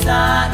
Mama.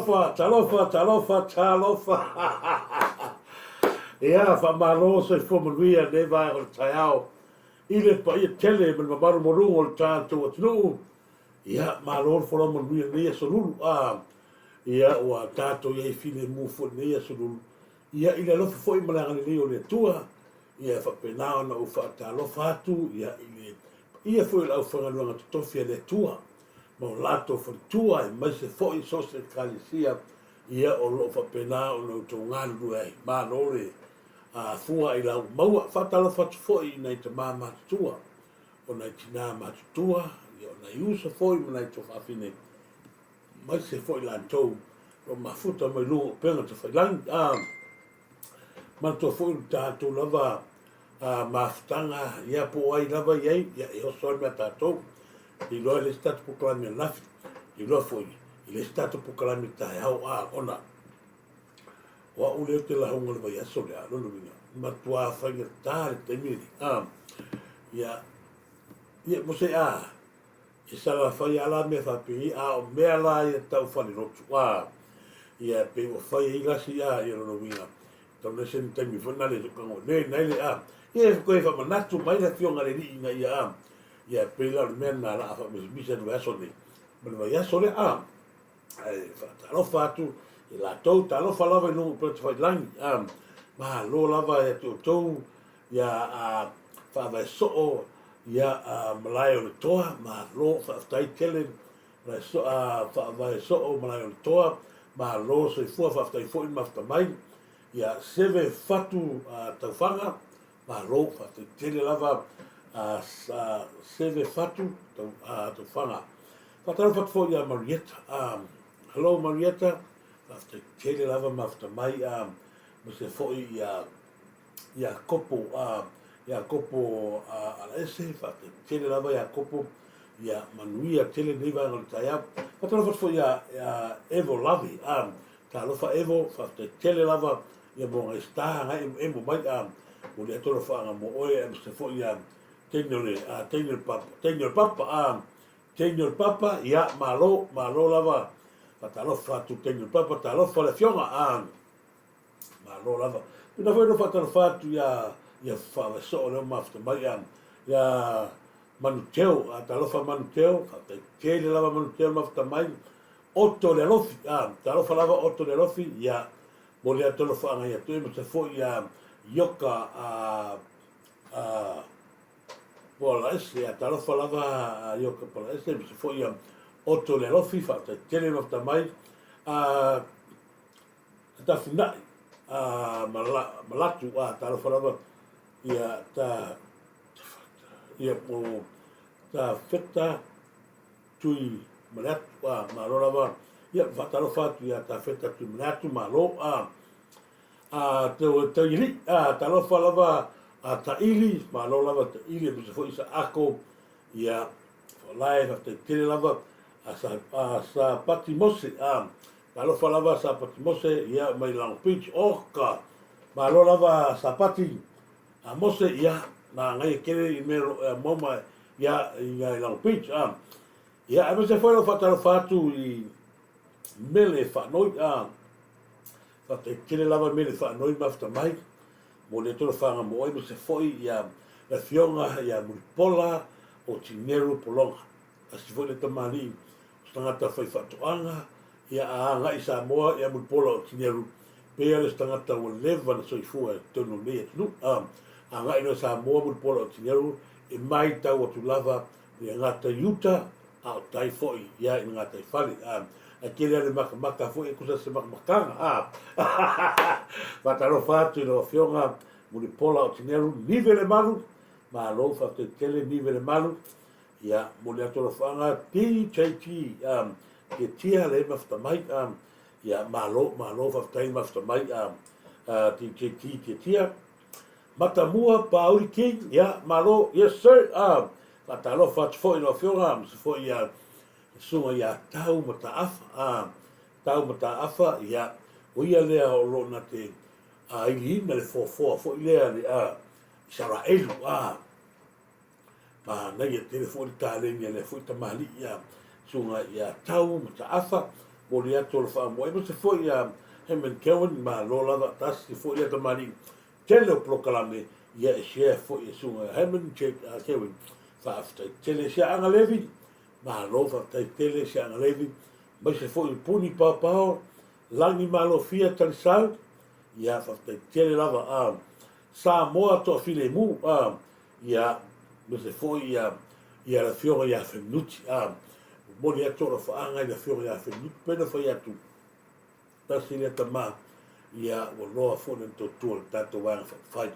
Talofa, talofa, talofa, talofa. Ia, faamalo soifua manuia lenei vaega o le taeao i le paia tele ma le mamalu maualuga o le tatou atunuu. Ia, malo le folau manuia i lenei aso Lulu. A, ia, ua tatou i ai filemu foi i lenei aso Lulu. Ia, i le alofa foi ma le agalelei o le Atua, ia e faapena ona ou faatalofa atu ia i le paia foi o le aufaigaluega totofi a le Atua ma o latou faletua aemaise foi so o se Ekalesia ia o lo o faapena ona outou galulue ai. Malo le fua i lau maua. Faatalofa atu foi i nai tama matutua, o nai tina matutua, ia o nai uso foi ma nai tuafafine, aemaise foi latou o lo o mafuta mai luga o upega tafailagi. A manatua foi lo tatou lava mafutaga, ia po o ai lava i ai, ia e oso lava mea a tatou. Iloa e le isi tatou polokalame ananafi, iloa foi e le isi tatou polokalame taeao, a ona o au lea ou te lauga i le vaiaso lea, lona uiga, matua faigata le taimi lenei. A, ia, ia, mo se a, e salafai lava la mea faapei, a o mea la ia tau falelotu, a, ia, pei ua fai ai la si a, ia lona uiga, tau le se taimi foi na le kago le nai le a, ia e koe faamanatu mai le afioga i le alii ina ia a, ia pei la o le mea lena la a faamisamisa i le vaiaso nei, ma le vaiaso lea a. Ae faatalofa atu i latou, talofa lava i luga o Upega-tafailagi, a, malo lava ia te outou ia a, faavae soo ia a, malae o le toa, malo faafetai tele malae so, a, faavae soo malae o le toa, malo soifua faafetai foi le mafuta mai, ia seve fatu a, taufaga, malo faafetai tele lava a, a, seve fatu tau, a, taufaga. Faatalofa atu foi ia Marietta. Um, hello Marietta, faafetai tele lava mafuta mai, um, aemaise foi ia Iakopo, uh, Iakopo uh, Alaese, faafetai tele lava Iakopo, ia manuia tele lenei vaega o le taeao. Faatalofa atu foi ia, ia Evo Lavi, um, talofa Evo, faafetai tele lava ia mo ngai star ngai emo emo mai, um, mo le atu alofaaga mo oe, aemaise foi ia teine o le, uh, teine o le papa, teine o le papa, um, Teine o le Papa, ia, malo, malo lava, faatalofa atu Teine o le Papa, talofa le Afioga, a, malo lava. Pena foi no faatalofa atu ia, ia Faavaesoo lea ua mafuta mai, a, ia Manuteo, a, talofa Manuteo, faafetai tele lava Manuteo le mafuta mai, Otto le Alofi, a, talofa lava Otto le Alofi, ia, momoli atu alofaaga ia te oe, aemaise foi ia Ioka, a, a, Poalaese, a talofa lava a Ioka Poalaese, aemaise foi ia Otto le Alofi, faafetai tele le mafuta mai, a Tafunai a Malatu, a talofa lava ia ta ia po ta Feta Tui Maleatu, a malo lava, ia faatalofa atu ia ta Feta Tui Maleatu, malo, a A te Taialii, a talofa lava a Taili, malo lava Taili aemaise foi Saako, ia Faalae faafetai tele lava a Sa, a Sapati Mose, a talofa lava Sapati Mose, ia mai Long Beach, oka, malo lava Sapati a Mose, ia manaia tele i mea o maua ia i Long Beach, a ia aemaise foi lou faatalofa atu i Mele Faanoi, a Faafetai tele lava Mele Faanoi mafuta mai mo lea tolofaga mo oe aemaise foi ia le afioga ia Mulipola o Tineru Pologa. Tasi foi le tamalii o se tagata fai faatoaga ia a agai i Samoa ia Mulipola o Tineru pei lava o se tagata ua leva na soifua i totonu o lenei atunuu. A agai loa i Samoa Mulipola o Tineru e maitau atu lava i le gata i uta a o tai foi ia i le gataifale, a, ae tele lava le makamaka foi e tusa se makamakaga, a. Faatalofa atu i lau Afioga Mulipola Otineru Nive Lemalu, malo faafetai tele Nive Lemalu, ia, momoli atu alofaaga DJT, a, Tietia le mafuta mai, a, ia, malo, malo faafetai mafuta mai, a, a, DJT Tietia. Matamua Pauli King, ia, malo, yes sir, a, faatalofa atu foi i lau Afioga, aemaise foi ia le Susuga ia Tau Mataafa, a, Tau Mataafa, ia, o ia lea o lo o na te iliina le foafoa foi lea le, a, Isaraelu, a, manaia tele foi le taleni a lea foi tamalii, ia, Susuga ia Tau Mataafa, Momoli atu o le faamoe aemaise foi ia Herman Kelvin, malo lava, tasi foi lea tamalii tele o polokalame ia e share foi e susuga ia Herman Kelvin, faafetai tele. Siaaga Levi, malo faafetai tele Siaaga Levi, aemaise foi Puni Paopao, Lagi Malofia Talisau, ia faafetai tele lava a Samoa Toafilemu, a ia aemaise foi ia ia le afioga ia Fenuti, a momoli atu o alofaaga i le afioga ia Fenuti, pei ona fai atu, tasi lea tama, ia ua loa foi lana tautua i le tatou Vaega Faaupufai.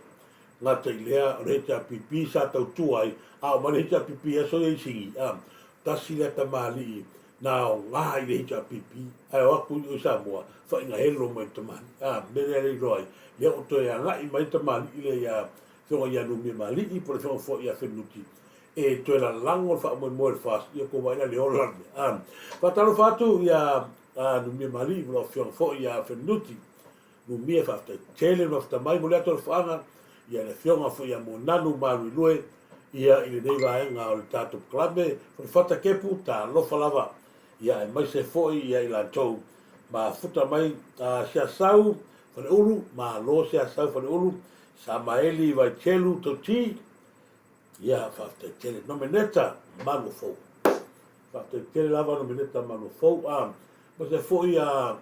Gata i lea, o le HRPP sa tautua ai, a oo mai le HRPP i aso ia i Sigi, a, tasi lea tamalii na aoga i le HRPP, ae o atu i o i Samoa, faiga elo mai le tamalii. A, mea lea le iloa ai, lea ua toe agai mai le tamalii lea ia Afioga ia Numia Malii po o le Afioga foi ia Fenuti e toe lalago le faamoemoe o le FAST, ia tou vaai la i le ola le mea. A, faatalofa atu ia Numia Malii ma lau Afioga foi ia Fenuti. Numia faafetai tele le mafutaga mai mo le atu alofaaga ia le Afioga foi ia Moananu Maluelue ia i lenei vaega o le tatou polokalame Fatafata Kepu, talofa lava ia aemaise foi ia i latou mafuta mai Siasau Faleulu, malo Siasau Faleulu, Samaeli Vaitelu Tauti, ia faafetai tele. Nomeneta Manuafou, faafetai tele lava Nomeneta Manuafou, a aemaise foi a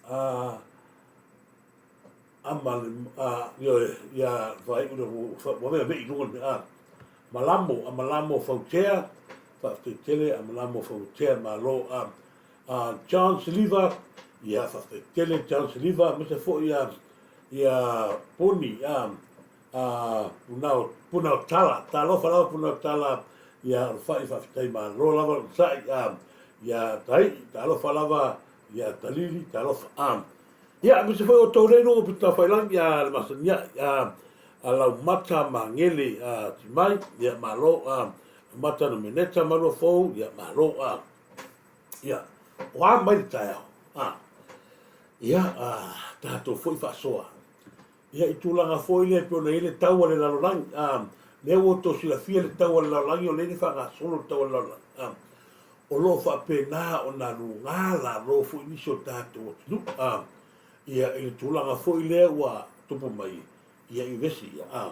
a ama le a ioe ia faaiu le ua vea vei luga le a malamo a malamo fautea faafetai tele a malamo fautea malo a a John Siliva ia faafetai tele John Siliva aemaise foi ia ia Puni a a Punao Punao Tala talofa lava Punao Tala ia o le fai faafetai malo lava le sai a ia Tai talofa lava ia Talili talofa a ia aemaise foi outou lea i luga o Pitafailangi a le Masaniai a a Laumata Magele a Timai ia malo a Mata Nomeneta Maluafou ia malo a ia o a mai le taeao a ia a tatou foi faasoa Ia, i tulaga foi lea e pei ona i ai le tau a le lalolagi, a, lea ua outou silafia le tau a le lalolagi, o lea e faagasolo le tau a le lalolagi, a, o lo o faapena ona luga lalo foi nisi o tatou atunuu, a, ia, i le tulaga foi lea ua tupu mai, ia, i vesi ia, a.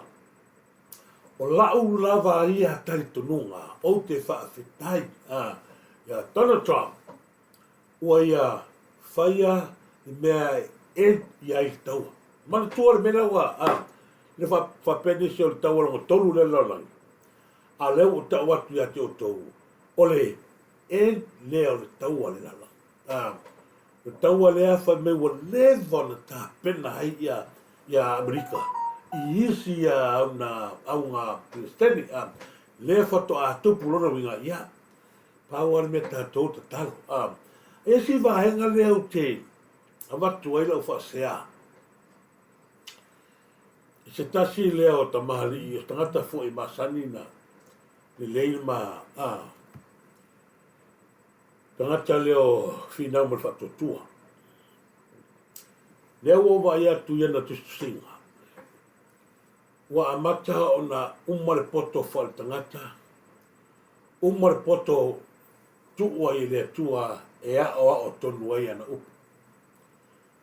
O la'u lava ia talitonuga, ou te faafetai, a, ia Donald Trump, ua ia faia le mea e end i ai le taua. Manatua le mea lea ua a, le faapea nisi o le taua lona tolu lea lalolagi, a o lea ua ou tau atu ia te outou, o le end lea o le taua le lalolagi. A, le taua lea fai mai ua leva ona tapena ai ia ia Amerika i isi ia auna auga Peresetene, a, lea faatoa tupu lona uiga, ia, Pau lava le mea tatou tatalo. A isi vaega lea ou te avatu ai lau faasea i se tasi lea o tamalii, o se tagata foi masani na lelei ma a tagata lea o finau ma le faatuatua. Lea ua ou vaai atu i ana tusitusiga, ua amata ona uma le poto faaletagata Uma le poto tuu ai e le Atua e aoao tonu ai ana upu.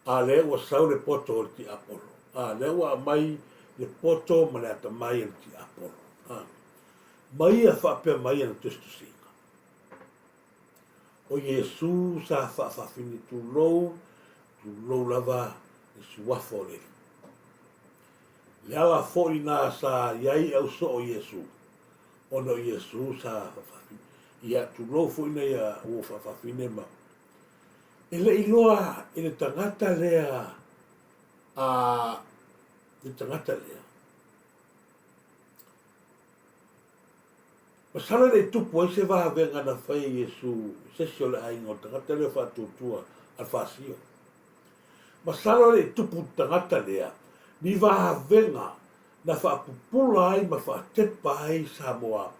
A lea ua sau le poto o le tiapolo. A lea ua aumai le poto ma le atamai a le tiapolo. A ma ia faapea mai ana tusitusiga, O Iesu sa faafafine tulou, tulou lava le suafa o le Alii. Le ala foi na sa i ai au soo Iesu, ona o Iesu sa faafafine. Ia, tulou foi na ia ua faafafine ma. E le i loa i le tagata lea a le tagata lea. Masalo e le i tupu ai se vavega na fai e Iesu i se isi o le aiga o le tagata lea faatuatua a le Faasio. Masalo e le i tupu i le tagata lea ni vavega na faapupula ai ma faatepa ai Samoa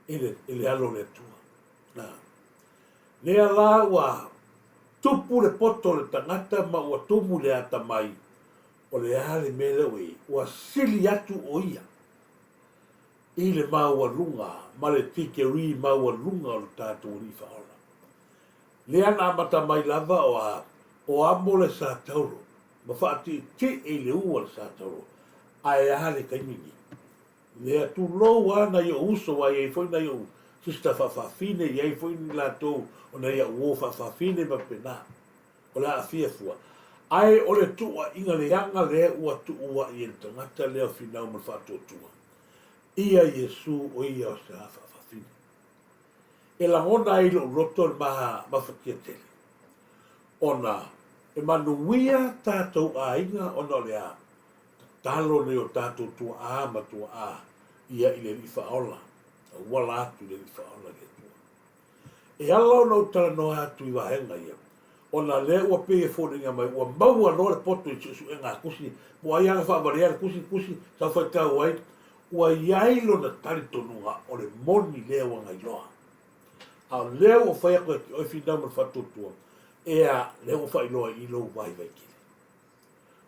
i le, i le alo o le Atua. Na. Lea la ua tupu le poto o le tagata ma ua tumu le atamai, o le a le mea lea ua i ai? Ua sili atu o ia i le maualuga ma le tikeri maualuga o le tatou Alii Faaola. Lea na amata mai lava o a, o amo le sa tauro, ma faatiitii i le u a le sa tauro, ae a le taimi nei? Lea tulou a nai ou uso, ua i ai foi nai ou sister faafafine, i ai foi ni latou o nai au uo faafafine ma faapena. O le aafia fua. Ae o le tuuaiga leaga lea ua tuuai e le tagata lea o Finau ma le Faatuatua, ia Iesu o ia o se a faafafine. E lagona ai i lou loto le mafatia tele, ona e manuia tatou aiga ona o le a? Tatalo nei o tatou tuaa ma tuaa ia i le Alii Faaola, tauala atu i le Alii Faaola i le Atua. E ala ona ou talanoa atu i vaega ia, ona lea ua pei e foliga mai ua maua loa le poto i suesuega a kusi, po o ai lava na faavalea le kusi, kusi, sau faitau ai, ua i ai lona talitonuga o le moni lea ua gailoa. A o lea ua fai atu ia te oe Finau ma le Faatuatua, ea, lea ua faailoa i i lou vaivai tele.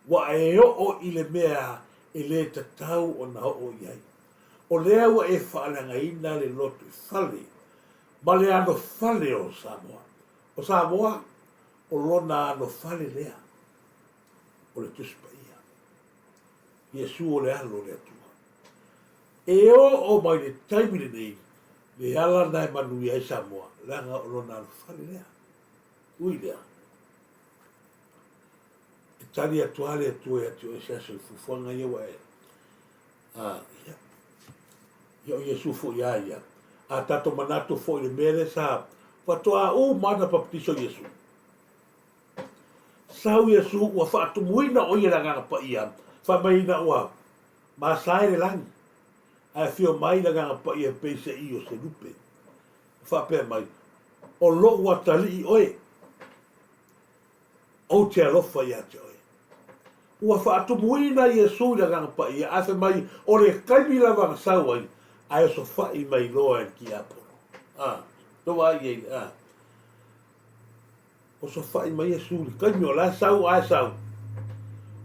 Ua e oo i le mea e le tatau ona oo i ai. O lea ua e faaleagaina le lotoifale ma le anofale o Samoa. O Samoa, o lona anofale lea, o le Tusi Paia. Iesu o le Alo o le Atua. E oo mai le taimi lenei, le ala na e manuia ai Samoa, leaga o lona anofale lea. Ui lea, e tali atu lava le Atua ia te oe se aso i fuafuaga ia ua e a, ia, ia o Iesu foi a ia. A tatou manatu foi i le mea lea sa faatoa uma ana papatiso Iesu. Sau Iesu ua faatumuina o ia le Agaga Paia, fai mai ina ua masae le lagi, ae afio mai le Agaga Paia e pei se io se lupe. Faapea mai, O lou atalii oe, ou te alofa ia te oe. Ua faatumuina Iesu i le Agaga Paia, ae fai mai, o le taimi lava na sau ai, ae osofai mai loa e le tiapolo. A, tou vaai i ai, a. Osofai mai Iesu i le taimi o la e sau ae sau.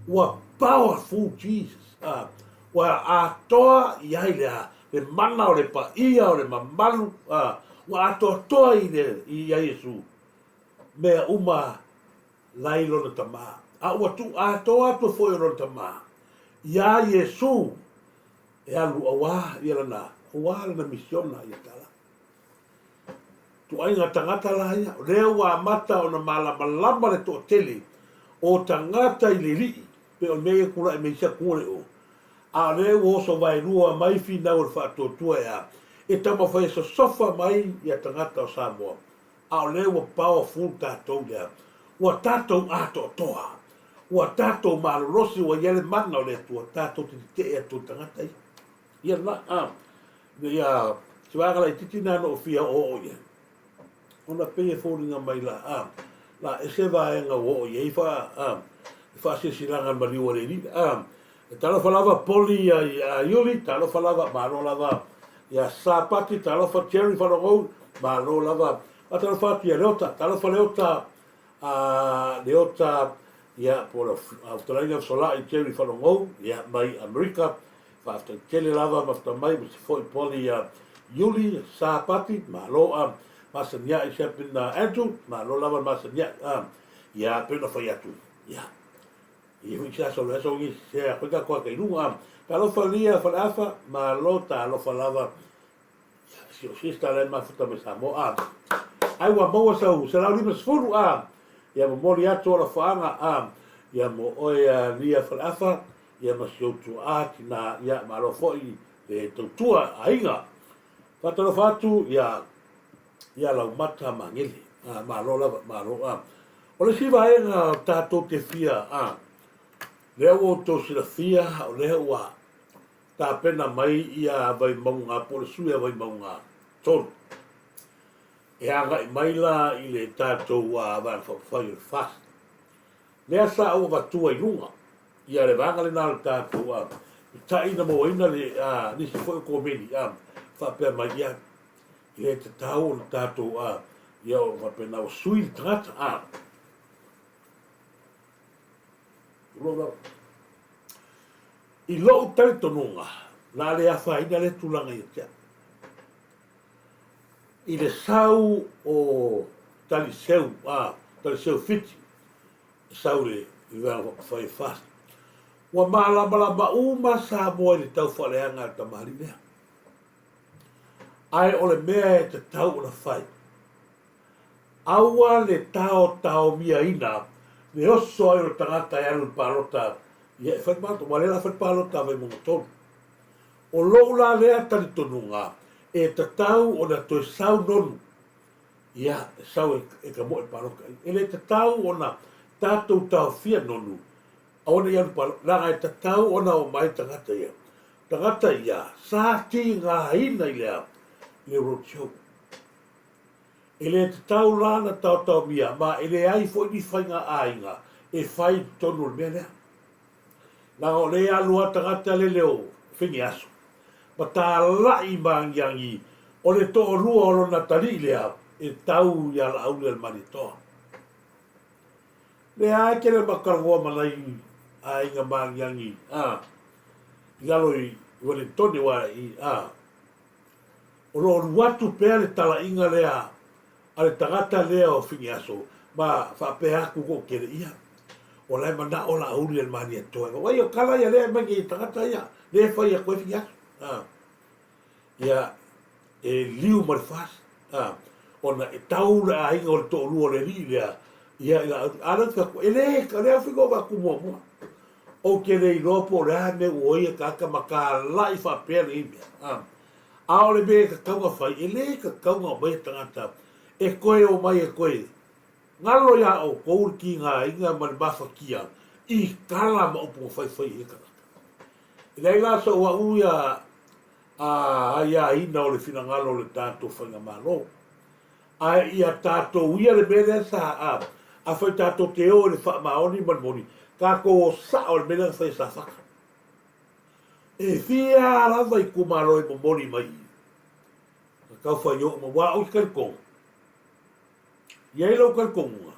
Ua powerful Jesus. A, ua atoa i ai le, a, le mana o le paia o le mamalu, a, ua atoatoa i le, i ai Iesu. Mea uma la i lona Tama, a ua tuu atoa atu foi o lona Tama iā Iesu e alu auā ia lana, auā lana misiona ia tala. Tuaiga tagata la ia, o lea ua amata ona malamalama le toatele o tagata i le Alii, pei o le mea ia tulai mai isi atunuu o le o, a o lea ua oso vaelua mai finau o le faatuatua e a, e taumafai e sosofa mai ia tagata o Samoa, a o lea ua powerful tatou lea, ua tatou atoatoa, ua tatou malolosi, ua i ai le mana o le Atua tatou te tetee atu i tagata ia. Ia la, a, ia, se vaega laitiiti lena na ou fia oooo i ai, ona pei e foliga mai la, a, la ese vaega ua oo i ai fa, a, le faasilasilaga a le maliu a le Alii, a, E talofa lava Poli ia ia Iuli, talofa lava, malo lava ia Sapati, talofa Jerry Falogou, malo lava. Faatalofa atu ia Leota, talofa Leota, a Leota ia po o le fetalaiga Fesolai Jerry Falogou, ia mai Amerika. Faafetai tele lava mafuta mai ma se foi Poli ia Iuli, Sapati, malo a masaniai Siapin Andrew, malo lava masaniai a ia pei ona fai atu. Ia I hui se aso le aso i se a koe tatou ake i luga. Talofa lia Faleafa, malo talofa lava si o sister la e mafuta mai Samoa. A ai ua maua sau 150 a ia momoli atu alofaaga a ia mo oe a lia Faleafa ia ma si ou tuaa tina ia malo foi le tautua aiga. Faatalofa atu ia ia Laumata Magele. A malo lava malo a. O le isi vaega tatou te fia a lea ua outou silafia o lea ua tapena mai ia Vaimauga po o le sui a Vaimauga 3 e agai mai la i le tatou Vaega Faaupufai o le FAST. Lea sa ou avatua i luga ia le vaega lena o le tatou a peitai na mauaina le a nisi foi o komeni a faapea mai ia E le tatau ona tatou a, ia o faapena ua sui le tagata a. Tulou lava. I lou talitonuga, na le afaina lea tulaga ia te au. I le sau o Taliseu, a, Taliseu Fiti, e sau i le Vaega Faaupufai e FAST. Ua malamalama uma Samoa i le taufaaleaga a le tamalii lea. Ae o le mea e tatau ona fai, aua le taotaomiaina le oso ai o le tagata e alu i le palota, ia e fai le palota, aua o lea o le a fai le palota a Vaimauga 3. O lou la lea talitonuga, e tatau ona toe sau nonu, ia, e sau e tamoe i le palota. E le tatau ona tatou taofia nonu, aua ne i alu i le palota, leaga e tatau ona omai tagata ia. Tagata ia, sa tigaina i le a? I le road show. E le tatau la ona taotaomia, ma e leai foi ni faiga aiga e fai i totonu o le mea lea. Leaga o lea e alu lava tagata lele o Finiaso ma talai ma agiagi o le toalua o lona atalii lea e tau ia Laauli-a-le-Malietoa. Lea lava e tele ma talanoa ma nai aiga ma agiagi a i lalo i Wellingtone aua i a o lo o alu atu pea le talaiga lea a le tagata lea o Finiaso ma faapea atu toatele, ia, o la e manao Laauli a le Malietoa e vaai o tala ia lea e aumai nei e tagata ia lea e fai atu ai Finiaso. A, ia, e liu ma le FAST, a, ona e tau le aiga o le toalua o le alii lea, ia, i Laauli. A lea ou te fai atu, e le, o lea fai na ou muamua. Ou te le iloa po o le a mea ua ia tagata ma talai faapea lenei mea. A, a o le mea e tatau ona fai, e le tatau ona aumaia tagata e toe omai e toe galo iā outou le tigaina ma le mafatia i tala ma upu na faifai e ia tagata. E leai la sou au ia a aiaina o le finagalo o le tatou faigamalo. Ae ia tatou ia le mea lea sa a, afai tatou te o i le faamaoni ma le moni, tatou o sao i le mea lea na fai e Safata. E fia lava itumalo e momoli mai i i, na tau fai o uma, aua ou te talitonu, i ai lou talitonuga,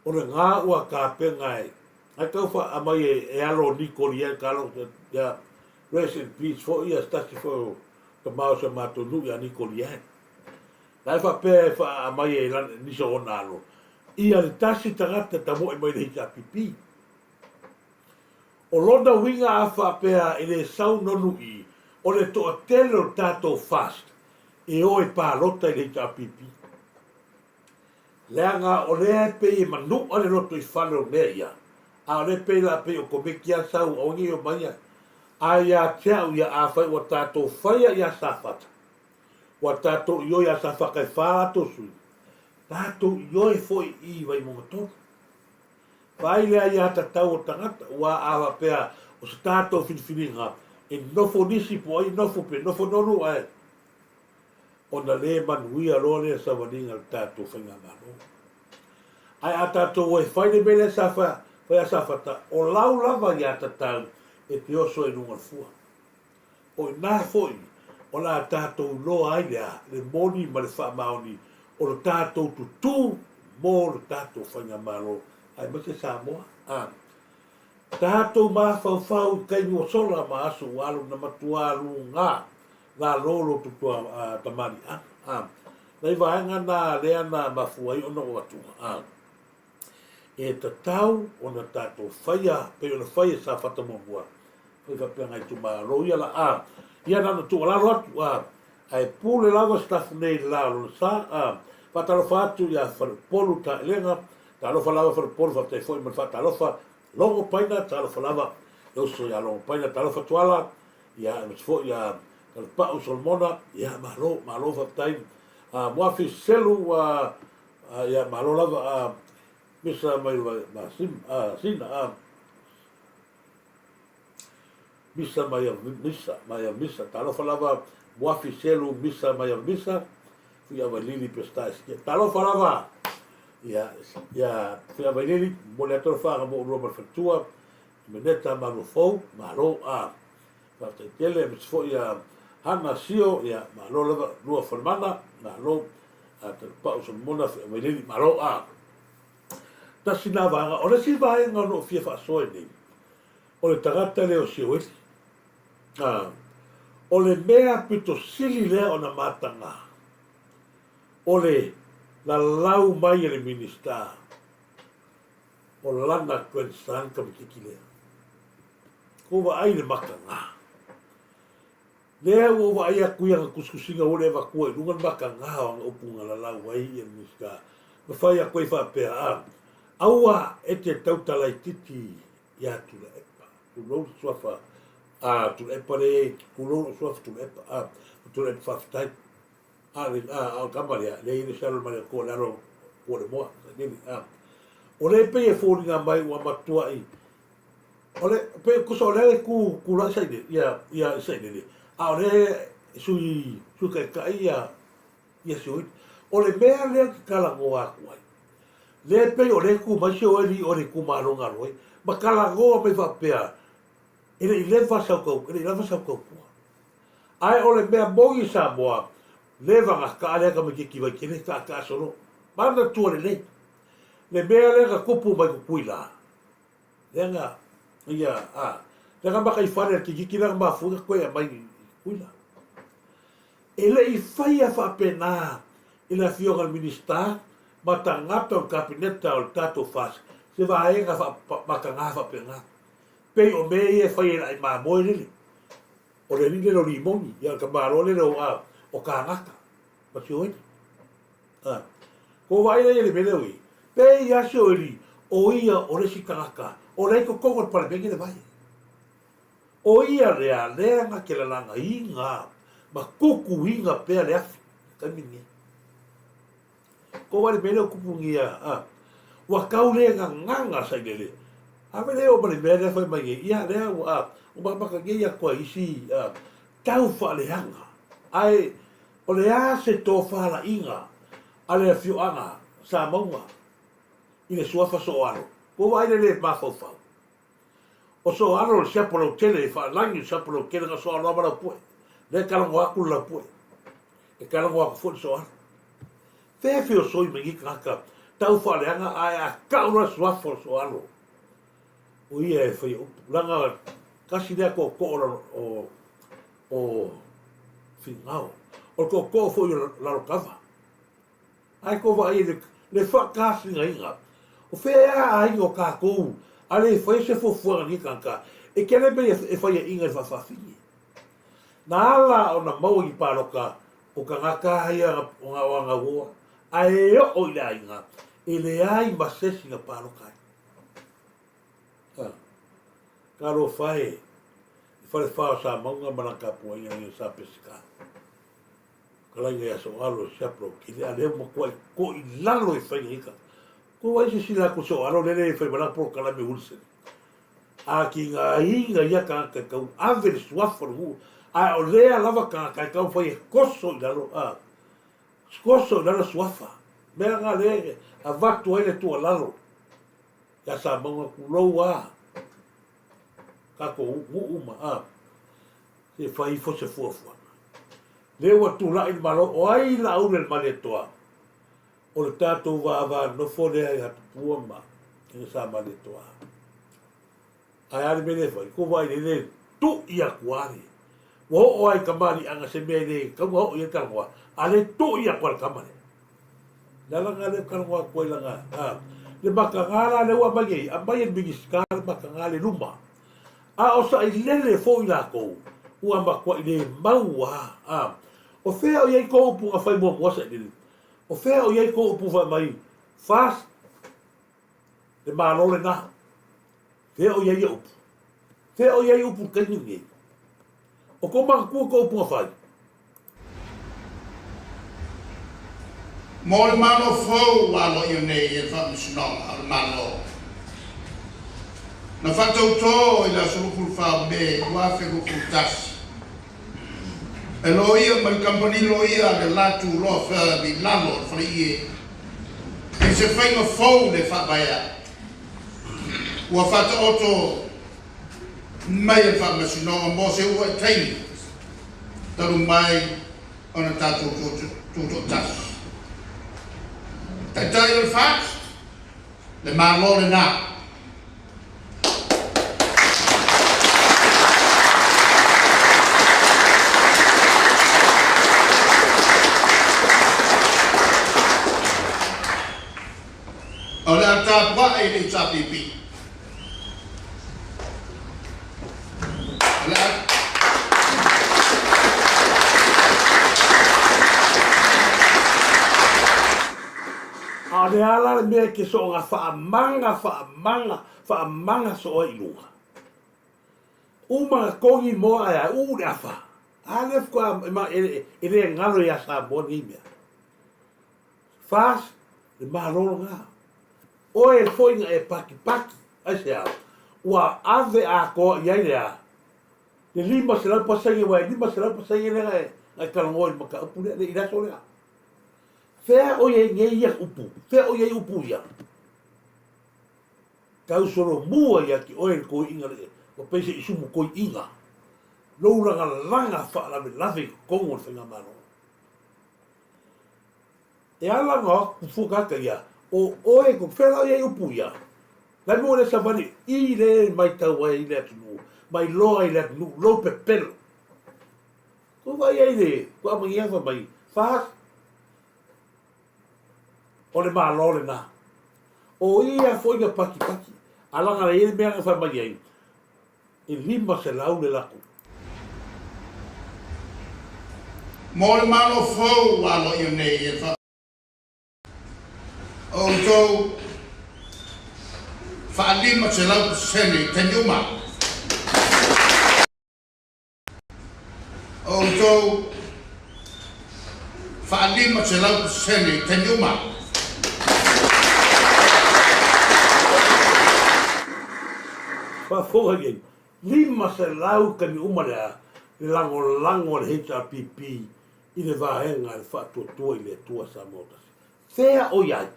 o lena ua tapena e, ae tau aumai e alo o Niko Lee Kalo, ia rest in peace foi ia se tasi foi o tama o si o matou nuu ia Niko Lee. La e faapea e aumai e nisi o ona alo, ia le tasi tagata tamoe mai le HRPP. O lona uiga a faapea e le sau nonu i, o le toatele o le tatou FAST e o e palota i le HRPP. Leaga o lea e pei e manua le lotoifale o mea ia, a o lea e pei la pei o Komiti a sau aua nei omai a. A ia te au ia afai ua tatou faia ia Safata, ua tatou ioe ia Safata e fa latou sui, tatou ioe foi i Vaimauga 3. Vaai le aiatatau o tagata, ua a faapea o se tatou filifiliga e nofo nisi po o ai e nofo pe nofo nonu ae ona le manuia loa lea savaliga a le tatou faigamalo. Ae a tatou o e fai le mea lea sa fai a Safata, o lau lava aiatatau e te oso ai i luga o le fua. O i ina foi o le a tatou iloa ai le a? Le moni ma le faamaoni o le tatou tutū mo le tatou faigamalo aemaise Samoa. A tatou mafaufau i taimi ua sola ma aso ua alu na matuā lugā lalo lo outou tamaliiaga. A nai vaega na lea na mafua ai ona ou avatuga. A e tatau ona tatou faia pei ona fai e Safata muamua, fai faapea ngai itumalo ia la a, ia na ona tuualalo atu a, ae pule lava Sitafu nei i le la o lona sa a, faatalofa atu ia Faleupolu Taelega, talofa lava Faleupolu faafetai foi mo le faatalofa, Logo Paina talofa lava le uso ia Logo Paina, talofa Tuala, ia aemaise foi ia Talepau Solomona, ia malo, malo faafetai, a Muafi Selu a, Ia malo lava a misa mai ma sina a misa mai a misa mai a misa talofa lava muafi selu misa mai a misa fui ava lili pesta e talofa lava ia ia fui ava lili mo le atu fa mo lua ma fatua meneta ma lua fou malo a Faafetai tele aemaise foi ia Hana Sio, ia malo lava, Lua Falemana, malo, Talepau Solomona Vailili, malo a. Tasi na vaega, o le isi vaega o loo fia faasoa nei, o le tagata lea o Sioeli. A, o le mea pito sili lea ona mataga, o le. Lalau mai e le Minisita o lana grandson tamaititi lea. Kou vaai i le mataga. Lea ua ou vaai atu i ana tusitusiga ua le avatua i luga le mataga o ana upu na lalau ai le Minisita ma fai atu ai faapea, a, aua e te tautala itiiti ia Tuilaepa, tulou le suafa a Tuilaepa lea e i ai, tulou lou suafa Tuilaepa, a, o Tuilaepa faafetai. A, a, a o le tama lea, lea e i ai le isi alo o le Malietoa, le alo o Pualemoa, sailele, a. O lea e pei e foliga mai ua matuai O le, pei, tusa o lea e tu, tulai Sailele, ia, ia Sailele, a o lea e sui, sui taitai ia, ia Sioeli. O le mea lea ou te talanoa atu ai, lea e pei o lea e tu mai Sioeli o le itumalo na alu ai, ma talanoa mai faapea, e le i leva sau tau, e le i lava sau tautua. Ae o le mea moni i Samoa, leva na taa lea tamaitiiti Vaitele, taataa solo, manatua lelei. Le mea lea na tupu mai Tutuila, Lea na, ia, a, lea na mataifale a le tamaitiiti lea na mafua ai ona toe aumai i Tutuila. E le i faia faapena i le Afioga i le Minisita ma tagata o le Kapeneta o le tatou FAST se vaega mataga faapena. Pei o mea ia e fai e le ai mamoe lele, o le alii lele o Limoni, ia o le tamaloa lele o, a, o Kanata ma Sioeli. A, ko vaai lea i le mea lea o i, pei lava si o Eli, o ia o le isi tagata o lea i totonu o le Palemene le vai. O ia lea, lea na te lalagaina ma tutuina pea le afi i le taimi lenei. Ko vaai le mea lea o tupu nei a, a, ua tau le gagana Sailele. Ave lea o ma le mea lea fai mai nei, ia lea ua, a, ua matamata nei atu ai isi, a, tau faaleaga. Ae O le a se tofalaiga a le afioaga Samauga i le suafa Sooalo? Ua vaai le le mafaufau. O Sooalo o le siapo lautele e faalagi o le siapo lautele na Sooalo lava Laupue. Lea e talanoa atu le Laupue. E talanoa atu foi le Sooalo. Fea e feosoi mai nei tagata tau faaleaga ae a tau loa le suafa o Sooalo, o ia e faia upu. Leaga tasi lea tootoo o o Finao. O le tootoo foi o Lalokava. Ae tou vaai i le faatasigaina. O fea ea aiga o tatou a le faia se fuafuaga a lenei tagata e tele mea e faiaina i le faafaafine. Na ala ona maua ni palota o tagata ia o Agauoa ae oo i le aiga e leai ma se isi na palota ai. Talofa e, i Falefa o Samauga ma lana tapuaiga i Sa Peseta. Kalaiga ia Soalo e siapo lau tele, a lea ua matuai toi lalo e fai ai ka. Ko ai se sila atu Soalo lele e fai malanga polokalame Wilson. A ki ngā inga ia tagata e tau ave le suafa o le nuu, a o lea lava tagata e tau fai e koso i lalo, a, koso i lalo suafa. Mea nga le avatu ai le tuualalo ia Samauga tulou a. Tatou nuu ma a, se fai ifo se fuafuaga. Lea ua tulai le Malo, o ai Laauli a le Malietoa? O le tatou vavanofo lea ia Tupua ma ia Sa Malietoa. Ae a le mea lea e fai? Kou vaai lea le tui atu a le. Ua oo lava i kamaliaga se mea e le tatau ona oo i ai le talanoa, a le tui atu a le tama lea. Le ala lena lea ou talanoa atu ai leaga a, le mataga la lea ua aumai nei, aumai e le Minisita le mataga le luma. A o sailele foi latou, ua matuai le mau lava. A, o fea o i ai tou upu na fai muamua sailele? O fea o i ai tou upu fai mai, FAST, le Malo lena? Fea o i ai ia upu? Fea o i ai upu i le taimi lenei? O kou manatua tou upu na fai? Mo le Malo fou ua aloaia nei e le Faamasinoga o le Malo, na faatautō i le aso 24 o Me 2021, e loia ma le kamupani loia a le Latu Law Firm i lalo o le faleie i se faiga fou le faavaea ua faataoto mai e le Faamasinoga mo se uluai taimi talu mai ona tatou tutoatasi. Taitai o le FAST, le Malo lena. HRPP. O le a A o le a la le mea e ke soonga faamaga faamaga faamaga soo ai i luga? Uma na togi moa ae a uu le afa. A lea faatoa e ma e e le galo ia Samoa lenei mea. FAST, le Malo lena. Oe foi na e patipati, aisea? Ua ave atoa i ai le a? Le 500% aua e 500% lea na e, na e talanoa i le mataupu lea, i le aso lea. Fea o i ai nei ia upu? Fea o i ai upu ia? Tau solomua ia te oe le toeaina le, ua pei se isumu toeaina. Lou lagalaga faalavelave i totonu o le Faigamalo. E ala ona o atu fua tagata ia, o oe ko fea la o i ai upu ia? La e mua le savali i le maitau ai i le atunuu, ma iloa ai le atunuu lou pepelo. Kou vaai ai le ua amagia fai mai, FAST, o le Malo lena. O ia foi na patipati, a laga e i ai le mea na fai mai ai, e 500 le latou. Mo le Malo fou ua aloaia nei e le Outou faa-500% i taimi uma. Outou faa-500% i taimi uma. Faafofoga i ai, 500 taimi uma le a lagolago a le HRPP i le vaega a le Faatuatua i le Atua Samoa Tasi. Fea o i ai?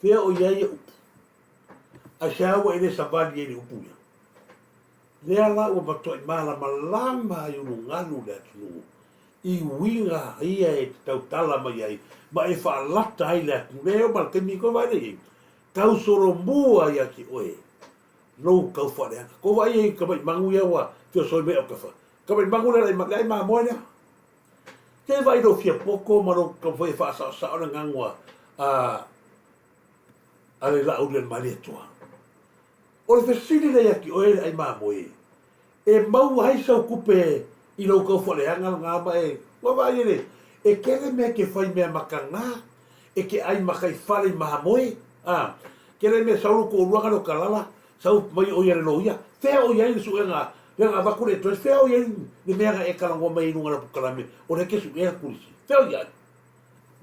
Fea o i ai ia upu? Aisea ua e le savali ai i le upu ia? Lea la ua matuai malamalama ai ulugalu le atunuu i uiga ia e te tautala mai ai ma e faalata ai le atunuu. Lea e oo mai le taimi koe vaai nei, tau solomua ia te oe lou tau faaleaga. Kou vaai ai i tamai magu ia ua feosoi mai autafa. Tamai magu lea le ai mamoe lea. Te vaai lou fia poto ma lou taumafai e faasaosao le gagu a a le Laauli a le Malietoa. O le fesili lea ia te oe le ai mamoe, e maua ai sau tupe i lou tau faaleaga lena ma e, ua vaai e le, e tele mea e te fai mea mataga, e te ai mataifale i mamoe, a, tele mea sau lou toalua na leo talala, sau mai o ia le loia, fea o i ai le suega lea na avatu le address, fea o i ai le mea na e talanoa mai ai i luga o lau polokalame, o lea e te suea le pulisi, fea o i ai?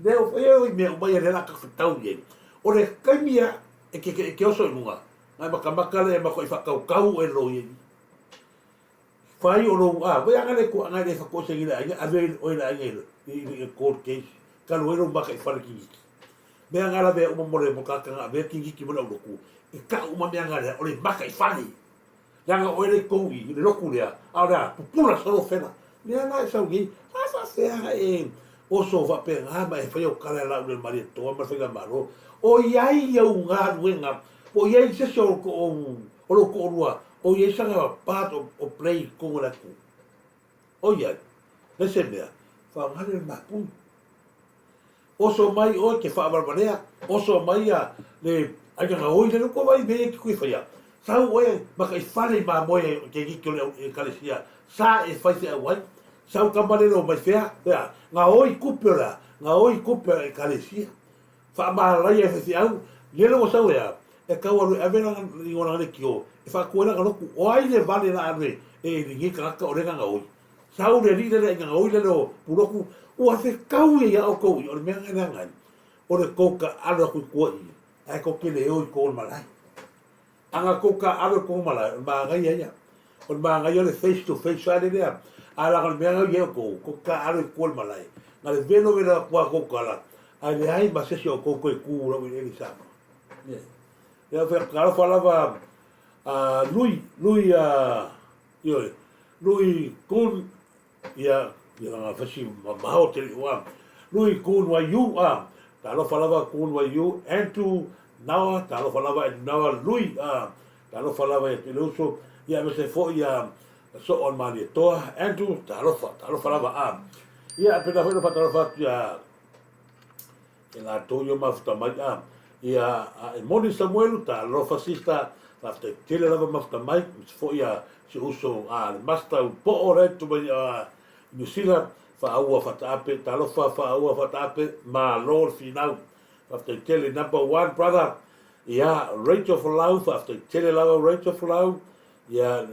Lea o fai ai mea uma ia lea o le a tafetau i ai. O le taimi a e te, e te oso i luga, na e matamata lea e matuai faatautau oe e le loia i. Fai o lou, a, vai aga le tuaga e le fatoese i le aiga, ave oe i le aiga i le, i le court case, talu ai lou maka i fale kiniki. Mea nga lavea uma mo le mo tagata na avea kiniki mo le aulotu, e tau uma mea nga lea, o le maka i fale. Leaga oe le tou i le lotu lea, a o le a, pupula solo fela. Lea la e sau nei, a faafea e oso faapena ma e fai au tala e lau le Malietoa ma le Faigamalo. O i ai au galuega, po o i ai se isi o o lou toalua o i ai sana part of play i totonu o le atunuu. O i ai, le se mea, faaaoga le mapuni. Oso mai oe ke faavalevalea, oso mai ia le aiga gaoi le loko vai mea ia ke koe faia. Sau oe ma ka i fale i mamoe ke giki o le ekalesia, sa e fai feau ai, sau tama le lo mai fea, fea, gaoi kupe o le a, gaoi kupe o le ekalesia. Faamalaia e faifeau, lele ua sau e a, e tau alu e ave lana igoa lana leitio, e faatu ai lana lotu, o ai le vale la alu e e lenei tagata o lea na gaoi. Sau le alii lele aiga gaoi lele o Puloku, ua fetau ia ia outou i, o le mea na leaga ai, o le tou taaalo atu i tua i, ae tou te le o i tou o le malae. A na tou taaalo i tou malae, o le manaia ia. O le manaia o le face to face lava lea, a leaga o le mea na i ai outou, tou te taaalo i tua i le malae, na le velovelo atu lava tou tala, ae leai ma se isi o outou toe tu laueleele i Samoa. Ia, talofa lava a Lui, Lui a, ioe, Lui Kun, ia, ia lana fasi mamao tele ua, Lui Kun Wai Yu, a, talofa lava Kun Wai Yu, Andrew Nawa, talofa lava Andrew Nawa, Lui, a, talofa lava ia te le uso, ia aemaise foi ia Soo o le Malietoa, Andrew, talofa, talofa lava, a. Ia, pena foi na faatalofa atu ia e latou ia mafuta mai, a. Ia, a e moni Samuelu, talofa sister, faafetai tele lava mafuta mai, aemaise foi a si ou uso a le Master Upo'o lea e tu mai i Niu Sila, faaua faataape, talofa faaua faataape, malo le finau. Faafetai tele, number one brother, ia Rachel Folau, faafetai tele lava Rachel Folau, ia,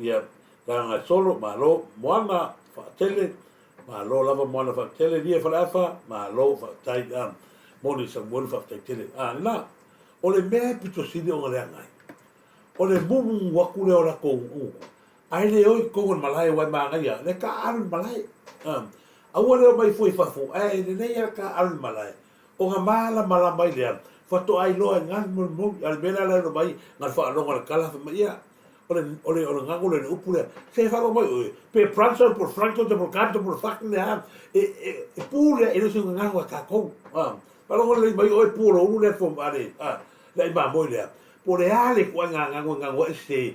ia, Leaga Solo, malo, Moana Faatele, Malo lava Moana Faatele, Lia Faleafa, malo, faafetai, a, Moni Samuelu, faafetai tele. A, lena, o le mea e pito sili ona leaga ai, o le mumu atu lea o latou upu, ae le o i totonu o le malae aua e manaia, le taaalo i le malae. A, aua le omai fua i fafo, ae lelei lava le taaalo i le malae, ona malamalama ai lea, faatoa iloa ai galu molimoli. A o le mea la la e omai, na o le faalogo i le tala, fai mai, ia, O le, o le, o le gago lea, le upu lea, se e faalogo mai oe, pe Branson, po o le Franklin, po o le Carter, po o le fucking le a, e, e, e pu lea, e le o se gagano a tatou. A, faalogo lelei mai oe, pu o lo ulu lea, fo, a le, a, le ai mamoe lea. Po o le a le ituaiga gago e gago ai se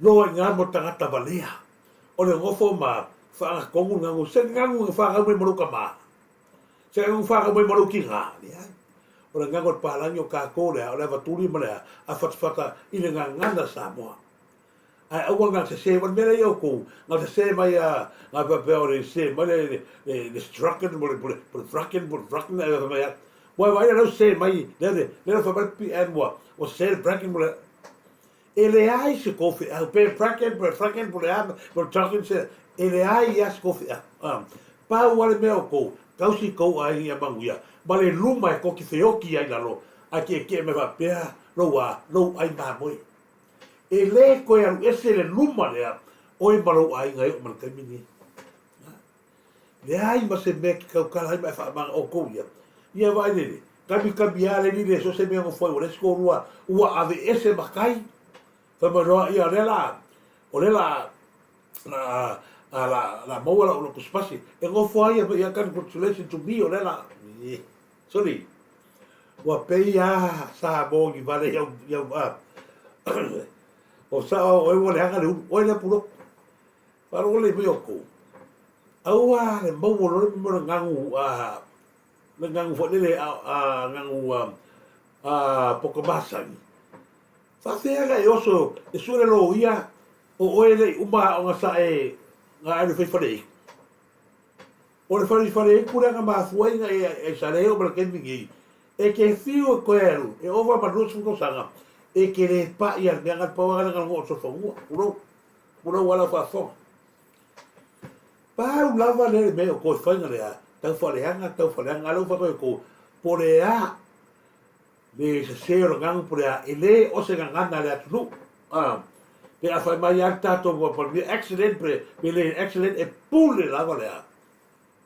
loa i gā mo tagata valea. O le nofo ma faagatonu le gago, se gago e whanau mai ma lou tama. Se gago e whanau mai ma lou tina. Leai. O le gago o le palagi o tatou lea, o le avatuli ma le a, a fatafata i le gagana Samoa. Ae aua na sese, o le mea lea i outou, na sese mai a, na faapea o le sese mai le, le, le, le strucken, po le, po le, po le fracken, po le fracken, ae fai mai a, ua e vaai la lea ua sese mai, lea le, lea fai mai le PM ua, ua sese le bracken, po le, E leai se kou feau, pe bracken, pe fracken, po le a, po le trucken, se, e leai ia se kou feau. Pau a le mea o kou, tausi kou aiga ia manuia, ma le luma e kou te feoki ai lalo, a tietie mai faapea lou a, lou ai mamoe. E le koe alu ese le luma lea, oe ma lou aiga e oo mai le taimi lenei. Leai ma se mea e te tautala ai ma e faamana outou ia. Ia vaai lele, kamikami a le lile so se mea nofo ai ua leai se toalua ua ave ese matai. Fai mai loa ia o lea la o lea la la a la la maua lau lau tusipasi e nofo ai ia congratulations to me o lea la sorry ua pei a Samoa ni vale iau iau a o sao oe ua leaga le ulu oe lea puloku. Faalogo lelei mai outou, aua le maua loa le mea o le gagu a le gagu foi lele a gagu a poka masani. Faafefea ona e oso e sue le loia o oe le i uma ona sa e na alu fai fale iku. O le fale fale iku lea na mafua ai na e sa le o ma le taimi nei. E te fiu e koe alu, e ova ma 20 tausaga, e te le pa'i a le mea na le pau lava lea na logo o soifua, pulou. Pulou ala faafofoga. Pau lava lea le mea o koe faiga lea, tau faaleaga, tau faaleaga, a lea ua fai atu e kou, po le a le sese o le gagu po le a, e le o se gagana a le atunuu. A, pe a fai mai a le tatou ua palemia, accident pe, pe le accident, e pule lava le a.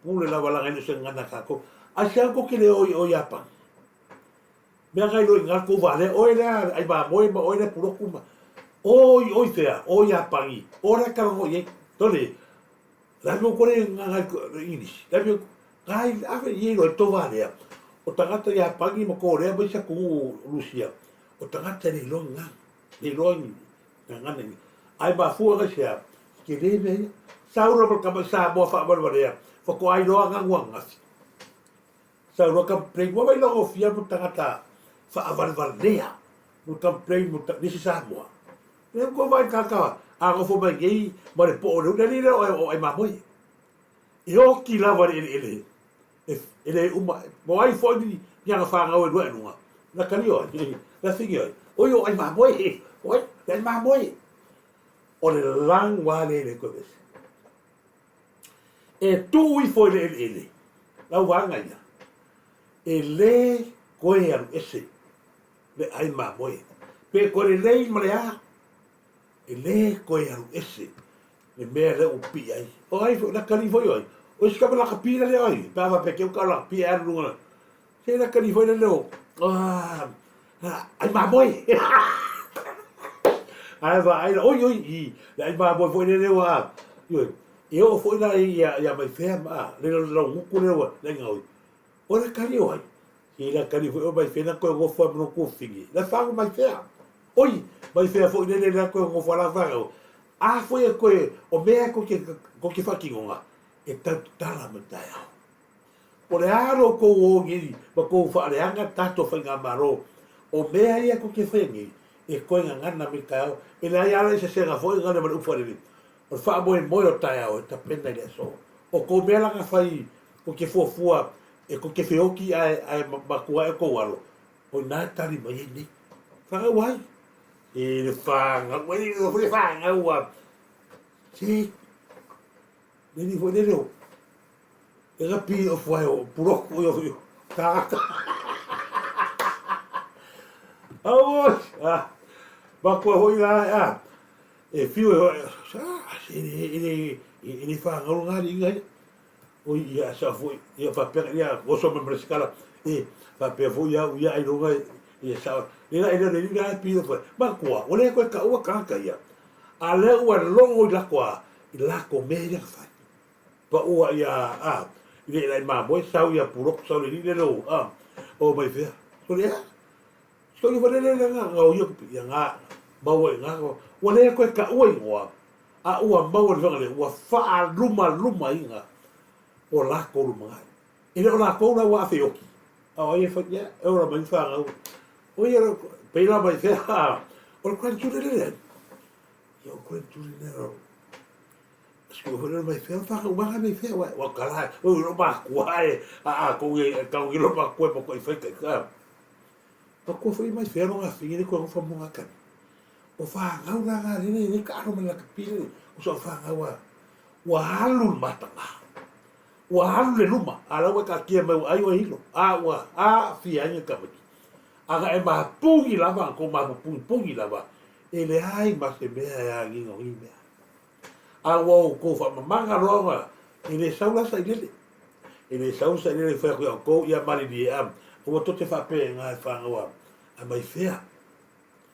Pule lava laga e le o se gagana a tatou. Ai se au kou te le o i o Iapani. Mea ngai loa i ina le tou vaa lea, oe lea ai mamoe ma oe lea puloku ma oi oi fea, o Iapani, o lea talanoa i ai. Tole, la mea kore ngai English, la mea ngai ave i ai loa i le tou vaa lea. O tagata Iapani ma Korea ma isi atunuu Rusia, o tagata e le iloa ni gaga, le iloa ni gagana ni. Ae mafua ngai sea, tele mea ia. Sau loa ma le tama i Samoa faavalevalea, faatoa iloa gagu ananafi. Sau loa complain ua vai logofia mo tagata faavalevalea mo complain mo nisi Samoa. Lea ua vai kaka a nofo mai nei ma le po o le uli lea o ai mamoe. E oki lava le eleele e le uma mo ai foi ni ni ana whanau e lua e lunga. Na kali oi, na whigi oi. Oi o ai mamoe, oi, le ai mamoe. O le lang wā le le koe vese. E tuu ifo i le eleele, lau vaega ia, e lē koe alu ese le ai mamoe. Pe koe lelei ma le a, e lē koe alu ese le mea lea ua pipii ai. O ai foi, laka foi oi, o isi kapa laka pila lea oi, pe a faapea ke uka o laka pia e alu luga. Se laka foi le leo, ah, ai mamoe. Ae vaai la, oi oi, i, le ai mamoe foi le leo a, oi, e oo foi la ia, ia mai fea ma, a, le lau gutu le ua, le inga oi. O la kali o ai, i la kali foi o mai fea na koe ngofo a mono kufini. La whangu mai fea. Oi, mai fea foi le le la koe ngofo a la whangu. A foi e koe, o mea ko ke, ko ke whakingonga, e tau tala mai taeao. Po o le a lo kou o nei ma kou whaaleaga tatou faigamalo. O mea ia tou te faia nei, e toe gagana mai taeao, e leai lava la sesega foi gagana ma le upu faalelei. O le faamoemoe o taeao e tapena i le aso. O tou mea la na fai tou te fuafua e tou te feoti ae ae matua ae tou alo, o ina e tali mai ai nei. Fanau ai? E le fanau, e le fanau a. Se, le foi lele o E ka pi o fuai o puroku i o tāngata. Auoi! Ah, makua hoi la, ah, e whiu e hoi, ah, e le, e le, e le whāngau ngā ringa ia. Oi, ia, sa foi, ia, whapea, ia, goso me mresikala, e, whapea foi au, ia, ai longa, ia, sa, le la, e le, le, le, pi o fuai. Makua, o le koe ka ua kāka ia. A le ua longo i lako a, i lako me ia ka whai. Paua ia a i le ilai mamoe sau ia purok sau le lile lo a o mai fea so le a so le vale le nga nga o ia kupi ia nga maua i nga ua le koe ka ua ingoa a ua maua le fanga le ua wha luma luma inga o la ko luma ngai e le o la ko la ua afe oki a o ia fa ia e ora mai fa nga o ia peila mai fea o le kwan le le ia o kwan le Sio foi mai fea whaka uaga nei fea wa wa kala o ro ma kua e a a ko e ka o lo ma kua ma ko i fai ka ka pa ko foi mai fea ro nga fingi ko fa mo nga kan o fa ngau la nga le le ka ro ma la ka pi o so fa ngau wa wa alu mata nga wa alu le luma ala wa ka kia mai ai o hilo a wa a fi ai ka mai aga e ma pungi lava ko ma pungi pungi lava e le ai ma se mea e a ngingo ngi mea A ua outou faamamaga loa e le sau la sailele. E le sau sailele e fai atu ia outou, ia malilie a, aua tou te faapea i nga e fanau a, a mai fea.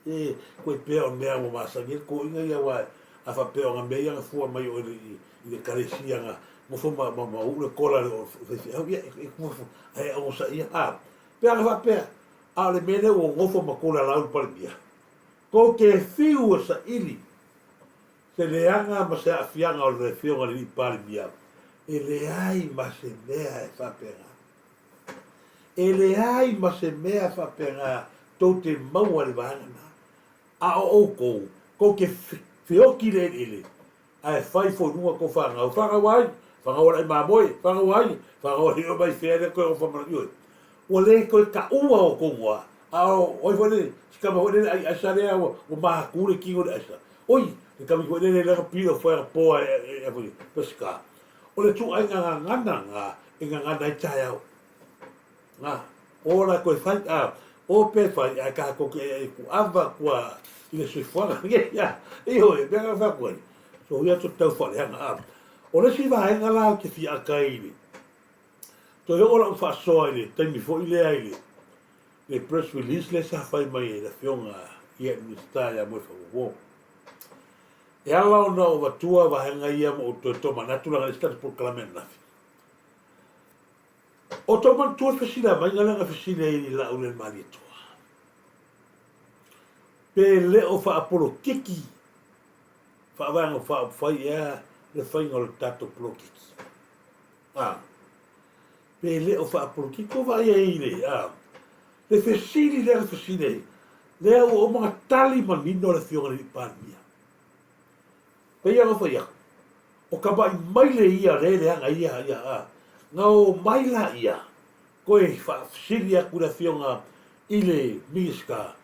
E, koe pea o mea ua masani ai le toeaina ia aua a faapea o nga mea ia na fua mai oe i, i le ekalesia na nofo ma, ma, ma uu le kola le o faifeau, ia e, e nofo, ae onosaia. A, pea na faapea, a o le mea lea ua nofo ma tou lalau i le Palemia, tou te fiu e saili Se leaga ma se aafiaga o le Afioga i le Alii Palemia, e leai ma se mea e faapena. E leai ma se mea faapena tou te maua i le vaega lena. A o outou, tou te feoti i le eleele, ae fai foi i luga tou fanau. Fanau ai? Fanau a le mamoe? Fanau ai? Fanau a le mai fea lea toe ofa mana ioe. Ua le toe taua outou igoa, a o ai foi le, si tama foi lele ai aisa lea ua maku le tino i le aisa. Oi, le tama foi lele lea pilo foi a poa e foi Pesika. O le ituaiga gagana na e gagana ai taeao. Na, o la koe fai, a, o pe fai, ae kākou ke e ku ava kua i le soifuaga nei, a, ioe, mea na fai atu ai. So ia to tau whaleanga, a. O le isi vaega la ou te fia aka i le, toe oo lau faasoa i le taimi foi lea i le, le press release lea sa fai mai e le afioga i le Minisita ia Moefagogo. E ala ona ou avatua vaega ia ma ou toe tomanatu leaga le isi tatou polokalame ananafi. O tou manatua le fesili maiga lea na fesili ai i lau le Malietoa. Pe le o faapolokiki faavaega faaupufai ea le faiga o le tatou polokiki. A. Pe le o faapolokiki ko vaai ai i le, a, le fesili lea na fesili ai, lea ua uma ona tali manino le Afioga i le Palemia. Pei ona fai atu, o ka maʻi maile ia lea e leaga ia, ia, a, na o mai laia, toe faafesili atu i le Afioga i le Minisita,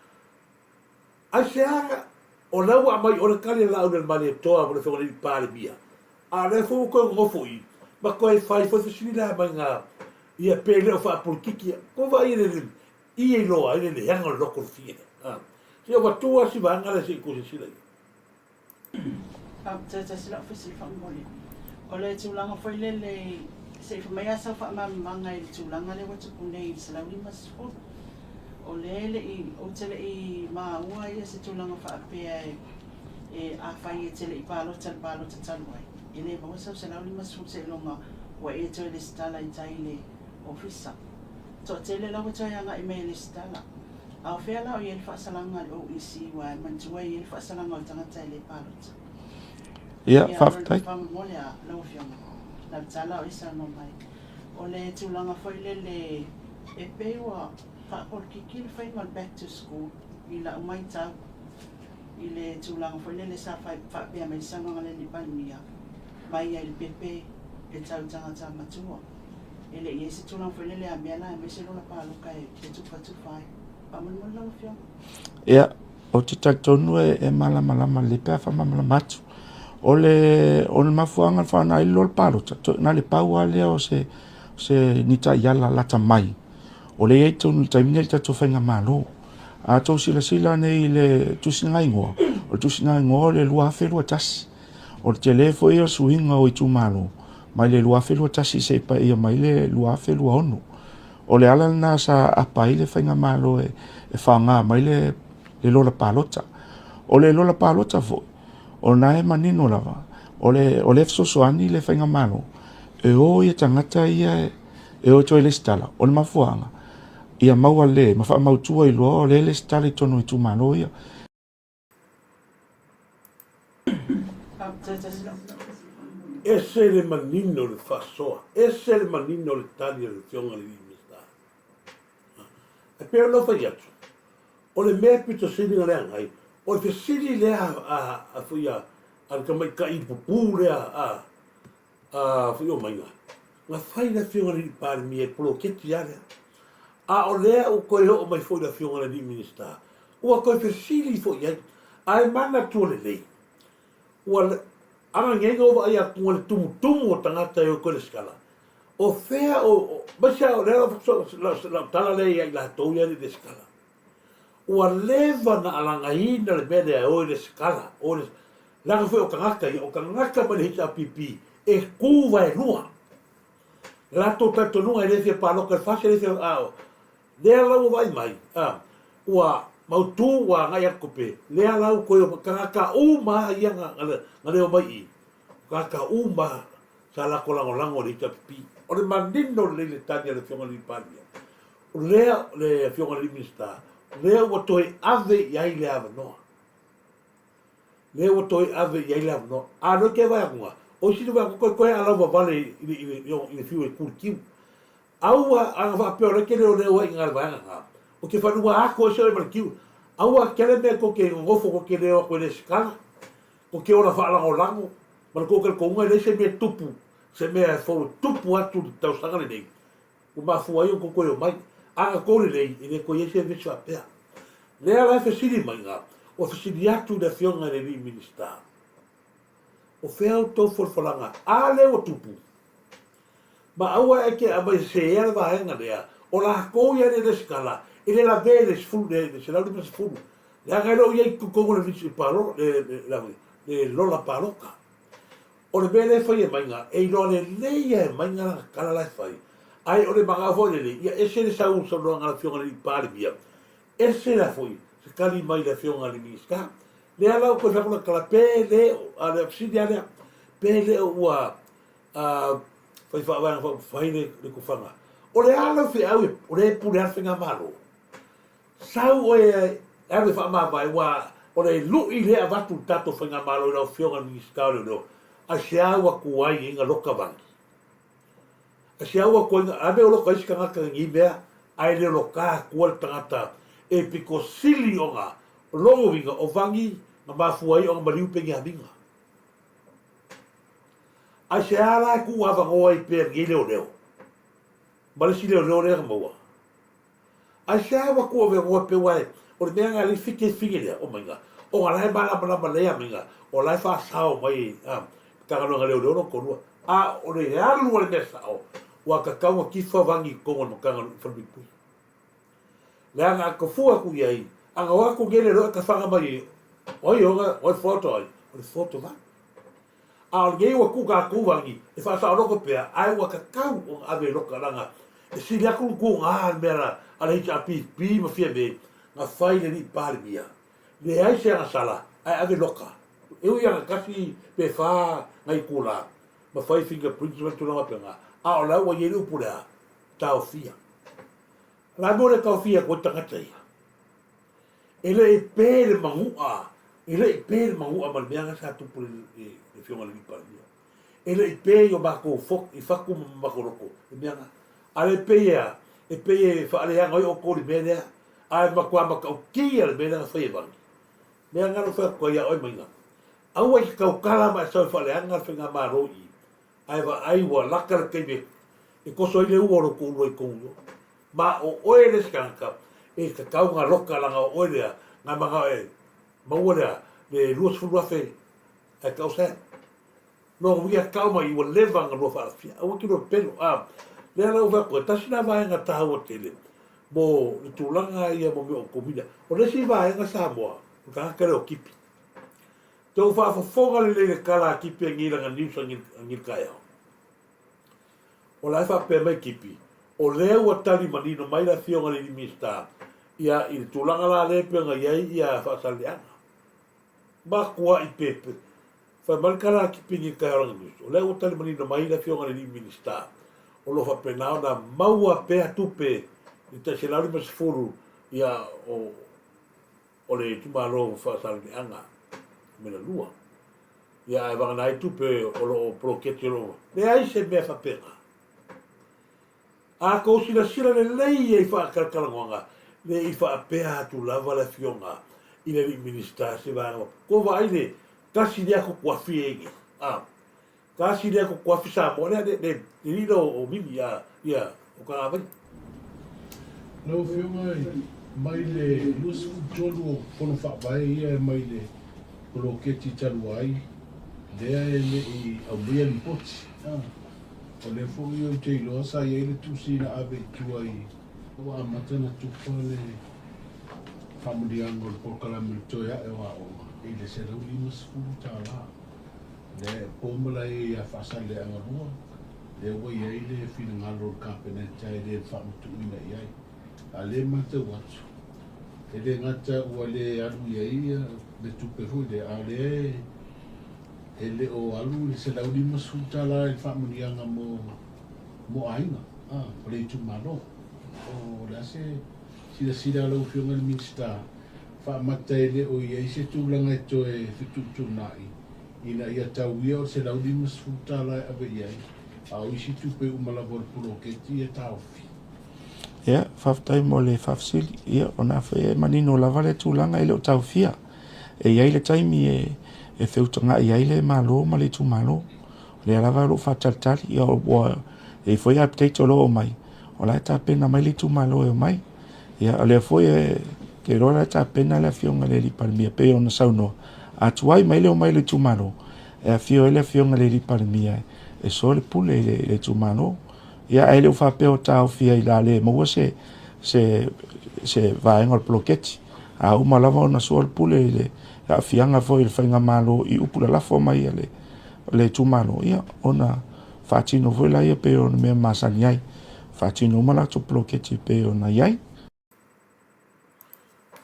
Aisea o lea ua aumai o le tali a Laaulialemalietoa mo le Afioga i le Palemia, a o lea foi ua toe nonofo i ma toe fai foi fesili la mai na ia pe le o faapolitiki ia. Ko vaai le i e iloa ai le leaga o le loto o le fia lea. Se ua tua si vaega lea se i tou silasila i ai. Faafetai tasi lau fesili faamolemole. O le tulaga foi lele se i fai mai lava sau faamalamalamaga i le tulaga lea ua tupu nei i le 150. O lea e le i, ou te le i maua ia se tulaga faapea e afai e te le i palota i le palota talu ai, e le maua sau 150 seiloga ua e toe lesitala i tai i le ofisa. Toatele la ua toe agai mai e lesitala. A o fea la o i ai le faasalaga a le OEC aua e manatua e i ai le faasalaga o le tagata e le palota. Ia, faafetai. Faamolemole a lau Afioga, Lautala o e saunoa mai. O le tulaga foi lele e pei ua. Faapolokiki le faiga o le back to school i lau maitau i le tulaga foi lele sa faapea mai le saunoaga a le Alii Palemia mai ai le pepe e tau i tagata matua. E le i i ai se tulaga foi lele a mea la e aumai se lola paloka e tufatufa ai. Faamolemole lau Afioga. Ia, ou te talitonu e malamalama lelei pe a faamalamalama atu. O le, o le mafuaaga na faaaoga ai le lola palota, na o le pau lava lea o se, se ni taiala lata mai o lea e i ai totonu i le taimi lenei i le tatou faigamalo. A outou silasila nei i le tusiga igoa, o le tusiga igoa o le 2021. O le tele foi o le suiga o itumalo mai le 2021 seia paia mai le 2026. O le ala lena sa apa ai le faigamalo e faaaoga mai le lola palota. O le lola palota foi, o lena e manino lava, o le o lea e fesoasoani le faigamalo e o ia tagata ia e o e toe lesitala. O le mafuaaga, ia maua le ma faamautu ai loa o lea e lesitala i totonu o itumalo ia. Ese le manino o le faasoa, ese le manino o le tali a le Afioga i le Minisita. E pei ona ou fai atu, o le mea e pito sili ona leaga ai, o le fesili lea a foi a le tamaitai pupū lea a Fuiomaiga, na fai le Afioga i le Palemia i le poloketi lava lea. A o lea ua toe oo mai foi le Afioga i le Minisita, ua toe fesili foi i ai. Ae manatua lelei, ua ana nei na ou vaai atu i le tumutumu o tagata e o toe resitala, o fea o, aemaise lava o lea lau tala lea ia i latou ia e le i resitala. Ua leva na alagaina le mea lea e o e resitala, o e leaga foi o tagata ia, o tagata mai le HRPP e tu vaelua. Latou talitonuga e le fia palota i le FAST, e le fia, a o lea la ua vaai mai, a, ua mautu ua agai atu pe, lea la ua toe tagata uma lava ia na, na, na le omai i i, tagata uma lava sa latou lagolago i le HRPP. O le manino lelei le tali a le Afioga i le Palemia, o lea le Afioga i le Minisita, lea ua toe ave i ai le avanoa. Lea ua toe ave i ai le avanoa. A lea ke vaai atu o isi vaai atu toe toe alauvavale i le, i le, i le fiu e kulikiu. Aua ana faapea o lea e te leoleo ai i ina i le vaega lena, ou te fanua atu ai se oe ma le kiu. Aua tele mea tou te nonofo tou te leo atu e lesitala, tou te ola faalagolago ma le tou talitonuga e leai se mea e tupu, se mea e fou e tupu atu i le tausaga lenei, ua mafua ai ona tou toe omai. A na tou lelei, e le toe i ai se vesi faapea. Lea la e fesili mai ina, ua fesili atu i le Afioga i le alii Minisita, o fea outou folafolaga a lea ua tupu? Ma aua e te aumai sesea le vaega lea, o latou ia e le resitala, e le lavea i le 150, leaga e le o i ai i totonu o le lisi palota, le lola palota. O le mea lea e fai e Maiga, e iloa lelei lava e Maiga lana tala la e fai, ae o le manao foi lele, ia ese le sau saunoaga a le Afioga i le Palemia, ese la foi se tali mai i le Afioga i le Minisita. Lea la ua toe fai atu lana tala, pe le o, a o le fesili lava lea, pe le o ua a fai faavaega faaupufai le, le tofaga. O le a lau feau, o lea e pule lava le faigamalo. Sau oe e alu e faamavae, ua o le lui lea e avatu i le tatou faigamalo i lau Afioga i le Minisita o Leoleo, aisea ua tuai ai na loka vangi? Aisea ua tuai na, a mea o loka isi tagata i nei mea, ae le loka atua le tagata e pito sili ona lona uiga o vangi na mafua ai ona maliu Peniamina. Aisea la e tuu avanoa ai pea lenei leoleo ma le isi leoleo lea na maua? Aisea ua tuu avanoa pea aua o le mea lena lea e fiti ai fine lea omaiga ona la e malamalama lelei amaiga o la e faasao mai a Matagaluega Leoleo lona toalua a o le alu a le mea sao ua tatau ona tifa vangi i totonu o le Matagaluega Falepuipui. Leaga a tofua atu i ai, ana o atu nei leoleo ae tafaga mai ai, o ai ona, o ai le foto ai? O le foto vangi. A o lenei ua tuu tatou vangi e faasaoloto pea, ae ua tatau ona ave i loka leaga e sili atu le tuga le mea a le HRPP ma Fiame na fai i le alii Palemia. Leai se agasala ae ave loka. E ui ana tasi pe fa nai itula ma fai fingerprints ma tulaga faapena, a o la ua i ai le upu lea, taofia. O le a le mea ua le taofia atu ai tagata ia? E le i pe le manu'a, e le i pe le manu'a ma le mea lena sa tupu i le Afioga i le Alii Palemia. E le i pe i o matou i fatu ma matou loto le mea lena. A le pei e a? E pei e faaleaga ai outou i le mea lea, ae matua matautia le mea lea na fai e Vani. Mea na na fai atu ai ia oe Maina. Aua e te tautala ma e sau e faaleaga le faigamalo i i, ae vaai ua lata le taimi e toso ai le ua o lou toalua i totonu i o. Ma o oe le isi tagata e tatau ona loka leaga o oe lea na manao e maua lea le 20,000 ae tau sea. Lona uiga tau mai ua leva ona lua faalafia. Aua e te lua pepelo. A, lea la ua fai atu ai, tasi lena vaega taua tele mo le tulaga ia mo mea o komina. O le isi vaega Samoa, o le tagata lea o Kipi. Tou faafofoga lelei i le tala a Kipi a nei lana news a nei le taeao. O la e faapea mai Kipi, o lea ua tali manino mai le afioga i le Minisita ia i le tulaga la lea e pei ona i ai ia Faasaleleaga. Matuai pepe. Fai mai le tala a Kipi nei le taeao lana news, o lea ua tali manino mai le afioga i le Minisita o lo o faapena ona maua pea tupe i le tai 150 ia o o le itumalo o Faasaleleaga numera 2. Ia ae vagana ai tupe o lo o poloketi o lo o leai se mea faapena. A tou silasila lelei ai faatalatalanoaga, le i faapea atu lava le afioga i le alii Minisita se vaega Tou vaai le tasi lea tutuafi e i nei. A, tasi lea tutuafi Samoa lea le le le lilo o Mimi a ia o Tagavaia. Lau Afioga, mai le 23 o Fono Faavae ia e mai le poloketi talu ai, lea e le i aumaia lipoti. O lea foi ou te iloa sa i ai le tusi na ave i tua i Ua amata ona tufa le faamanuiaga o le polokalame o le toe ae o aoga i le $150. Lea e po malae ai ia Faasaleleaga 2, lea ua i ai le finagalo o le Kapeneta e le faamatuuina i ai. A o lea e matau atu, e le gata ua le alu i ai le tupe foi lea, a o lea e le o alu le $150 i le faamanuiaga mo aiga o le itumalo. O le a se silasila a lau Afioga i le Minisita faamata e le o i ai se tulaga e toe fetuutuunai ina ia tau ia o le $150 e ave i ai, a o isi tupe uma lava o le poloketi e taofi? Ia, faafetai mo le faafesili. Ia, o na foi e manino lava le tulaga e le o taofia. E i ai le taimi e, e feutagai ai le Malo ma le itumalo. O lea lava o lo o faatalitali, ia, ua i ai foi update o lo o omai, o la e tapena mai le itumalo e omai. Ia, o lea foi e, te iloa la e tapena le afioga i le Alii Palemia, pei ona saunoa, a tuai mai le omai o le itumalo, e afio ai le afioga i le Alii Palemia e soa le pule i le, i le itumalo. Ia, ae le o faapea o taofi ai la le maua se, se, se vaega o le poloketi. A uma lava ona sua le pule i le aafiaga foi i le faigamalo i upu lalafo mai a le, le itumalo, ia, ona faatino foi laia pei o le mea masani ai. Faatino uma latou poloketi pei ona i ai.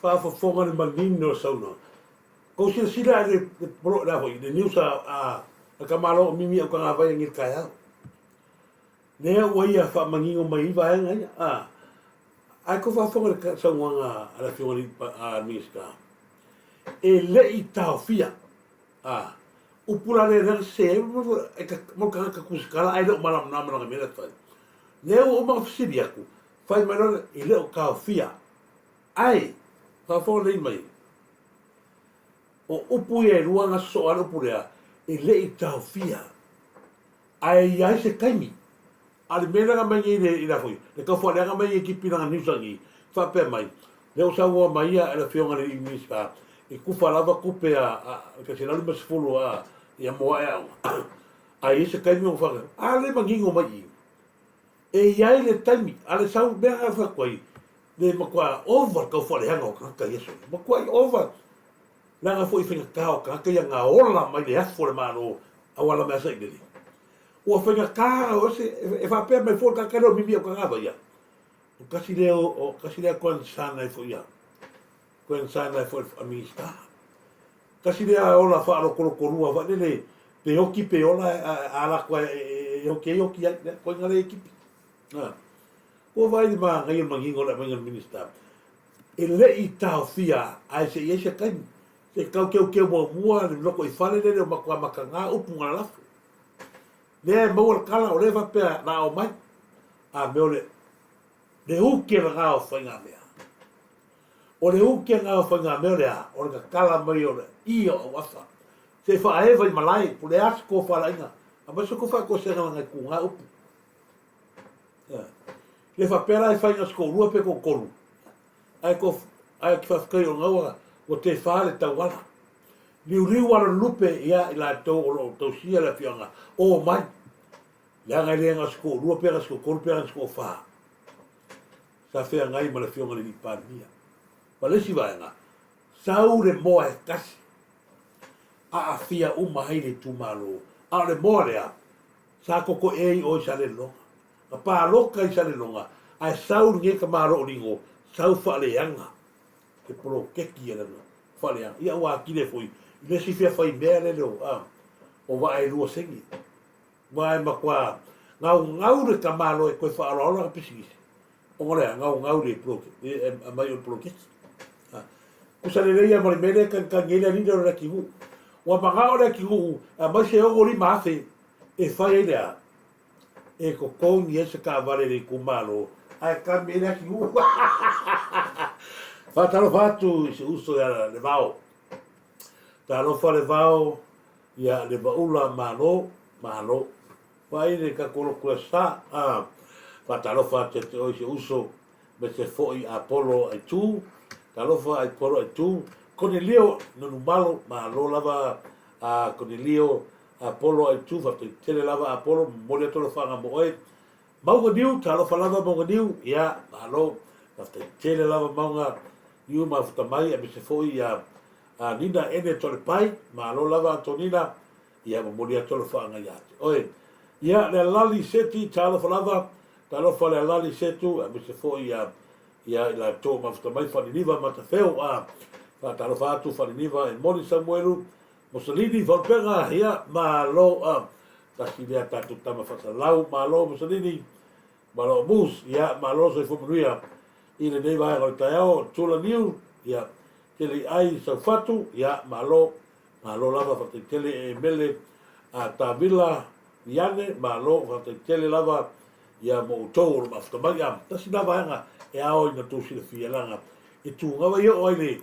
Faafofoga le manino o le saunoaga. Kou silasila i le, le, le, foi, le news a, a, a Tamaloa o Mimi au Tagavai angi le taeao. Lea ua ia faamanino mai ai vaega ia. A, ae kou faafofoga i le saunoaga a le Afioga i le Minisita, e le i taofia, a, upu la lea lea na sese ai mo le tagata tusitala ae le o malamalama lana mea la e fai. Lea ua uma ona fesili atu, fai mai loa e le o taofia, ae faafofoga lelei mai, o upu ia e lua na sosoo ai le upu lea, e le i taofia. Ae i ai se taimi, a o le mea lea na aumai nei i le a foi, le tau faaleaga mai nei e Kipi lana news anei, faapea mai, lea ua saunoa mai ia le Afioga i le Minisita, e tufa lava tupe a le tai 150 a ia mo ae aoga, ae i ai se taimi ona faapea, a lea e manino mai i i, e i ai le taimi, a le sau mea na fai atu ai, le matua ova le tau faaleaga o tagata i aso ia, matuai ova. Leaga foi faigata o tagata ia na ola mai le afu o le Malo auala mai Sailele. Ua faigata o se e faapea mai foi le tagata lea o Mimi Aukagava ia. O tasi lea o tasi lea grandson ai foi ia. Grandson ai foi a Minista. Tasi lea ola faalotoloto lua foi lele pe oki pe ola a ala atu e oki ai oki ai. Koe ngale e kipi. Ua vaai le māngai o le manino o le aumaiga o le Minista. E le i taofia ae se i ai se taimi. Se i tau keukeu muamua le lotoifale lele o matua mataga upu na lalafo. Lea e maua le tala o lea e faapea na ao mai. A mea o le Le uke lena o faigamea. O le uke lena o faigamea o le a? O le tatala mai o le i o auafa. Se i faaeva i malae, po le a se tofalaiga, aemaise ko faatoesega lana e tuga upu. Le faapea la e fai na o se toalua pe toatolu, ae to ae te faafetai o lena ua ua tefa le tauala. Liuliu ala lupe ia i latou o lo o tausia le afioaga, omai. Leaga e le na o se toalua pe na o se toatolu pe na o se toafa. Sa feagai ma le afioga i le Alii Palemia. Ma le isi vaega, sau le moa e tasi, aafia uma ai le itumalo, a o le moa lea, sa totoe i o i Salelologa. Na palota i Salelologa, ae sau lenei tamaloolino, sau faaleaga le poloketi a lana faaleaga. Ia ua atili ai foi i le isi fia fai mea lele o, a, o vaa e lua sene. Aua e matua gaugau le tamaloa e toe faaolaola ana pisinisi, ona o le a? Gaugau i le poloketi, e aumai o le poloketi. Tusa lelei lava ma le mea lea e tagitagi ai le alii lea o le atunuu. Ua manao le atunuu e aumai se $65,000 e fai ai le a? E totogi ai se taavale a le itumalo ae kami ai le atunuu. Faatalofa atu i si uso ia Levao. Talofa Levao Ia le Vaula Malo, Malo. Vaai le tatou lotu e sa, a. Faatalofa atu ia te oe si ou uso, me se foi Apolo Aitu. Talofa Aipolo Aitu. Konelio Nonumalo, malo lava a Konelio Apolo Aitu, faafetai tele lava Apolo, momoli atu alofaaga mo oe. Mauga Niu, talofa lava Mauga Niu, ia, malo, faafetai tele lava Mauga Niu mafuta mai, aemaise foi ia A Nina ene Toalepai, malo lava Antonina, ia momoli atu alofaaga ia te oe. Ia le alali Seti, talofa lava, talofa le alali Setu, aemaise foi ia ia i latou o mafuta mai Faaniniva Matafeo, a faatalofa atu Faaniniva e moni Samuelu, Mosalini Faulupega, ia malo, a tasi lea tatou tama faasalau, malo Mosalini, malo Mus, ia malo soifua manuia i lenei vaega o le taeao, Tula Niu, ia Tele i ai sau fatu, ia, malo, malo lava, faafetai tele e Mele a Tavila Iane, malo, faafetai tele lava, ia, mo outou o lo mafuta mai. Ia, tasi lena vaega e ao ina outou silafia, leaga e tugaua e oo ai le,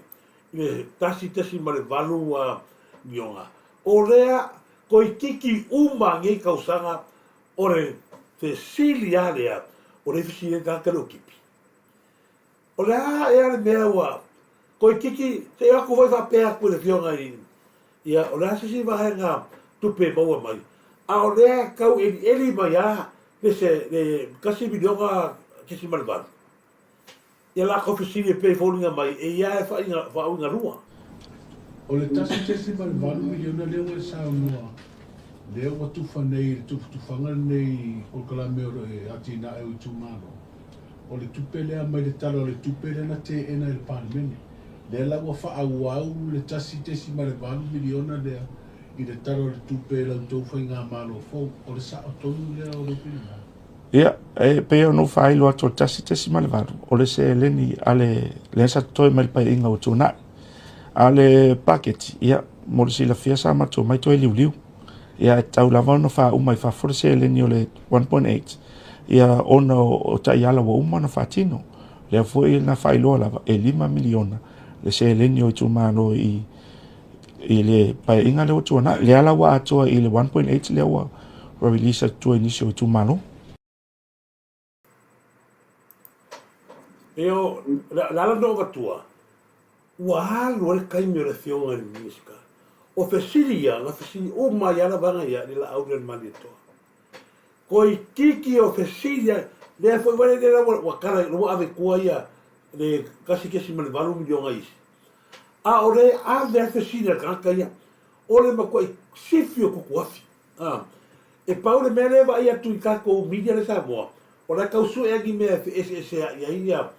i le 1.8 miliona. O lea toeitiiti uma nei tausaga o le fesili lava lea, o lea e fesili ai le tagata le o tipi. O le a ea le mea ua toeitiiti, se i o atu foi faapea atu i le Afioga i, ia, o le a se isi vaega tupe e maua mai, a o lea e tau elieli mai lava le se, le $1.8. Ia latou fesili e pei e foliga mai e ia e faauigalua. O le $1.8 miliona lea ua e saunoa, lea ua tufa nei i le tufatufaga lenei i polokalame o le atinae o itumalo, O le tupe lea mai le Tala o le Tupe lea na teena e le Palemene. Lea la ua faaauau le $1.8 miliona lea i le Tala o le Tupe i la outou faigamalo fou. O le sao tonu lea o lou finagalo? Ia, e pei ona ou faailo atu o le 1.8, o le seleni a le, lea sa totoe mai le Paeaiga ua tuanai. A o le paketi, ia, mo le silafia sa matou omai toe liuliu. Ia, e tatau lava ona faauma i fafo le seleni o le 1.8, ia, ona o taiala ua uma ona faatino. Lea foi na faailoa lava, e $5 miliona le seleni o itumalo i, i le paeaiga lea ua tuanai. Lea la ua atoa i le 1.8 lea ua release atu i nisi o itumalo. E o, le ala na ou avatua, ua alu ai le taimi o le Afioga i le Minisita. O fesili ia, na fesili uma ai lava vaega ia i le laau lea o le Malietoa. Toeitiiti o fesili ai, lea foi uaea lea ua, ua tala, ua ave i tua ia le $1.8 miliona isi. A o le ave a fesili a le tagata ia, o le matuai sifi o tutuafi. A, e pau le mea lea e vaai atu i tatou media lea i Samoa, o la e tau sue ni mea e feeseesea'i ai ia,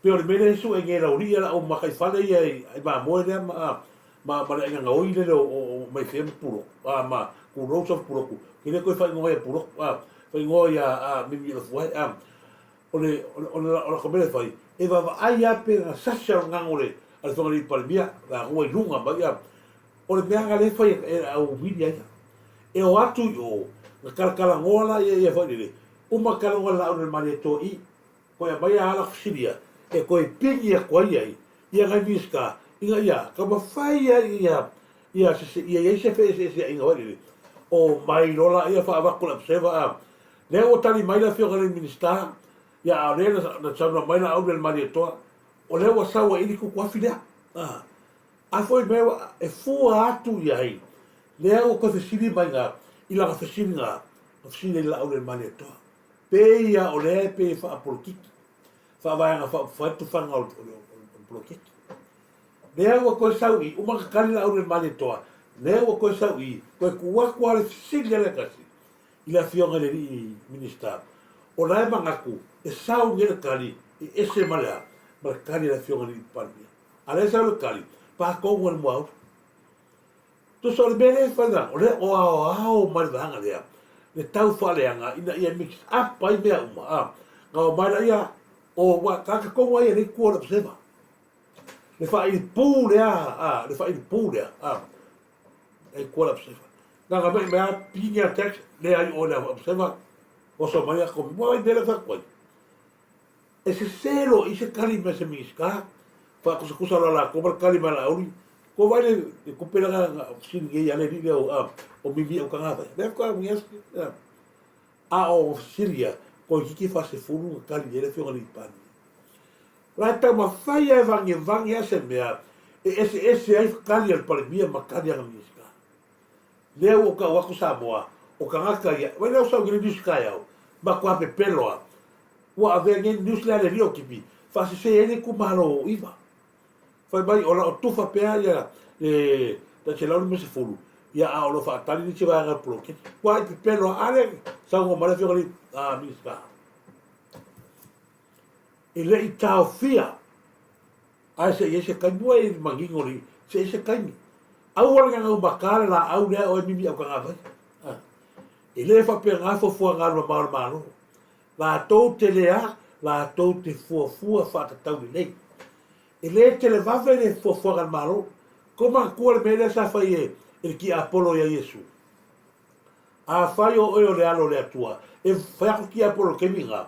pei o le mea lea e sue nei e Laulii ia laʻau mataifale ia i mamoe lea ma, ma, ma le aiga gaoi lele o, o, o Maifea ma Pulotu, a, ma Tulou Soft Pulotu, ke le toe faaigoa ia Pulotu, a, faaigoa ia, a, Mimiʻiolofua, a. O le, o le, o le, o latou mea lea e fai, e vaavaai lava pe na sasi a le gago a le Afioga i le Palemia, vaega i luga mai, a. O le mea lea e fai e le au media ia, e o atu i o, na talatalanoa laia ia foi lele, uma talanoa le laau i le Malietoa i. Koe aumai a ala fesili ia e toe pigi atu ai ai ia nai Minisita ina ia taumafai ai ia ia se ia i ai se feeseeseaiga foi lele o mai loa laia faavatu le observer a lea ua tali mai le afioga i le Minisita ia a o lea na saunoa mai Laauli a le Malietoa o lea ua sau ai i le tutuafi lea a a foi mea e fua atu i ai lea ua toe fesili mai na i lana fesiliga na fesili ai Laauli a le Malietoa Pei a o lea e pei e faapolokiki, faavaega faaupufai le tufaga o le poloketi. Lea ua toe sau i, uma na tali Laauli le Malietoa, lea ua toe sau i, toe tuu atu lava le fesili a le tasi i le Afioga i le alii Minisita, o la e manatu e sau nei le tali e ese ma le a? Ma le tali a le Afioga i le alii Palemia. A o lea e sau le tali, pa tonu lava i le muaulu. Tusa o le mea lea e fai lana, o lea o aoao mai le vaega lea, le tau faaleaga ina ia mix up ai mea uma, a. Na omai laia, o, ua tagata tonu lava ia lea i tua o le observer. Le faaili pū lea, a, le faaili pū lea, a, e i tua o le observer. Na ona mai mai lava, pigi a tax, leai oe le observer, oso mai a komi, ua ai mea lea e fai atu ai. E sese loa i se tali mai se Minisita, faakusakusa loa latou ma le tali mai a Laauli, Ko vai le tupe lea na fesili nei a le alii lea o Mimi Aukagavai. Lea faatoa agi atu. A o fesili ia, toeitiiti faasefulu na tali i ai le Afioga i le Palemia. La e taumafai lava e vagevae lava se mea e eseese ai tali a le Palemia ma tali a le Minisita. Lea ua ou tau atu Samoa, o tagata ia, vaai lea ua sau nei le news taeao, matua pepelo lava. Ua avea nei le news lea a le alii o Tipi, faasese ai le itumalo o Iva. Fai mai o la o tufa pea ia le 150, ia a o lo o faatali le isi vaega o le poloketi. Ua ai pepelo lava, a lea saunoa mai le afioga i le Minisita. E le i taofia Ae se i ai se taimi, ua i manino le, se i ai se taimi. Aua le gagaumata le laau lea oe mimi aukagavai. Ah. E le faapena fuafuaga a le mamao o le Malo. Latou te le a, latou te fuafua faatatau lelei. E le televave le fuafuaga a le Malo. Kou manatua le mea lea sa fai e, e le tiapolo ia Iesu. Afai o oe o le Alo o le Atua, e fai atu tiapolo i le taimi lena,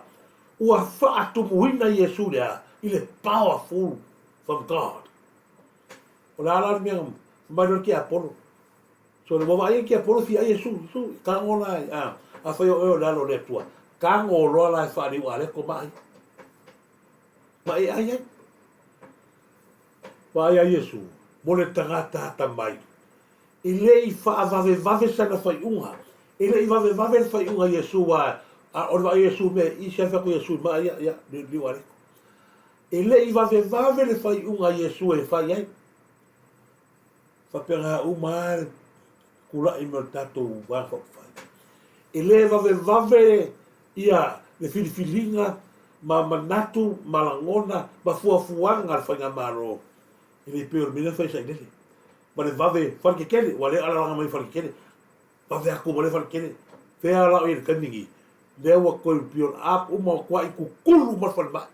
ua faatumuina Iesu lea i le powerful from God. O le a la le mea fai mai loa le tiapolo. So ua vaai le tiapolo fia ai Iesu, Iesu, tago la, a, afai o oe o le Alo o le Atua, tago loa la e faaliu aleko ma ai. Ma e ai ai. Vaai a Iesu, mo le tagata atamai, E le i faavavevave sana faiuga. E le i vavevave le faiuga a Iesu a, a o le vaai o Iesu mea i se afe atu Iesu ma ia, ia, liu, liu aleko. E le i vavevave le faiuga a Iesu e fai ai. Faapena uma lava le tulai mai o le tatou Vaega Faaupufai. E le vavevave ia le filifiliga ma manatu ma lagona ma fuafuaga a le Faigamalo. E le pei o le mea lea na fai e Sailele. Ma le vave falekekele, ua le alalaga mai falekekele. Vave atu ma le falekekele. Fea la o i le taimi nei, lea ua toe build up uma o tuai kukulu ma le falemai.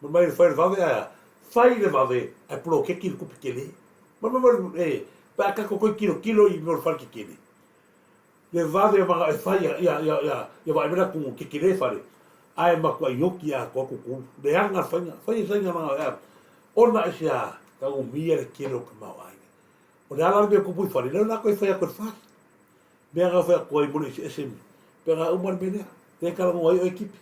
Ma mai le fai le vave ae a, fai le vave ae poloketi le tupe tele. Ma mai ma e, pe a tatou toe tilotilo i mea o le falekekele, Le vave e manao e fai ia, ia, ia, ia, ia vaai mai le atunuu tetele fale, ae matuai oti atoa kukulu. Leaga le faiga, fai e saiga manao e ave. Ona i se a, taumia le tele o tamaoaiga. O le a la le mea tupu i fale, lea o le a toe fai atu e le fale. Mea na fai atu ai mo le eseese, pe na uma le mea lea, lea e talanoa ai oe Tipi.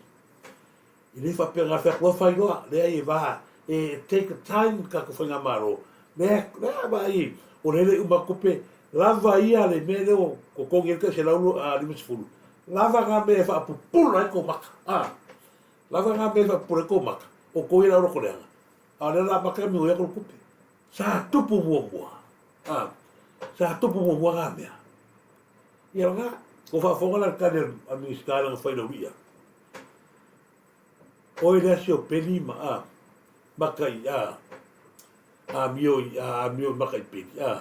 E le faapea na fai atu loa fai loa, leai e va, e take a time le tatou faigamalo, lea, lea vaai, o lea e le i uma tupe, lava ia le mea lea ua totogi ai le tai 150, lava na mea e faapupula ai tou maka, a, lava na mea e faapupula ai tou maka, o tou ia le au lotoleaga, a o lea o le a amata ona migoi atu le tupe. Sa tupu muamua, a, sa tupu muamua na mea. Ia lena, ua faafofoga la le tali a le Minisita i lana failaulia. Oe lea si o peli ma a maka i a amio i a amio i maka i peli a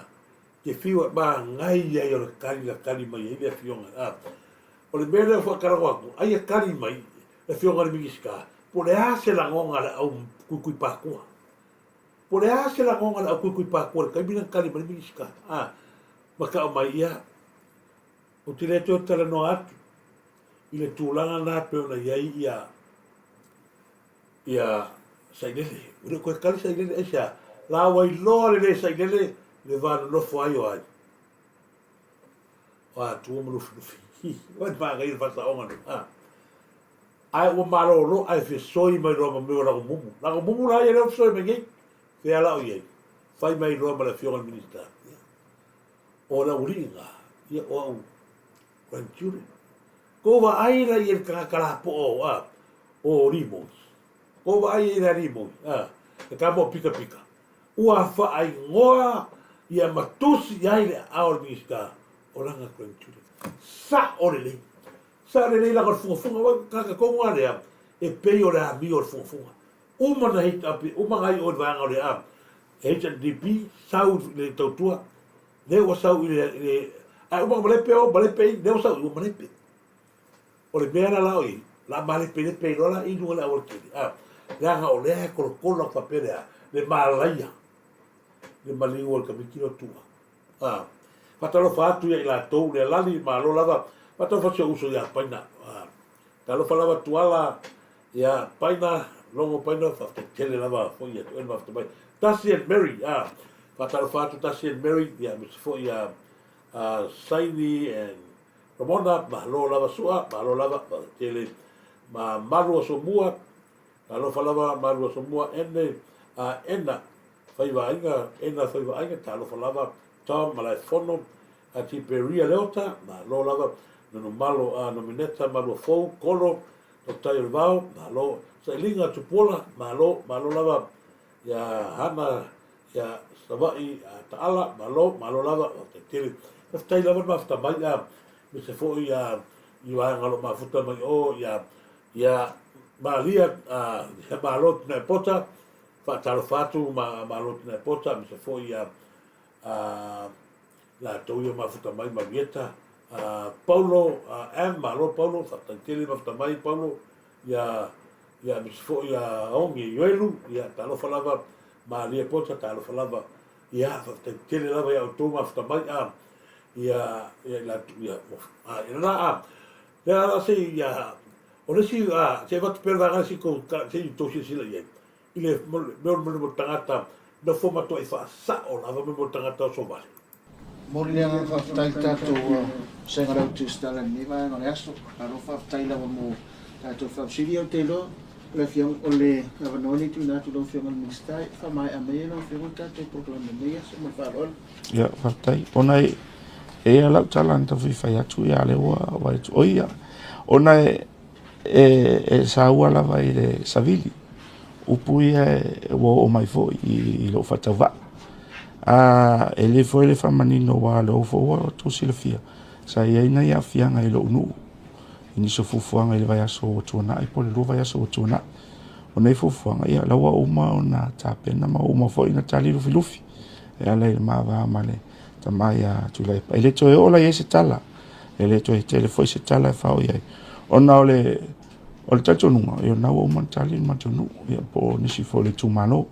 te fiu e māngai ai o le tali na tali mai ai le afioga a o le mea lea ua faatalago atu ai e tali mai le afioga i le Minisita po o le a se lagoga a le au kuikui pakua po o le a se lagoga a le au kuikui pakua i le taimi lea na tali mai le Minisita a ma tau mai ia ou te le toe talanoa atu i le tulaga lena pei ona i ai ia. Ia Sailele, ua le toe tali Sailele aisea? La ua iloa le le Sailele le va nonofo ai o ai? O Atua ma Lufilufi. Ua manaia le faasaoga lea. A. Ae ua malolo ae fesoi mai loa ma mea o Lagumumu. Lagumumu la ia lea ua fesoi mai nei. Fea la o i ai? Fai mai loa ma le afioga i le Minisita. Ia. O le aualii na, ia o au grandchildren. Kou vaai la i le tagata lapoa o a o Limoi. Kou vaai i le Limoi, a le tama o Pikapika. Ua faaigoa ia ma tusi i ai le aao o le Minisita o lana grandchildren. Sa'o lelei. Sa'o lelei leaga o le fugafuga, aua o le tagata tonu lava lea e pei o le amio o le fugafuga. Uma na hit up, uma na iu i le vaega o le a HNDP, sau i le tautua, lea ua sau i le, i le ae uma na malepe o, malepe i, lea ua sau i ua malepe. O le mea la la o i, la malepelepe ai loa la i luga o le aualatele, a, leaga o lea e tolotolo atu faapea le a, le malaia, le maliu o le tamaiti lea o Tuua. A, faatalofa atu ia i latou, le alali, malo lava, faatalofa si ou uso ia Paina, a, talofa lava Tuala, ia Paina, Logo Paina, faafetai tele lava foi ia te oe le mafuta mai. Tasi and Mary, a, faatalofa atu Tasi and Mary, ia, aemaise foi ia, a, Saini and Ramona, malo lava Sua, malo lava, faafetai tele. Ma Malu Asomua, talofa lava Malu Asomua, ene, a, Ena, Faivaaiga, Ena Faivaaiga, talofa lava, Tom Malaefono, a Tiperia Leota, malo lava, Nonumalo a Nomineta Maluafou, Kolo, Tautai o le Vao, malo, Sailiga Tupuola, malo, malo lava ia Hana ia Savaii a Taala, malo, malo lava, faafetai tele. Faafetai lava le mafuta mai a aemaise foi ia i vaega o lo o mafuta mai o ia ia Malia a ia malo Tunaepota, faatalofa atu ma malo Tunaepota aemaise foi ia a latou ia mafuta mai Marieta, a Paulo a M, malo Paulo, faafetai tele mafuta mai Paulo, ia ia aemaise foi ia Ogi Ioelu, ia talofa lava Malia Pota, talofa lava, ia faafetai tele lava ia outou mafuta mai a ia ia ila ia a ia la a lea la se ia o le isi a se avatu pea le vaega le isi tou se i tou silasila i ai i le mea o le tagata nofo matuai faasao lava mea o le tagata o Sovale. Momoli le agaga faafetai i le tatou Vasega Lautusitala i lenei vaega o le aso. Malo faafetai lava mo tatou faafesili. Ou te iloa o le afioga, o le avanoa lenei e tuuina atu i lau Afioga i le Minisita e faamaea mai ai lau Afioga le tatou polokalame i lenei aso. Ma le faaaloalo. Ia, faafetai. Ona e i ai lau tala na tau fia fai atu, ia lea ua vaai atu. O ia, ona e E saua lava i le savili, upu ia ua oo mai foi i lou faatauvaa. A e le foi le faamanino aua o lea foi ua outou silafia, sa i ai nai aafiaga i lou nuu i nisi o fuafuaga i le vaiaso ua tuanai po o le 2 vaiaso ua tuanai. O nei fuafuaga, ia o la ua uma ona tapena ma ua uma foi ona tali Lufilufi e ala i le ma va ma le tama ia Tuilaepa. E le toe oo la i ai se tala. E le toe tele foi se tala e fao i ai, ona o le o le talitonuga, ia na ua uma ona tali le matou nuu, ia po o nisi foi o le itumalo.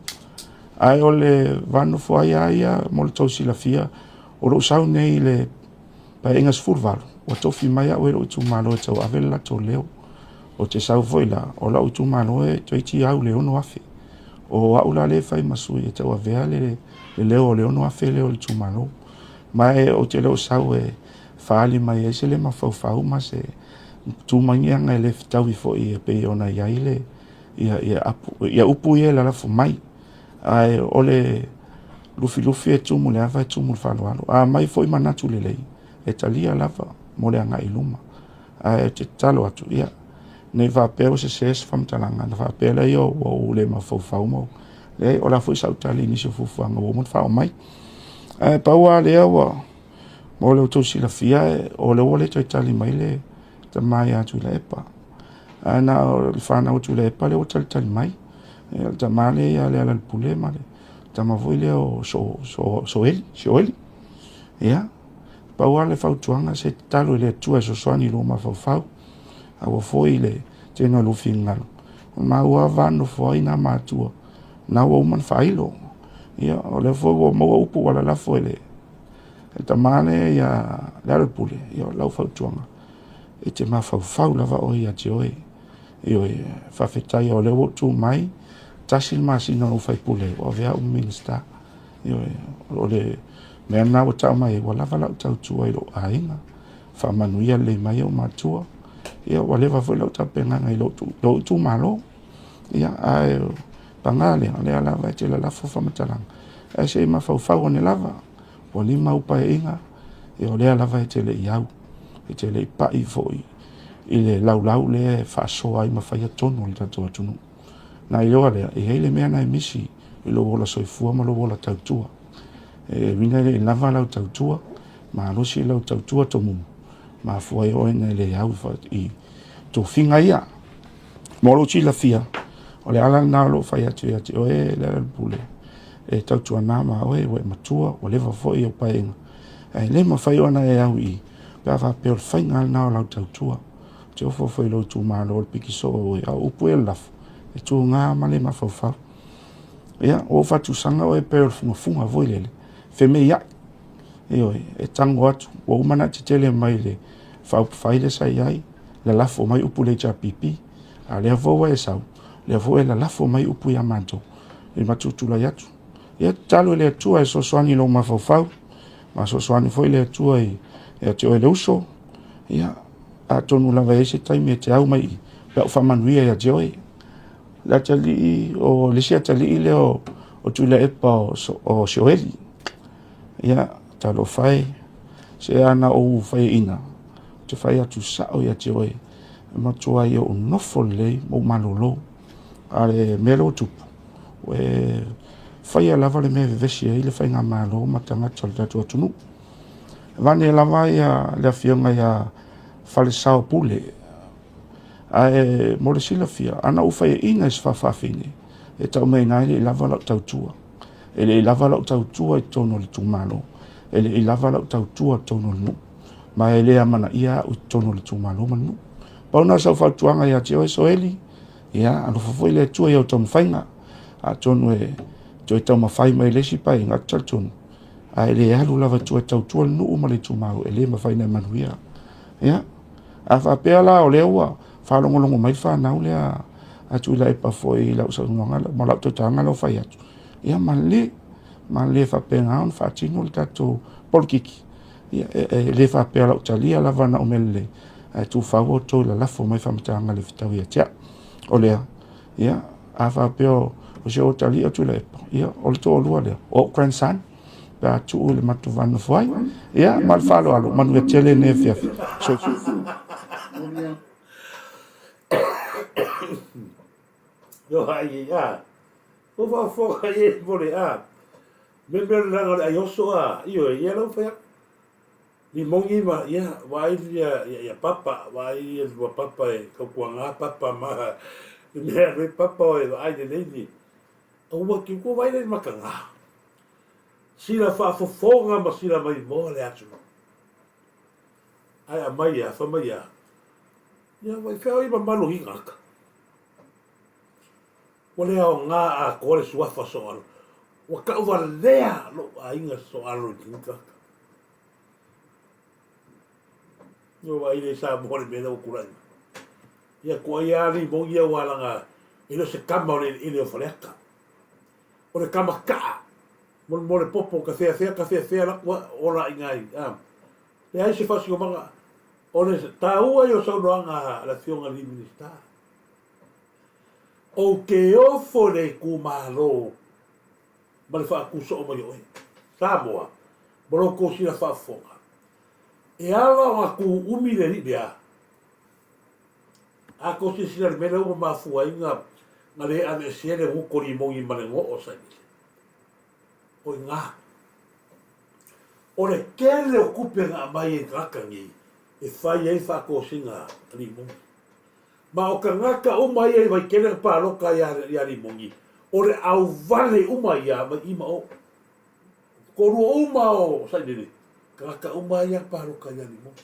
Ae o le va nofo ai lava ia mo le tou silafia, o lou sau nei i le Paeaiga 18, ua tofi mai au e lou itumalo e tauave le latou leo. Ou te sau foi la, o lou itumalo e toeitiiti au i le 6,000. O au la lea e fai ma sui e tauavea le leo o le 6,000 lea o le itumalo. Ma e ou te le o sau e faaali mai ai se le mafaufau ma se tumagiaga e le fetaui foi e pei ona i ai le ia, ia, apu, ia upu ia e lalafo mai. Ae o le lufilufi e tumu le ava e tumu le faaaloalo. A mai foi manatu lelei, e talia lava mo le agai i luma. Ae ou te tatalo atu, ia, ne i faapea ua sese se faamatalaga, ona faapea lea ua ou le mafaufau ma leai, o le a foi sau tali i nisi o fuafuaga ua uma ona faaoo mai. Ae pau lava lea ua mo le outou silafia, o lea ua le toe tali mai le tama ia Tuilaepa. Ae na o le fanau a Tuilaepa lea ua talitali mai. O le tama lea ia Lealailepule ma le tama foi lea o Soeli, Sioeli. Ia, pau lava le fautuaga, se tatalo i le Atua e fesoasoani i lou mafaufau. Aua foi le tino i lou finagalo. O maua va nofo ai nā matua, na ua uma ona faailo. Ia, o lea foi ua maua upu ua lalafo e le tama lea ia Lealailepule, ia o lau fautuaga, e te mafaufau lava oe ia te oe. Ioe, faafetai o lea ua ou tu mai, tasi le masina o lou faipule, ua avea au ma Minisita. Ioe, o le mea lena ua tau mai ai, ua lava lau tautua i lou aiga, faamanuia lelei mai ou matua, ia ua leva foi lau tapenaga i lou itumalo. Ia, ae paga lea, o lea lava e te lalafo faamatalaga, ae se i mafaufau ane lava, ua lima au paeaiga, ia o lea lava e te le i au, e te le i pai foi i le laulau lea e faasoa ai ma faia tonu a le tatou atunuu. Na iloa lea, e i ai le mea na e misi i lou ola soifua ma lou ola tautua. E uiga e le i lava lau tautua, malosi lau tautua tomumu, mafua ai oe na e le au i tofiga ia. Mo lou silafia, o le ala lena o lou fai atu ia te oe Lealailepule, e tautuana ma oe ua e matua, ua leva foi ou paeaiga, ae le mafai ona e au i i, pe a faapea o le faiga lena o lau tautua. Ou te ofo foi i lou itumalo o le piki soo oe, a o upu ia o le lafo, e tuga ma le mafaufau. Ia, ua ou faatusaga oe pei o le fugafuga foi lele, femeiai. Ioe, e tango atu, ua uma ona e tetele mai i le faaupufai lea sa i ai, lalafo mai upu i le HRPP, a o lea foi ua e sau, lea foi e lalafo mai upu ia matou, i matou tulai atu. Ia tatalo i le Atua e fesoasoani i lou mafaufau, ma fesoasoani foi le Atua ia te oe le uso, ia, atonu lava e i ai se taimi e te au mai i i, pe a ou faamanuia ia te oe. Le atalii, o le isi atalii lea o Tuilaepa o Sioeli. Ia, talofa e, se ana ou faiaina, ou te fai atu sao ia te oe, e matuai ou nofo lelei ma ou malolo. A o le mea lea ua tupu, ua e faia lava le mea e vevesi ai le faigamalo ma tagata o le tatou atunuu. E vane lava ia le afioga ia Falesao Pule, ae mo le silafia, ana ou faiaina i se faafafine, e tau mai ai e le i lava lau tautua. E le i lava lau tautua i totonu o le itumalo, e le i lava lau tautua i totonu o le nuu, ma e le amanaia au i totonu o le itumalo ma le nuu. Pau lena o sau fautuaga ia te oe Soeli, ia alofa foi le Atua i au taumafaiga, atonu e toe taumafai mai i le isi paeaiga, ou te talitonu, a e le alu lava i tua e tautua le nuu ma le itumalo, e le mafai ona e manuia. Ia, a faapea la o lea ua faalogologo mai le fanau lea a Tuilaepa foi i lau saunoaga ma lau tautalaga lea ua fai atu, ia malie, malie faapena ona faatino le tatou polokiki. Ia, e le faapea o lau talia lava na o mea lelei, ae tuufau outou i lalafo mai faamatalaga le fetau ia te au. O lea, ia, a faapea o si ou atalii o Tuilaepa, ia, o le toalua lea, o ou grandson, pe a tuu i le matou va nofo ai. Ia, ma le faaaloalo, manuia tele lenei afiafi. Soifua. Yo ai a. Ko faafofoga i e mo le a. Me mea le laga o le ai oso a. Ioe, ia lau fai atu. Limogi ma, ia, vaai ia, ia, ia papa, vaai ia lua papa e tautuaga papa ma le mea alu ai papa o e vaai lelei ni. Aua ki ko vai le mataga. Sila faafofoga ma sila maimoa le atunuu. Ae aumai a, fai mai a. Ia vai fea oi mamalu o tagata. Ua le aoga atoa le suafa Soalo. Ua tauvalea lou aiga Soalo i lenei tagata. Ua vaai lea i Samoa le mea lea ua tulai mai. Ia tuai lava limogi aua leaga e le o se tama o le eleele o Faleata. O le tama taa mo mo le popo ta feafea ta feafea alu atu ola i ina i a. Leai se faasinomaga o le taua ia o saunoaga a le Afioga i le Minisita. Ou te ofo i le itumalo ma le faatusoo mai o oe, Samoa, ma lo outou sila faafofoga. E ala ona tuumi le alii lea, a tou silasila i le mea lea ua mafua ai na le aveesea le guto limoni ma le goo sailele. O i ina. O le tele o tupe na aumai e tagata nei e fai ai faatosina a limoni. Ma o tagata uma ia i Vaitele na palota ia Limoni, o le auvale uma ia mai i ma o. Toalua uma o Sailele, tagata uma ia na palota ia Limoni.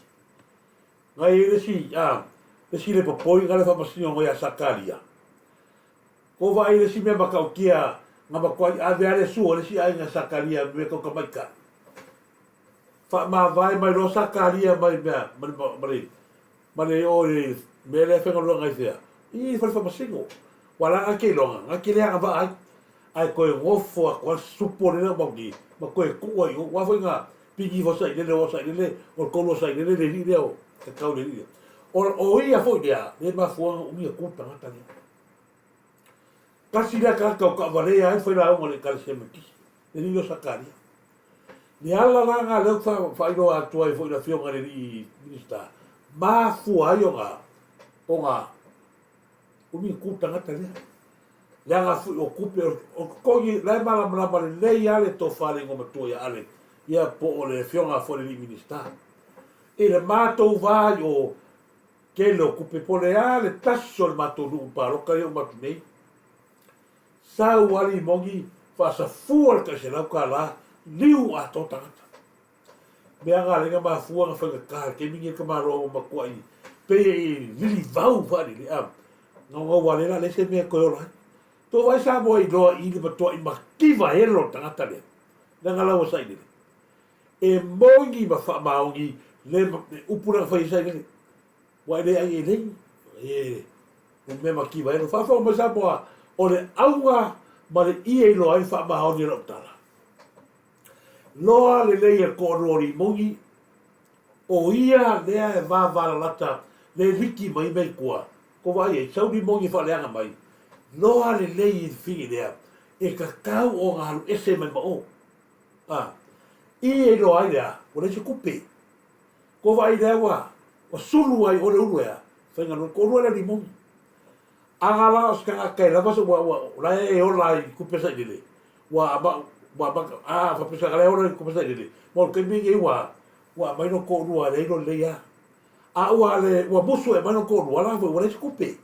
Na i ai le isi, a, le isi lepopoi na le faamasinoga ia Sakaria. Ko vaai le isi mea matautia na matuai ave a le sua le isi aiga Sakaria me mea tau tamaitai. Faamavae mai loa Sakaria mai mea, ma le, ma le, ma le o i le mea lea e faigaluega ai fea? I fale faamasino. Ua la na ke iloga, na ke le agavaa ai. Ae toe nofo atu lava supo lele o mauni ma toe tuu ai i o. Aua foi na pigi ifo sailele, o sailele, o le tolu o sailele le alii lea o tatau i le alii lea. O, o ia foi lea, le mafua ona umi atu le tagata lea. Tasi lea tagata o taavalea ai le failauga o le Ekalesia Metotisi, le alii lea o Sakaria. Le ala la lena lea ou te faailoa atu ai foi i le Afioga i le alii Minisita, mafua ai ona, ona umi tu le tagata lea. Leaga foi o tupe o totogi, la e malamalama lelei lava le tofa a le igoamatua ia Ale, ia po o le Afioga foi i le alii Minisita. I le matou va i o tele o tupe, po o le a le tasi o le matou nuu palota lea e uma atu nei, sau lava limoni faasafua le tai $100, liu atoa tagata. Mea na ala ai na mafua na faigata i le taimi lenei le tamaloa ua matuai pei e lilivau faalele a naunau ale la leai se mea e toe ola ai. Tou vaai Samoa iloa i le matuai mativa elo le tagata lea leaga la ua sailele. E moni ma faamaoni le upu lea na fai ai sailele ua e le ai eleni e o mea mativa elo. Faafofoga mai Samoa o le auga ma le ie iloa ai le faamaoni o lau tala. Loa lelei e toalua o Limoni, o ia lea e vavalalata le liki mai mea i tua, ko vaai ai, sau Limoni e faaleaga mai, loa lelei i le fili lea, e tatau ona alu ese mai ma o. A, i e iloa ai lea, ua leai se tupe. Ko vaai lea ua, ua sulu ai o le ulu ea, faigaluega, toalua lea Limoni. Aga la o se tagata e lava se, ua, ua, la e ola ai i tupe sailele, Ua ama, ua ama, a faapea sa e ola i kupa sailele, ma o le taimi lenei ua, ua aumai lona toalua lea iloa lelei lava. A ua le, ua musu e aumai lona toalua la foi ua leai se tupe.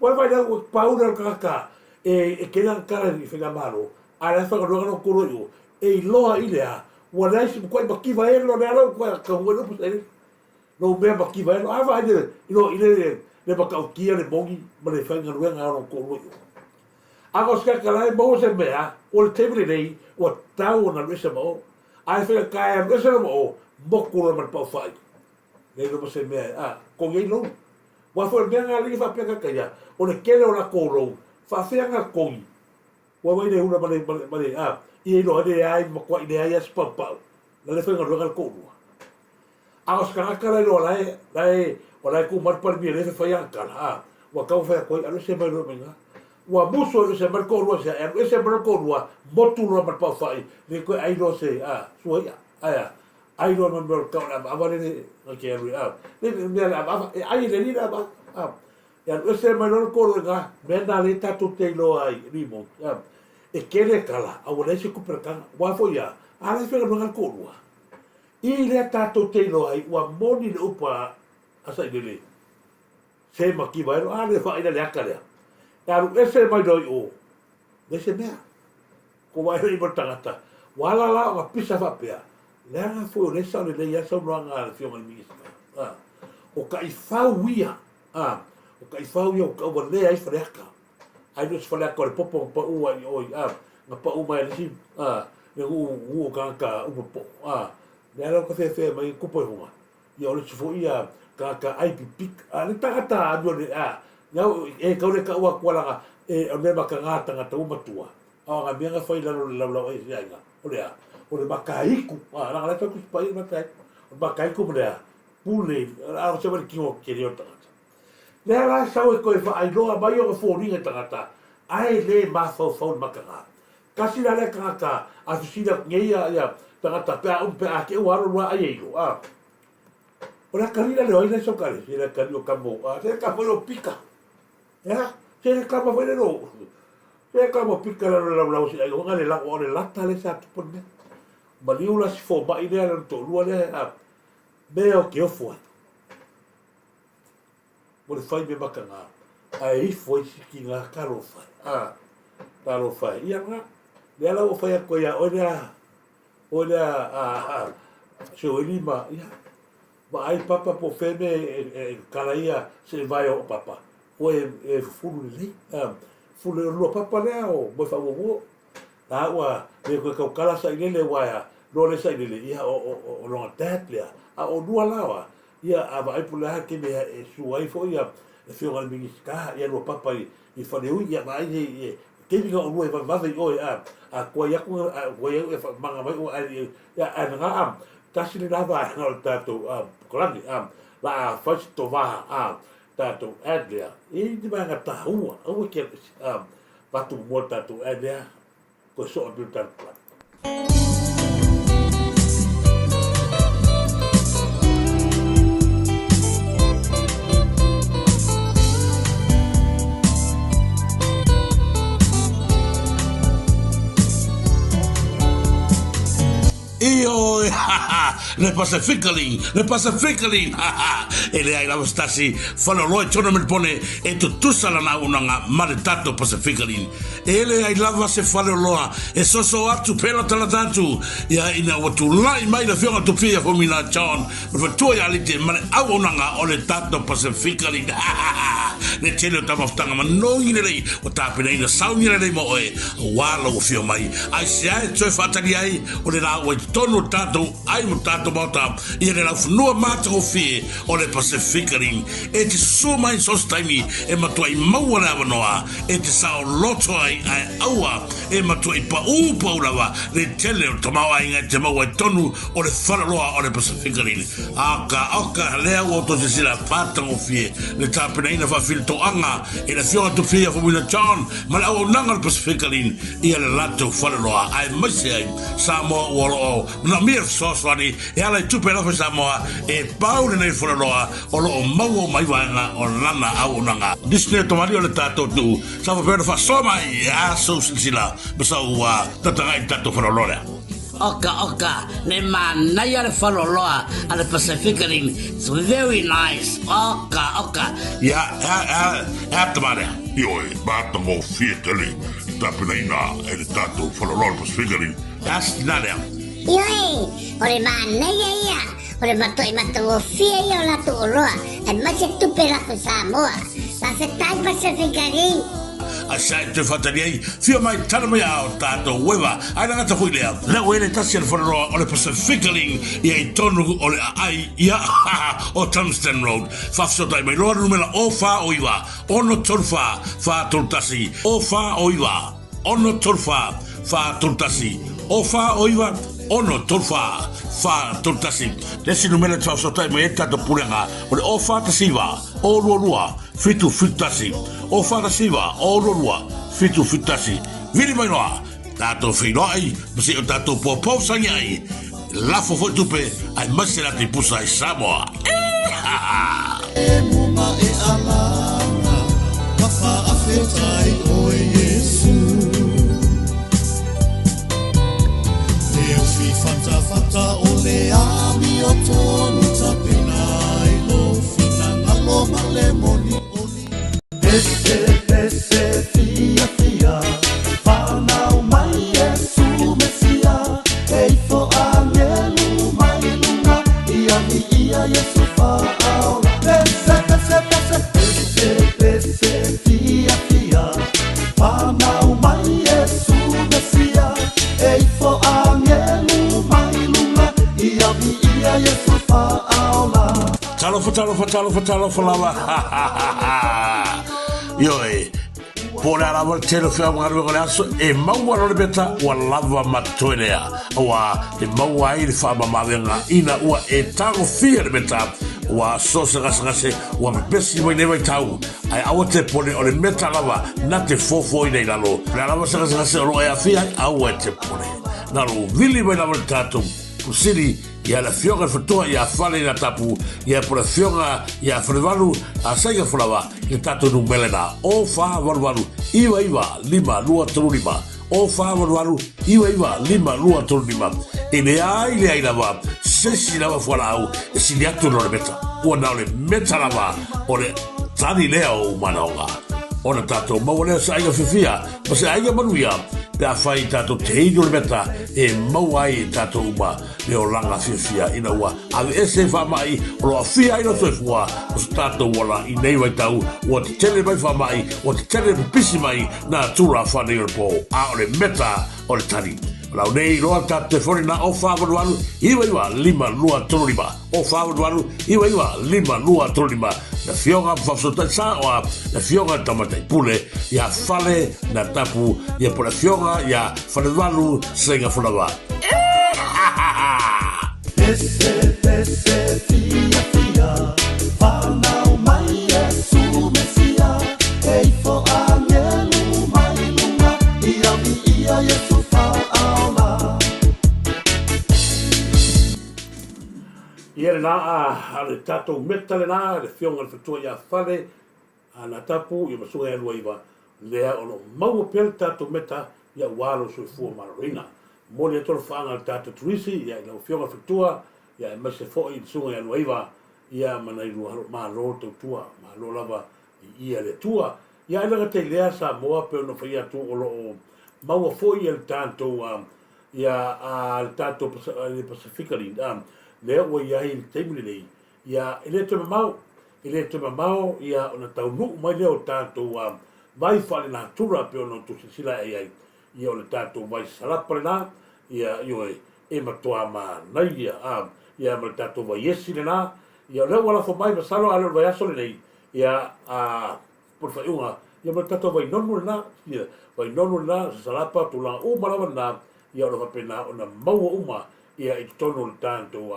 Ua vaai lea ua pau lea o le tagata e, e tele ana tala i faigamalo, a o la e faigaluega lona toalua i o, e iloa i le a, ua leai se matuai mativa elo lea la ua taunuu ai le upu sailele. Lou mea mativa elo, a vaai le, iloa i le, le matautia le moni ma le faigaluega a lona toalua i o. A o se tagata la e maua se mea, o le taimi lenei, ua tatau ona alu ese ma o. A e faigata e alu ese loa ma o, motu loa ma le paufai. Leai loa ma se mea e, a, togi ai lou. Aua foi o le mea lena alii faapea tagata ia, o le tele o latou lou, faafefea ona togi? Ua vaai le ula ma le, ma le, ma le, a, ia iloa ai leai, matuai leai lava se paupau, la le faigaluega le toalua. A o se tagata la iloa la e, la e, o la e tu mai le Palemia lea e fai ana tala, a, ua tatau ona fai atu ai, alu ese mai loa mai ina. Ua musu alu ese mai le toalua se, e alu ese mai le toalua, motu loa ma le paofai, le toe ai loa se, a, sua i'a, ae a, ai loa ma mea o le tau o le avaava lele na te alu ai, a, le le mea le avaava, e ai e le alii le avaava, a, e alu ese mai loa le toalua i ina, mea na lea tatou te iloa ai, remote, a, e tele tala, a ua leai se tupe lakaga, aua foi a, a la e faigaluega le toalua. I lea tatou te iloa ai ua moni le upu a Sailele, se mativa elo, a le vaaila le ata lea, e alu ese mai loa i o, leai se mea. Ko vaai loa i le tagata, ua ala la ona pisa faapea, leaga foi o lea e sao lelei lava le saunoaga a le Afioga i le Minisita, a, o taifau ia, a, o taifau ia ua tauvalea ai Faleata. Ai le o se faleata o le popo na pau ai i o i a, na pau mai e le isi a, le nuu, nuu o tagata uma po, a, lea la ua feafea mai kupa i luga. Ia o le isi foi ia tagata ai pipik, a le tagata anu le a, iau e kau le kau atu alaga e o le mea maka tagata ua matua. A o nga mea na fai lalo le laulau ai se aiga, o le a, o le makaiku, a, langa la tau kusi pai le makaiku, o le makaiku ma le a, pule, a o se wale kino kele o tagata. Lea la sau e toe faailoa mai ona foliga i tagata, ae le mafaufau le mataga. Tasi la lea tagata a fesili atu nei ia, ia tagata pe a um pe a te ua alo lua ai e ilo, a. O le atalii la leo ai le sau kale, se le atalii o kamo, a, se le kamo o pika. Ea, se le kamo foi le lo. Se le kamo pika la lau lau se ai o le lago o le lata le sa tupu le mea. Maliu la si fomai lea le toalua lea, a, mea o ke ofo ai. Mo le fai me makaga, ae ifo ai siki nga talofa e, a, talofa e. Ia nga, lea la ua fai atu ai ia oe lea, oe lea, a, a, Seueli ma, ia, vaai papa po o fea mea e, e, e kala ia se i vae o papa, oe e fufulu lelei, a, fufulu lelei, o lua papa lea o Moefaauouo, la ua le koe taukala sailele aua ea, loa le sailele, ia, o, o, o, o lona dad lea, a o lua la oa, Ia, a vaai po o le a le taimi e sua ai foi Le afioga i le Minisita, ia lua papa i i Faleui, ia vaai i i taimi na oulua e vavevave i oe a a tuai atu a tuai atu ia faamaga mai oe ae ia ae na a tasi lena vaega o le tatou a polokalame a la a fai se tova a tatou ad lea e i ni vaega taua aua e te a avatu muamua le tatou ad lea toe soo atu le tatou polokalame. Ioe, ha ha, le Pacifically, le Pacifically, ha ha, e leai lava se tasi faleoloa i tona Melbourne e tutusa lana auaunaga ma le tatou Pacifically. E leai lava se faleoloa e soso atu pelatalata atu ia ina ua tulai mai le Afioga Tupia ia Fomina John ma le faletua ia Alite ma le auaunaga o le tatou Pacifically, ha ha ha, le tele o tamafutaga manogi lelei ua tapenaina sauni lelei mo oe aua lou afio mai. Aisea e toe faatali ai o le la ua i totonu o le tatou ai mo tatou maota ia le laufanua matagofie o le Pacific Rim e te susua mai so se taimi e matuai maua le avanoa e te saoloto ai ae aua e matuai paū pau lava le tele o le tamaoaiga e te maua i totonu o le faleoloa o le Pacific Rim. Aka oka lea ua outou silasila matagofie le tapenaina faafilitoaga e le Afioga Tupia Faumuina John ma le auaunaga o le Pacific Rim ia le latou faleoloa aemaise ai Samoa ua o lo o manaomia le fesoasoani e ala i tupe alofa i Samoa e pau lenei faleoloa o lo o maua uma ai vaega o lana auaunaga. Disney Tomali o le tatou atunuu sa faapea ona faasoa mai e a sou silasila ma sau tataga'i i le tatou faleoloa lea. Oka oka, me manaia le faleoloa a le Pacific Rim, it's very nice, oka oka. Ia, e a, e a, e a tama lea? Ioe, matagofie tele i tapenaina e le tatou faleoloa o le Pacific Rim. E a se tina lea? Ioe, o le manaia ia, o le matuai matagofie ia o latou oloa, aemaise tupe lafo Samoa. Faafetai Pacific Rim. A sa e toe faatali ai, fia mai tala mai a o tatou ueva, ae le gata foi lea, lea ua i le tasi a le faleoloa o le Pacific Rim ia i tonu o le aai ia o Tungsten Road. Faafesootai mai loa le numera 0 4 o 9 6 3 4 4 3 1 0 4 o 9 6 3 4 4 3 1 0 4 o 9 6 3 4 4 3 1. Le isi numera e te faafesootai mai ai le tatou pulega o le 0 4 1 9 0 2 2 7 7 1 0 4 1 9 0 2 2 7 7 1. Vili mai loa tatou feiloai ma se i o tatou poupou sangi ai lafo foi tupe aemaise latou pusa i Samoa. Eehaha! E muma e alanga, ka whaawhetai oe Iesu. Te uwhi whatawhata o le amio tonu tapena i lo whina ngalo ma le moni oli. Pese, pese, fia, fia, whanau mai Iesu Mesia, e ifo angelu mai lunga, ia vi ia Iesu whaola. Pese, pese, pese, pese, pese, fia, fia, whanau mai Iesu Mesia, e ifo angelu mai lunga, ia vi ia Iesu whaola. Talofa, talofa, talofa, talofa lava. Ha, ha, ha, ha. Ioe, po o le a lava le tele o feaogaluega o le aso, e maua loa le meta ua lava ma totoe lea, aua e maua ai le faamamaavega ina ua e tagofia le meta, ua so se gasegase ua pepesi mai nei vaitau, ae aua te pone o le meta lava na te fofoina i lalo. O le a lava se gasegase o lo o e aafia ai, aua e te pone. Na lou vili mai lava le tatou Pusili ia le Afioga i le Fatoa ia Fale ina Tapu ia po le Afioga ia Falevalu a Saiga Folawa i le tatou numera lena 0 4 8 8 9 9 5 2 3 5 0 4 8 8 9 9 5 2 3 5. E leai leai lava se isi lava fualaau e sili atu ona o le meta. Ua na o le meta lava o le tali lea o ou manaoga. Ona tatou maua lea o se aiga fiafia ma se aiga manuia pe afai tatou te inu le meta e maua ai e tatou uma le olaga fiafia ina ua aveese faamai o lo o aafia ai lou soifua o so tatou ola i nei vaitau ua tetele mai faamai, ua tetele pipisi mai nā tulafono o le po, a o le meta o le tali. Valaau nei loa le tatou telefoni na 0 4 8 8 9 5 2 3 5, 0 4 8 8 9 5 2 3 5, le Afioga ma Faafesootai Saoa, le Afioga i le Tamaitai Pule ia Fale na Tapu, ia po o le Afioga ia Falevalu Seiga Folawa. E ha ha ha! Ia lena a le tatou meta lena, le Afioga i le Faletua ia Fale a na Tapu ia ma Susuga ia Luaiva, lea o lo o maua pea le tatou meta ia aua lou soifua maloloina. Momoli atu alofaaga i le tatou Turisi ia i lau Afioga i le Faletua ia aemaise foi i le Susuga ia Luaiva ia ma nai lua alo. Malo le tautua, malo lava i ia le Atua. Ia ai le gata i lea Samoa pei ona fai atu o lo o maua foi e le tatou ia a le tatou le Pasefika lea ua i ai i le taimi lenei ia e le toe mamao e le toe mamao ia ona taunuu mai lea o tatou vai faalenatura pei ona outou silasila i ai ia o le tatou vai salapa lena ia ioe e matuā manaia a ia ma le tatou vai esi lena ia o lea ua lafo mai masalo a le o le vaiaso lenei ia a po le faaiuga ia ma le tatou vainonu lena ia vainonu lena salapa tulaga uma lava lena ia o lo faapena ona maua uma ia i totonu o le tatou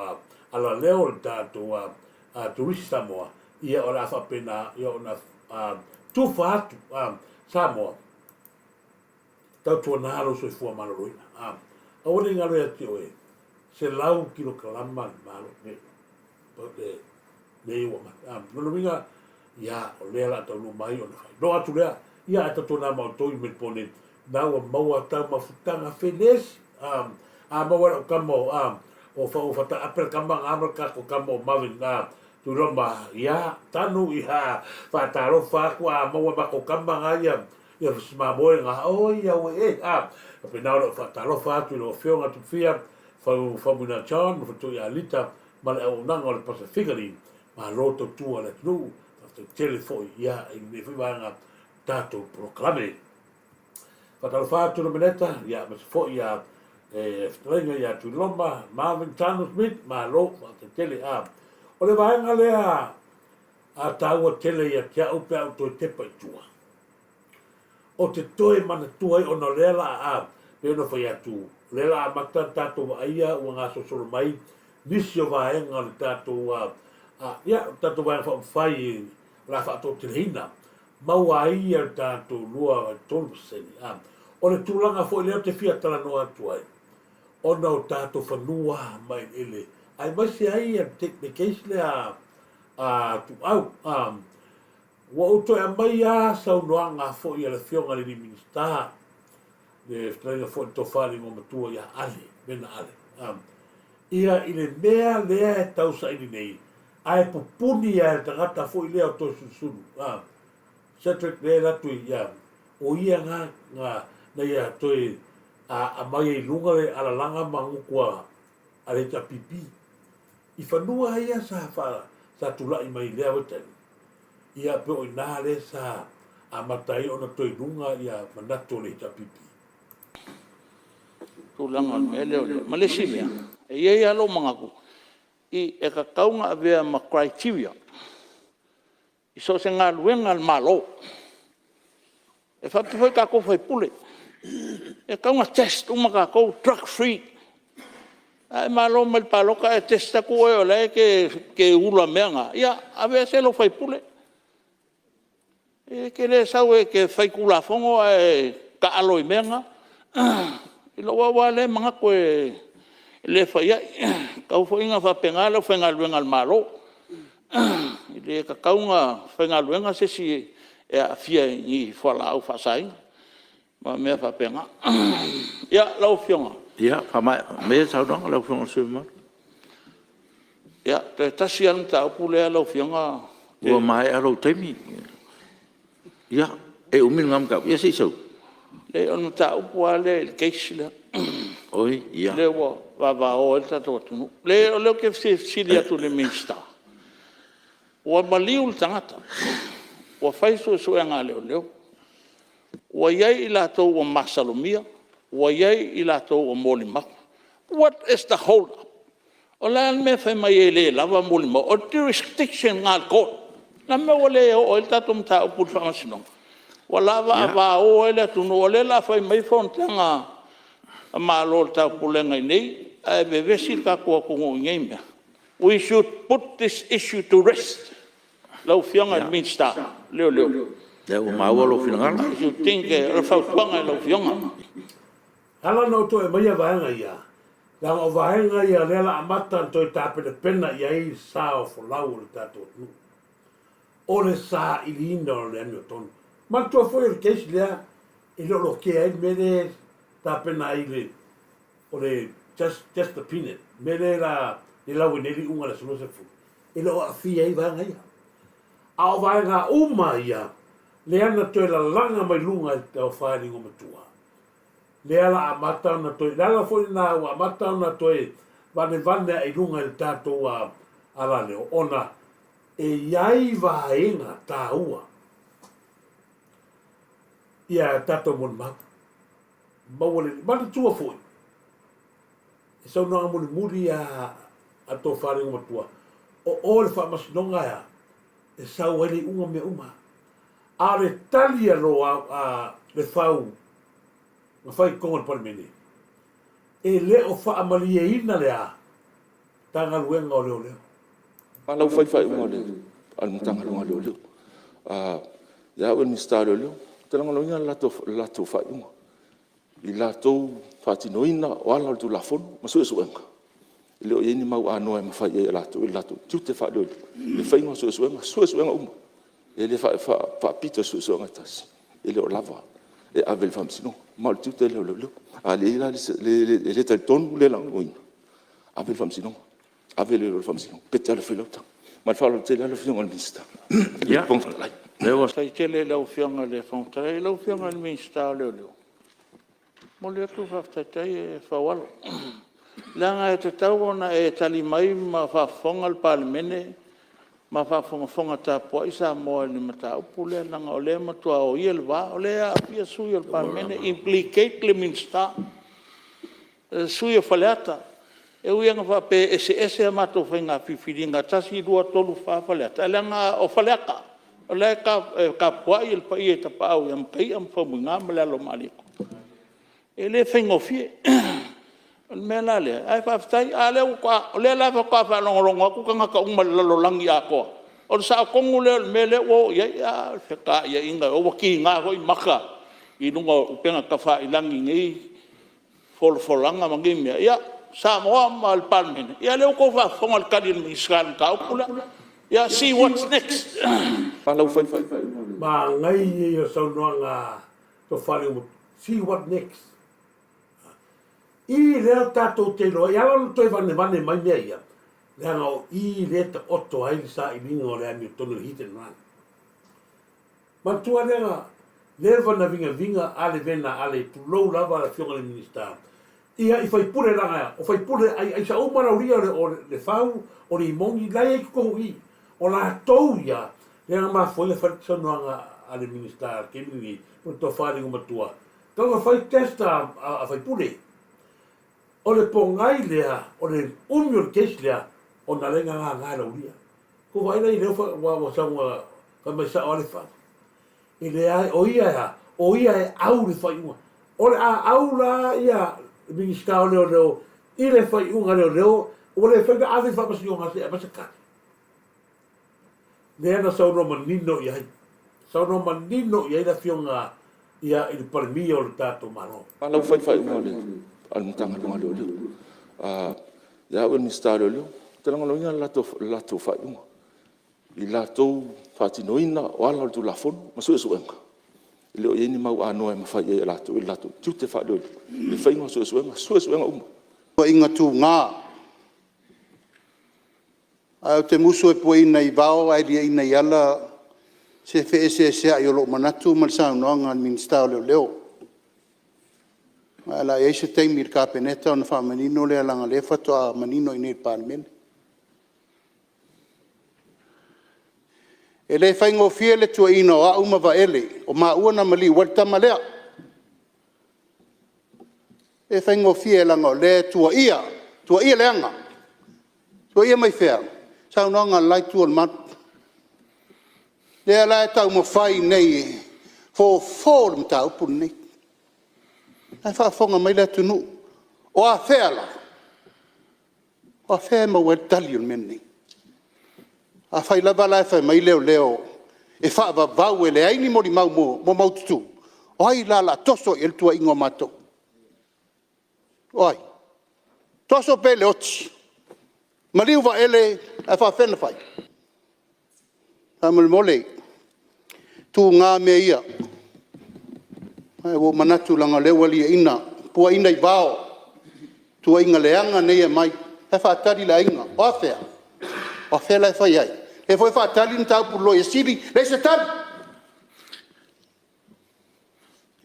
alaleo o le tatou Turisi Samoa ia o le a faapena ia ona tufa atu Samoa tautuana lou soifua maloloina. Aua ne i galo ia te oe, 100 kilokalama le malo le mea ia ua aumai. Lona uiga, ia, o lea o le a taunuu mai ona faailoa atu lea, ia ae tautuana ma outou i Melipone, na ua maua tau mafutaga felesi, a maua e lau tama o, o Faataape le tama na ma le tatou tama o Marvin, Tuiloma, ia, tanu, ia, faatalofa atu, a maua e matou tama na ia, Ia si mamoe na, oi aue e, a, faapena ona ou faatalofa atu i lau Afioga Tupufia, Fau Faumuina John ma Faletua ia Lita ma le auaunaga o le Pasefika League, malo tautua le atunuu, faafetai tele foi ia i lenei foi vaega tatou polokalame. Faatalofa atu Nomeneta, ia aemaise foi ia e fetalaiga ia Tuiloma, Marvin Tano Smith, malo, faafetai tele. A, o le vaega lea a taua tele ia te au pe a ou toe tepa i tua. Ou te toe manatua ai ona o lea la a pei ona fai atu, o lea la amata ona tatou vaaia ua gasolosolo mai nisi o vaega o le tatou a, ia, o le tatou Vaega Faaupufai o le a faatoateleina, maua ai ia le tatou 2.3%. A, o le tulaga foi lea ou te fia talanoa atu ai, ona o tatou fanua ma eleele, aemaise ai ia le case lea a Tuau, a, Ua ou toe aumaia saunoaga foi a le Afioga i le alii Minisita, le fetalaiga foi i le Tofa i le Igoamatua ia Ale, Mena Ale, ia i le mea lea e tausaili nei, ae pupuni lava e le tagata foi lea o Toesulusulu, Cedric lea e alu atu i, ia, o ia na, na, na ia toe aumai ai i luga le alalaga ma gutu a le HRPP i fanua ia sa, sa tulai mai i lea vaitaimi. Ia pe o i ina lea sa amata ai ona toe luga ia manatu o le HRPP. Tulaga o le mea lea o le... Ma le isi mea, e i ai lava lou manatu, e tatau ona avea ma criteria i so o se galuega a le Malo. E faapea foi tatou sui usufono, e tatau ona test uma tatou, drug free. A e malo mai le palota ae test atu oe o la e te ula i mea na, ia aveese lou sui usufono. E te le sau e te faitulafono ae taalo i mea na. I lou lava lea manatu e le fai ai. E tatau foi ona faapena le aufaigaluega a le Malo. E le tatau ona faigaluega se isi e aafia i ni fualaau faasaina ma mea faapena. Ia, lau Afioga. Ia, faamaea maia le saunoaga lau Afioga i le sui usufono mamalu. Ia, toe tasi lava le mataupu lea lau Afioga. Ua maea lou taimi. Ia, e umi lena mataupu? Ia se i sau. Leai, o le mataupu lava lea i le case lea. Oi, ia. Lea ua vavao ai le tatou atunuu. Leai o lea ou te fia fesili atu i le Minisita, ua maliu le tagata, ua fai suesuega a leoleo, ua i ai i latou ua masalomia. Ua i ai i latou ua molimau. What is the hold up? O le a le mea e fai mai ai e le lava molimau? O le jurisdiction lena a le court. O le a le mea ua le oo ai le tatou mataupu i le Faamasinoga? Ua lava a vao ai le atunuu o lea o le a fai mai fonotaga a Malo o le Taupulega i inei ae vevesi le tatou atunuu i nei mea. We should put this issue to rest lau Afioga i le Minisita o Leoleo. O lea ua maua lou finagalo. I should think o le fautuaga i lau Afioga. E ala ona ou toe aumaia vaega ia, leaga o vaega ia o lea o le a amata ona toe tapenapena i ai le sa o folau o le tatou atunuu. O le sailiina o le amiotonu. Manatua foi o le case lea e le o lokea ai le mea lea e tapena ai le o le just just opinion, le mea lea o le a lau ai nei le iuga i le aso 20, e le o aafia ai vaega ia. A o vaega uma ia lea na toe lalaga mai luga e le Taufa i le Igoamatua, lea la amata ona toe, le ala foi lena ua amata ona toe vanevane ae i luga i le tatou alaleo, ona e i ai vaega taua ia tatou molimau. Maua lelei. Manatua foi, e saunoaga mulimuli a a le Tofa i le Igoamatua, o o i le Faamasinoga e a? E sau ai le iuga o mea uma. A o le tali a lo a Lefau na fai i totonu o le Palemene, e le o faamalieina le a? Matagaluega o Leoleo. A la ua fai le faaiuga a le Matagaluega o Leoleo. Ia au ia o le Minisita o Leoleo, ou te lagolagoina le latou faaiuga i le latou faatinoina o ala o le Tulafono ma suesuega. E le o i ai ni mau anoa e mafai ai e latou i le latou tiute faa-leoleo le faiga o suesuega, suesuega uma. E le faapito i se suesuega e tasi, e le o lava e ave i le Faamasinoga. Ma o le tiute lea o leoleo. A le talitonu, le lagolagoina, ave i le Faamasinoga, ave leoleo i le Faamasinoga, pe te alu e fai lau tala. Ma le faaaloalo tele lava lau Afioga i le Fofoga Fetalai. Faafetai tele i lau Afioga i le Fofoga Fetalai. Lau Afioga i le Minisita o Leoleo, e momoli atu le faafetai Faualo, leaga e tatau ona e tali mai ma faafofoga le Palemene ma faafogafoga tapuai Samoa i le mataupu lea, leaga o lea e matua oia le va, o lea e aafia sui usufono o le Palemene, implicate le Minisita, le sui usufono o Faleata. E ui lava ina faapea e eseese a matou faiga filifiliga 1, 2, 3, 4 Faleata, ae leaga o Faleata, o la e tapuai le paia i Tapaau ia Mataia ma Faumuina ma le Alo o Malietoa. E le faigofie. O le mea la lea, ae faafetai. A o lea la faatoa faalogologo atu tagata uma i le lalolagi atoa, o le sao tonu lea o le mea lea ua oo i ai. A o le fetaiaiga, ua kiga foi maka i luga o upega tafailagi i nei folafolaga ma nei mea. Ia, Samoa ma le Palemene, ia o lea ua outou faafofoga i le tali a le Minisita i le mataupu lea. Ia, see what's next. Manaia ia o saunoaga a Tofa See what next? I lea tatou te iloa, e ala ona toe vanevane mai mea ia, leaga o i lea e taoto ai le sailiga o le amiotonu o le hit and run. Manatua lea na leva na vigaviga ale vena ale, tulou lava le Afioga i le Minisita, ia i faipule leaga o faipule aisa uma laulia o Lefau, o Limoni la e i ai i totonu i i. O latou ia lea na mafua ai ona fai le saunoaga a le Minisita i le taimi lenei, po o le Tofa i le Igoamatua, tatau ona fai test a faipule. O le pogai lea, o le umi o le case lea, ona lea na gaga e laulia. Ua vaai la i lea ua saunoa fai mai sao lava Lefau. E leai, o ia e a? O ia e au le faaiuga. O le a au la ia Minisita o Leoleo i le faaiuga a leoleo, ua le mafai ona ave i le faamasinoga se i aumai se tali. Lea na saunoa manino i ai, saunoa manino i ai le Afioga ia i le Palemia o le tatou Malo. A la ua fai le faaiuga a le Matagaluega o Leoleo. Ia au ia o le Minisita o Leoleo, ou te lagolagoina le latou faaiuga i le latou faatinoina o ala o le Tulafono ma suesuega. E le o i ai ni mau anoa e mafai ai e latou i le latou tiute faa-leoleo le faiga o suesuega, suesuega uma. Tuuaiga tuga, ae ou te musu e puaina i vao ae liaina i ala se feeseeseai o lou manatu ma le saunoaga a le Minisita o Leoleo. Ae o le a i ai se taimi i le Kapeneta ona faamanino lea leaga o lea faatoa manino i inei i le Palemene. E le faigofie le tuuaiina o au ma Vaele, o maua na maliu ai le tama lea. E le faigofie leaga o lea e tuuaia, tuuaia leaga. Tuuaia mai fea? Saunoaga a le la itu o le malu. Lea la e taumafai nei e fofo le mataupu lenei. O la e faafofoga mai le atunuu. O afea la? O afea e maua ai le tali o le mea lenei? Afai lava la e fai mai leoleo e faavavau e leai ni molimau maumaututu, o ai la o le a toso i ai le tuuaiga o matou? O ai? Toso pea i le oti, maliu Vaele ae faapefea ona fai? Faamolemole, e tuga mea ia. Ae ua ou manatu leaga o lea ua liaina, puaina i vao tuuaiga leaga nei e aumai. O la e faatali le aiga. O afea? O afea la e fai ai? O lea foi e faatali le mataupu i le Loia Sili, leai se tali.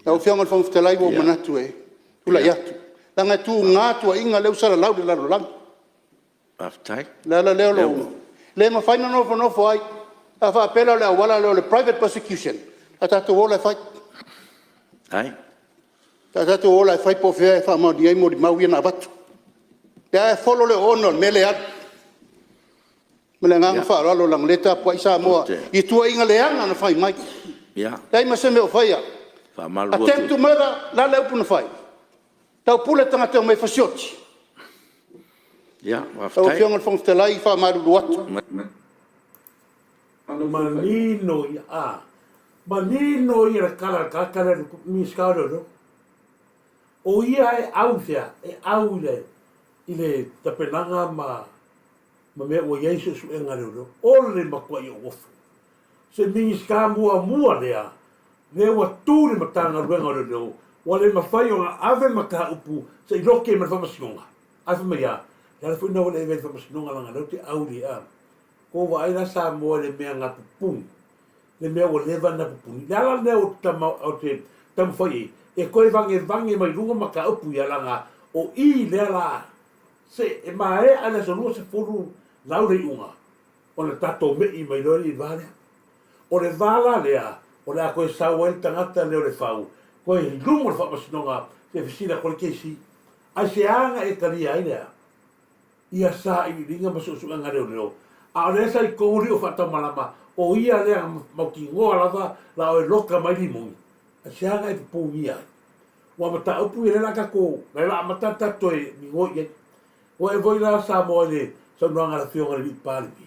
Lau Afioga i le Fofoga Fetalai, ua ou manatu e tulai atu, leaga e tuga tuuaiga lea ua salalau i le lalolagi. Faafetai. O le ala lea o lou… E le mafai ona nofonofo ai. A faapea la o le auala lea o le private prosecution, o le a tatou o la e fai. O le a tatou o la e fai po o fea e faamaonia ai molimau ia na avatu. O lea lava e folo le oona o le mea lea e alu. Ma le agaga faaaloalo leaga o lea e tapuai Samoa i tuuaiga leaga na fai mai. Leai ma se mea o faia. Attempt to murder, o le a le upu na fai? Taupule tagata e omai e fasioti. Lau Afioga i le Fofoga Fetalai, faamalulu atu. Manino ia, a, manino ia le tala a le tagata lea, le Minisita o Leoleo. O ia e au i fea? E au i le, i le tapenaga ma, ma mea ua i ai suesuega a leoleo. O le matuai ou ofo. Se Minisita muamua lea, lea ua tu i le Matagaluega o Leoleo, ua le mafai ona ave le mataupu se i loke ma le Faamasinoga. Ae fai mai, a, le ala foi lena ua le avea i le Faamasinoga leaga o lea ou te au i le, a. Ua vaai la Samoa i le mea na pupuni, le mea ua leva ona pupuni. Le ala lea ou te taumafai ai, e toe vagevage mai luga mataupu ia, leaga o i lea la, se e maea i le aso 20 lau le iuga, ona tatou me'i mai loa lea i le va lea. O le va la lea, o le a toe sau ai le tagata lea o Lefau, toe i luma o le faamasinoga, se fesili atu ai le KC, Aisea na e talia ai le a? ia sailiiliga ma suesuega a leoleo, a o lea sa i totonu alii o faataumalama, o ia lea na mautinoa lava la oe loka mai limoni, aisea na e pupugia ai? Ua mataupu ia lea la tatou, lea la amata ona tatou toe migoi i ai. Ua e voi la Samoa i le saunoaga a le Afioga i le Alii Palemia?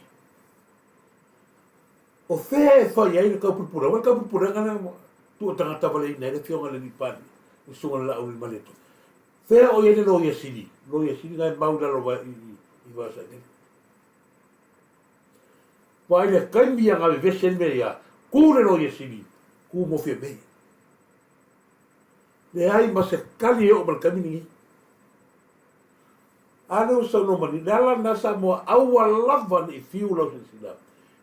O fea e fai ai le taupulepulega? Ua le taupulepulega lea na tuu tagata valeina ai le Afioga i le Alii Palemia, le Susuga i le Laaulialemalietoa. Fea o i ai le Loia Sili? Loia Sili na e mau i lalo i Vaosailele. Vaai le taimi ia na vevesi ai le mea ia, tu le Loia Sili, tu mo Fiame. Leai ma se tali e oo mai le taimi lenei. A lea ua saunoa manino, le ala lena Samoa, aua lava ne i fiu lau silasila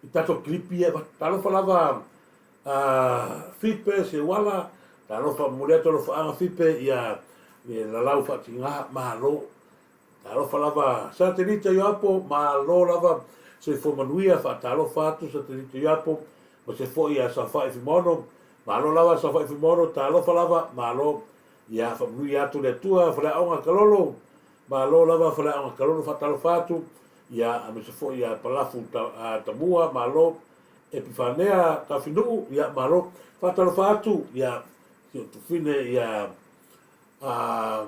i tatou kilipi ia e avatu. Talofa lava A Fipe Seuala, talofa momoli atu alofaaga Fipe ia le lalau faatiga, malo. Talofa lava Satelita Ioapo, malo lava soifua manuia, faatalofa atu Satelita Ioapo ma se foi ia Saofai Fuimaono, malo lava Saofai Fuimaono, talofa lava, malo. Ia faamanuia atu le Atua Faleaoga Kalolo, malo lava Faleaoga Kalolo, faatalofa atu, ia aemaise foi ia Palafu Tamua, malo. Epifanea Tafinuu, ia malo. Faatalofa atu ia si ou tufine ia a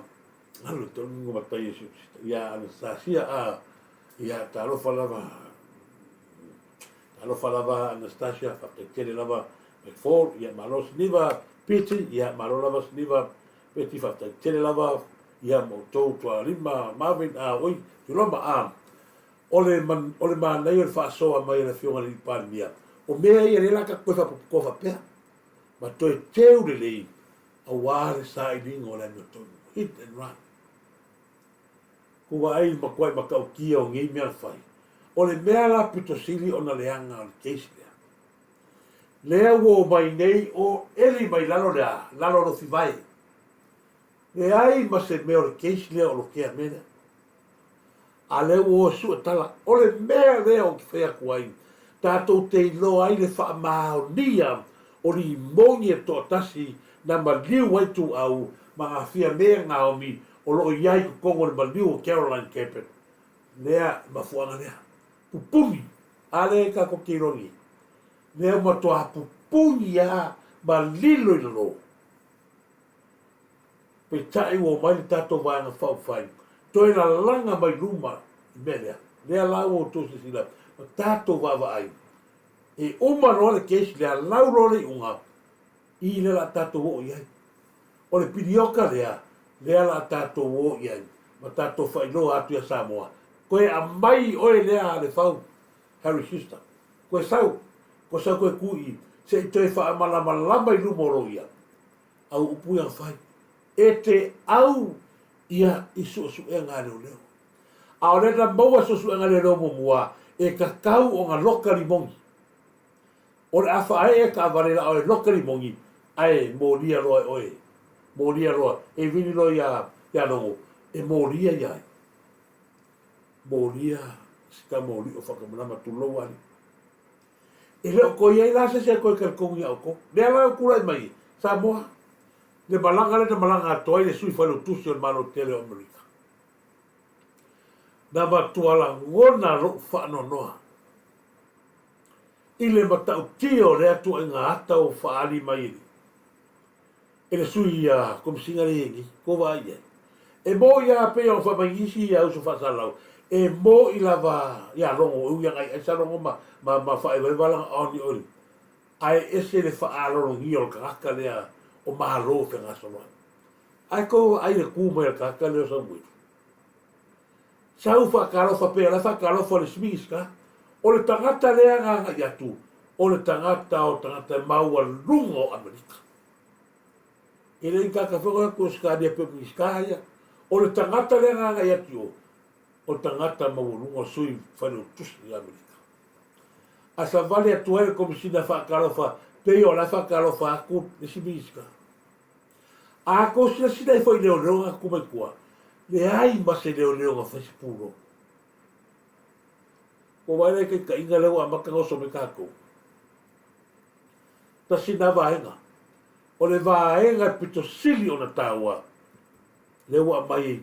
alu e tonu matai e si ia Anastasia a ia talofa lava talofa lava Anastasia faafetai tele lava McFall ia malo Siniva Piti ia malo lava Siniva Piti faafetai tele lava ia ma outou Tualima Marvin a oi Filoma a O le o le manaia o le faasoa mai a le Afioga i le Palemia, o mea ia lea la tatou toe faapopotoa faapea, ma toe teu lelei aua le sailiga o le amiotonu, hit and run. Ua vaai i le matuai matautia o nei mea na fai. O le mea la pito sili ona leaga o le case lea, lea ua omai nei o eli mai lalo le a, lalo o Lofivae. Leai ma se mea o le case lea o lokea mea lea. A lea ua o e sue tala. O le mea lea ou te fai atu ai, tatou te iloa ai le faamaonia o limoni e toatasi na maliu ai Tuau ma Gafia me Naomi. o lo o i ai i totonu o le maliu o Caroline Cabot lea mafuaaga lea. Pupuni, a lea tatou te iloa nei, lea ua matua pupuni lava ma lilo i lalo. Peitai ua omai le tatou Vaega Faaupufai toe lalaga mai luma i mea lea. Lea la ua outou silasila ma tatou vaavaai, e uma loa le case lea, lau loa le iuga, i lea o le a tatou oo i ai. O le pilioka lea, lea o le a tatou o i ai ma tatou faailoa atu ia Samoa, toe aumai oe lea Lefau, Harry Sister, toe sau, toe sau toe tu i i, se i toe faamalamalama i luma o loia, au upu ia na fai. E te au ia i suesuega a leoleo. A o lea na maua suesuega a leoleo muamua, e tatau ona loka limogi. O le a faaee taavale la oe loka limogi ae molia loa e oe, molia loa, e vili loa ia ia Logo, e molia ia ai. Molia si tama o Lio Whakamanama tulou alii. E le o toe i ai la se isi e toe talitonu ia outou. Lea la ua tulai mai e Samoa le malaga lea na malaga atu ai le sui failautusi o le Malo tele o Amerika. Na matua lagona lou faanoanoa i le matautia o lea tuaiga ata ua faaali mai e le e le sui Komesina lea e i ai nei, ua vaai i ai. E mo'i lava pei ona fai mai nisi ia uso faasalalau, e mo'i lava ia Logo e ui lava ina ai sa Logo ma, ma, ma faaevaeva lana on oil. Ae ese le faalologia o le tagata lea o Malo fegasoloai. Ae tou vaai i le tu mai a le tagata lea o Samuelu. Sau faatalofa pei o la e faatalofa le isi Minisita. O le tagata lea na agai atu, o le tagata o tagata maualuga o Amerika. E le i tagata foi na o atu i Ausetalia pei o Minisita ia. O le tagata lea na agai atu i o, o le tagata maualuga o le sui failautusi i Amerika. A savali atu ai le Komesina faatalofa pei o la e faatalofa atu le isi Minisita. A tou silasila ifo i leoleo na tutu mai tua, leai ma se leoleo na fai se pulou. Ua vaai la i taitaiga lea ua amata ona oso mai tatou. Tasi lena vaega. O le vaega e pito sili ona taua, lea ua aumai ai.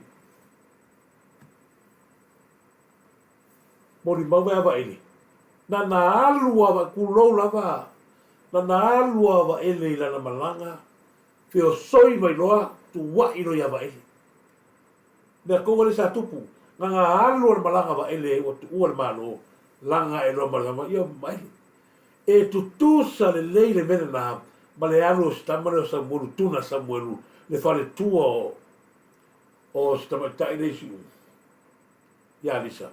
Molimau mai a Vaele, na na alu a, tulou lava, na na alu a Vaele i lana malaga, feosoi mai loa, tua'i loa ia Vaele. Mea tonu lea sa tupu, na na alu a le malaga a Vaele ua tuua le Malo, laga ae loa ma le tama, ia Vaele. E tutusa lelei le mea lena ma le alu o si tama lea o Samuelu, Tuna Samuelu, le faletua o, o si tamaitai lea i Siumu. Ia Lisa,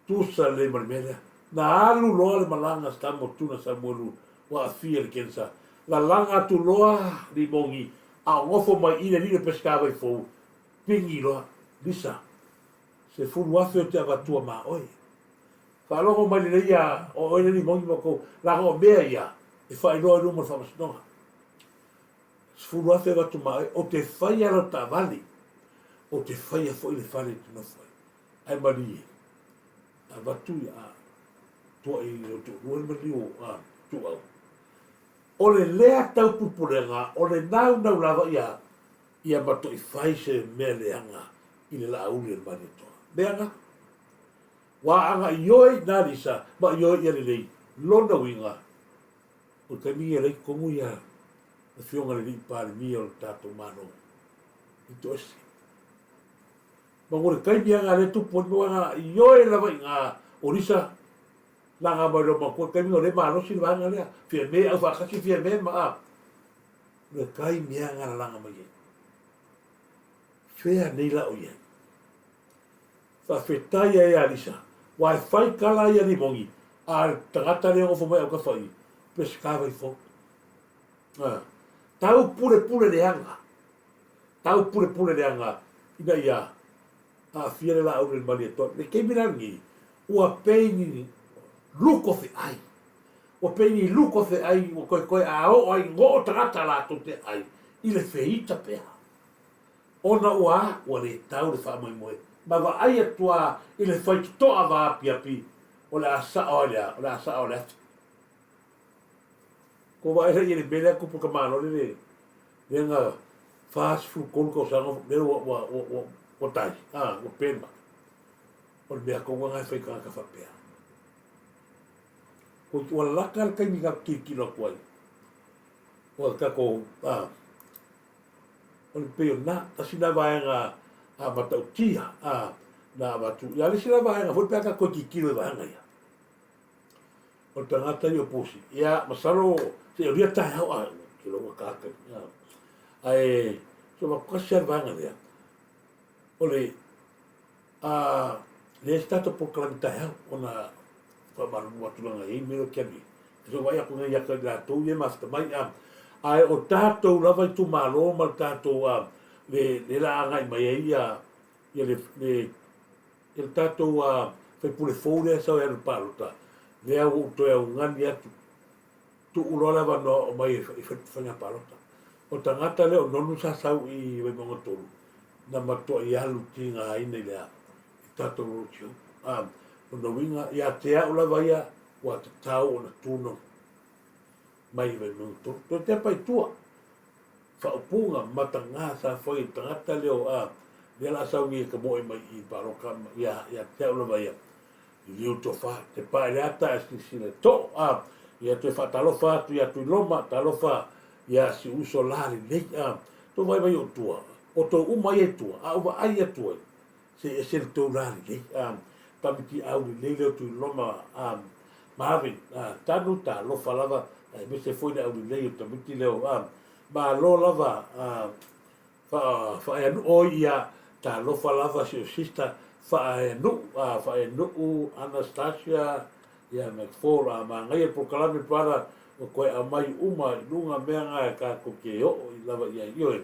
tusa lelei ma le mea lea. Na alu loa le malaga a tama o Tuna Samuelu ua aafia i le kensa. Lalaga atu loa Limogi a o nofo mai i le alii o Peseta Vaifou, pigi loa, Lisa, 10,000 ou te avatua ma oe. Faalogo mai lelei ia oe le Limogi ma kou, laga o mea ia e faailoa i luma o le faamasinoga. 10,000 avatu ma oe, ou te faia lau taavale, ou te faia foi le fale e te nofo ai. Ae malie, avatu ia tuai lou toalua le maliu o Ituau. O le lea taupulepulega, o le naunau lava ia ia mato'i fai se mea leaga i le laauli o le Malietoa. Mea na, ua aga ioe i na Lisa ma ioe ia lelei, lona uiga, O le taimi e leai tonu ia le afioga i le alii Palemia o le tatou Malo i toese. Ma mo le taimi lava lea e tupu ai mea na ioe lava i ina o Lisa laga mai loa matua taimi o lea e malosi le vaega lea Fiame aufaatasi Fiame ma a le taimi lava na lalaga mai ai. Fea nei la o i ai? Faafetai ai ia Lisa, ua e fai tala ia Limogi, a le tagata lea e nofo mai autafa i, Peseta Vaifou. A, tau pulepule leaga, tau pulepule leaga ina ia aafia le laau le Malietoa. Le taimi la lenei, ua pei ni luko feai, ua pei ni luko feai ua toetoe a oo ai goo tagata latou te ai i le feita pea. Ona ua a? Ua le tau le faamoemoe. Ma vaai atu a i le faitotoa vaapiapi, o le a sao ai le a? O le a sao le ata. Ko vaai la i le mea lea tupu ka malo le le na. 43 tausaga lea ua ua ua ua tai, a, ua pema. O le mea tonu lena e fai i tagata faapea. Ua lata le taimi tatou tilotilo atu ai. O tatou, a, o le pei o lena, tasi lena vaega a matautia, a, na avatu. Ia, le isi la vaega foi pe a tatou toe tilotilo i vaega ia. O le tagata ia o Pusi, ia, masalo se i aulia taeao, a, ke loa ua ta taimi, a. Ae, se o avatu tasi lava le vaega lea, o le, a, leai se tatou polokalame taeao, ona faamalulu atu leaga e i ai mea ia o Kemi. E so vaai atu nei ia i latou ia e mafuta mai, a, ae o tatou lava itumalo ma le tatou, a, le, le la agai mai ai ia, ia le, le, ia le tatou, a, faipule fou lea e sau e alu i le palota, lea ua ou toe augani atu, tuu loa le avanoa omai e fai faiga palota. O tagata lea o Nonu sa sau i Vaimauga 3, na matuai alu tigaina i le a? I tatou roadshow. A, lona uiga, ia te au lava ia, ua tatau ona tu Nonu mai i Vaimauga 3. Toe tepa i tua, faaupuga mataga sa fai e le tagata lea o a, lea la sau nei e tamoe mai i palota, ia, ia te au lava ia. Liliu tofa, te pae le ata ae silasila i too, a, ia toe faatalofa atu ia Tuiloma, talofa ia si uso la lelei, a, tou vaivai ou tua, o tou uma ia i tua, a ou vaai atu ai, se ese le tou la lelei, a, tamiti au lelei lea o Tuiloma, a, Marvin, a, Tanu, talofa lava, aemaise foi le aulelei o tamiti lea o, a, malo lava, a, Faaeanu'u oi ia talofa lava si ou sister Faaeanu'u a Faaeanu'u Anastasia ia McFall a manaia le polokalame brother ua toe aumai uma i luga mea na e tatou te oo i lava i ai ioe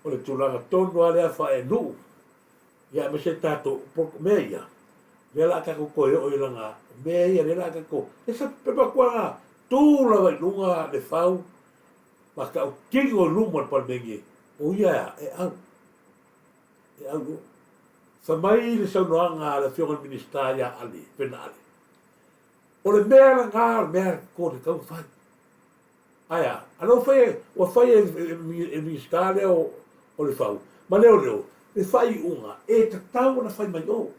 o le tulaga tonu a lea Faaeanu'u ia aemaise tatou mea ia lea la tatou toe oo i lana mea ia lea la tatou e sa pepa tuaga tu lava i luga le fau Ma tautino i luma o le Palemene, o ia e a? E au. E au loa. Fai mai le saunoaga a le Afioga i le Minisita ia Ale, Pena Ale, o le mea lena o le mea ko te tatau ona fai. Ae a? A lea ua fai, ua fai e le Minisita lea o Lefau ma Leoleo le faaiuga e tatau ona fai mai o.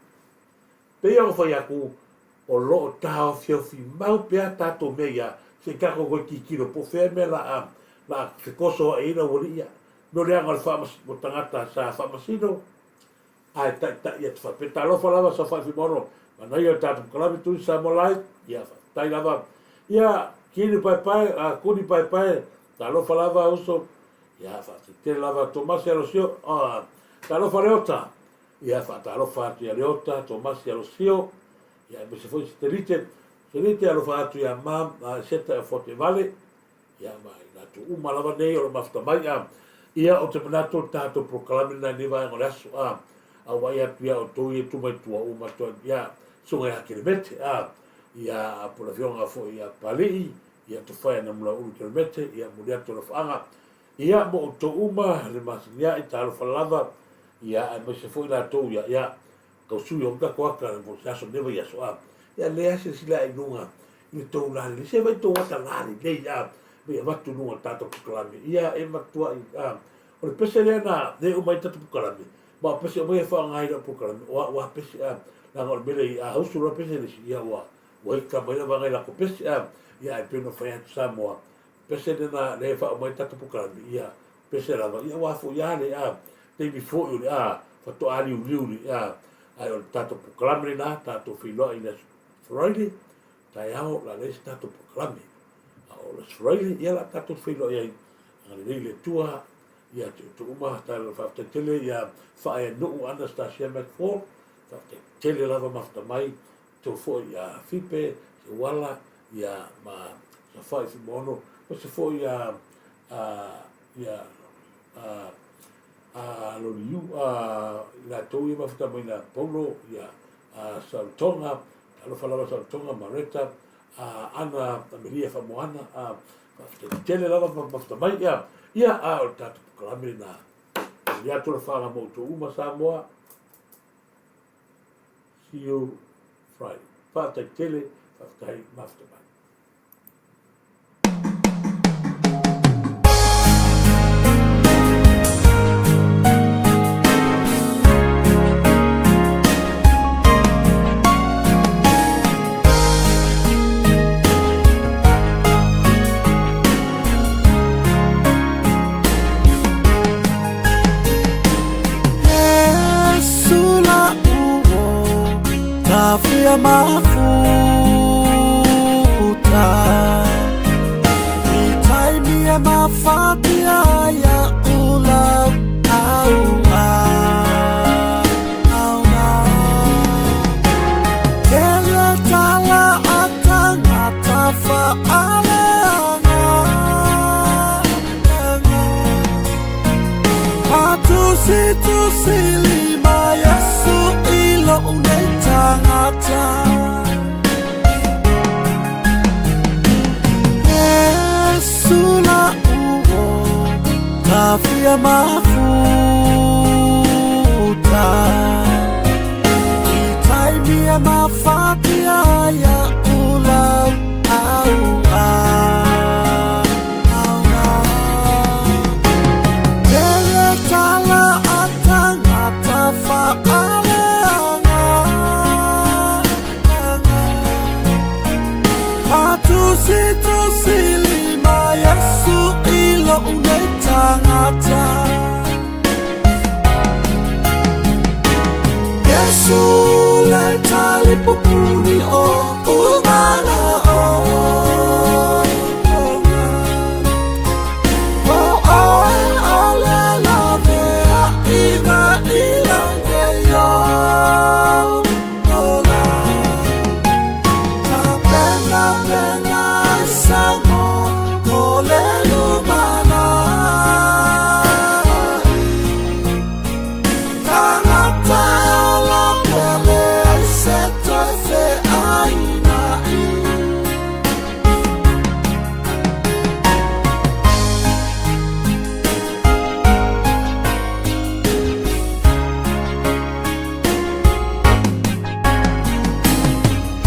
Pei ona fai atu, o lo o taofiofi mau pea tatou mea ia se i tatou toe tilotilo po o fea mea la a la a fetosoa'i ai le aualii ia. Mo leaga o le faamas o tagata sa faamasino ae taita'i atu faapea. Talofa lava Safa'i Fuimaono, manaia le tatou polokalame Tui Samoa Live, ia faafetai lava. Ia Kini Paepae, a Kuni Paepae, talofa lava uso, ia faafetai tele lava Tomasi Alosio, a talofa Leota, Ia faatalofa atu ia Leota, Tomasi Alosio, ia aemaise foi Sitelite, Sitelite alofa atu ia Mam, a Seta e Fote Vale, ia ma i latou uma lava nei o lo mafuta mai, a, ia ou te manatu o le tatou polokalame lena i lenei vaega o le aso, a, a ou vaai atu ia outou ia e tu mai tua uma atu ai, ia, Susuga ia Kelemete, a, ia, po o le afioga foi ia Papalii, ia Tofae Namulauulu Kelemete, ia momoli atu alofaaga, Ia, mo outou uma le masinia'i, talofa lava, ia, aemaise foi latou ia, ia, tau sui o tatou ata mo se aso lenei vaiaso, a, ia, lea silasila ae i luga i le tou lalelei, se vaai tou ata lalelei, a, ma i avatu i luga o le tatou pukalame, ia, e matua'i, a, o le pese lea na le uma ai tatou pukalame, ma o pese uma ia e faaaoga ai lau pukalame, o a'u lava pese, a, leaga o le mea lea, a usu loa pese le isi, ia, ua, ua ita mai lava nai latou pese, a, ia, ae pei ona fai atu Samoa, Pese lena lea e faauma ai tatou polokalame, ia, pese lava, ia aua foi a le a taimi foi o le a faatoa liuliu le a, ae o le tatou polokalame lena, tatou feiloai i le aso Friday, taeao la leai se tatou polokalame. A o le aso Friday, ia la tatou feiloai ai, agalelei le Atua ia te outou uma, tala faafetai tele ia Faaeanuu Anastasia McFall, faafetai tele lava mafuta mai, Tou foi ia Fipe, Seuala, ia ma Safai Fuimaono, aemaise foi ia ia a Loliu, a i latou ia mafuta mai na Paulo, ia a Sautoga, talofa lava Sautoga, Mareta, a Ana Amelia Famoana, a faafetai tele lava ma mafuta mai, ia, ia a o le tatou polokalame lena. Momoli atu le faaga mo outou uma Samoa. See you Friday. Faafetai tele, faafetai mafuta mai. tafia mafuta I taimi e mafatia ai a'u lau Tele tala a tangata whaaleaga Tusitusi lima Iesu i lou nei tagata Iesu la'u o tafia mafuta I taimi e mafatia ai a'u lau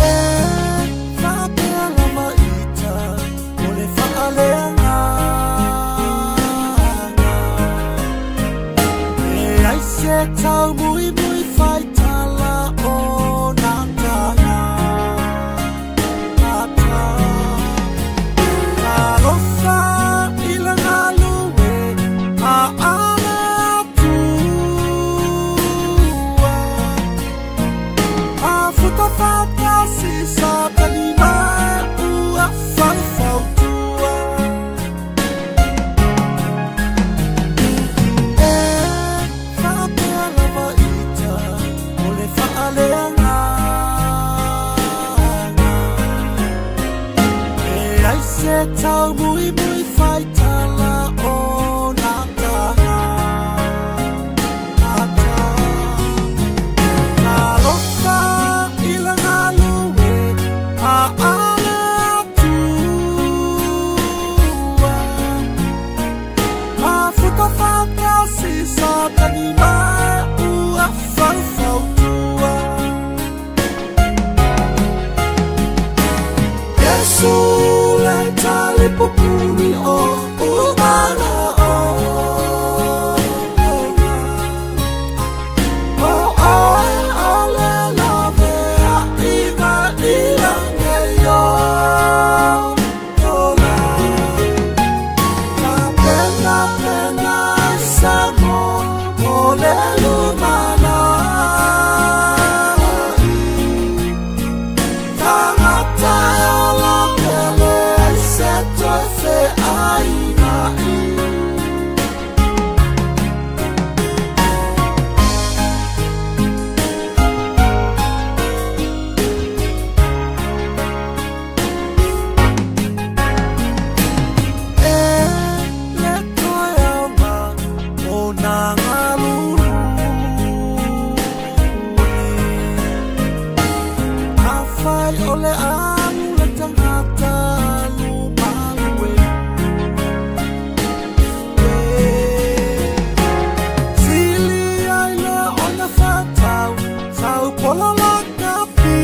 E faapea lava ita o le faaleagaga, Leai se taumuimui faitala o nā taga. Talofa i le galue a le Atua. Afuta faatasi Satani ma ua faufautua. E faapea lava ita o le faaleagaga, Leai se taumuimui faitala o nā taga. Talofa i le galue a le Atua. Afuta faatasi Satani ma ua faufautua. Iesu le talipupuni o umanaoga. O oe o le laveaiga i lagi e ola. Tapenapena ai se mo mo le lumanai. Tagata e ola pea leai se toe feaina'i. E le toe aoga o nā galulue. Afai o le alu le tagata alu malue. Sili ai le ona whatau, tau pola la kapi.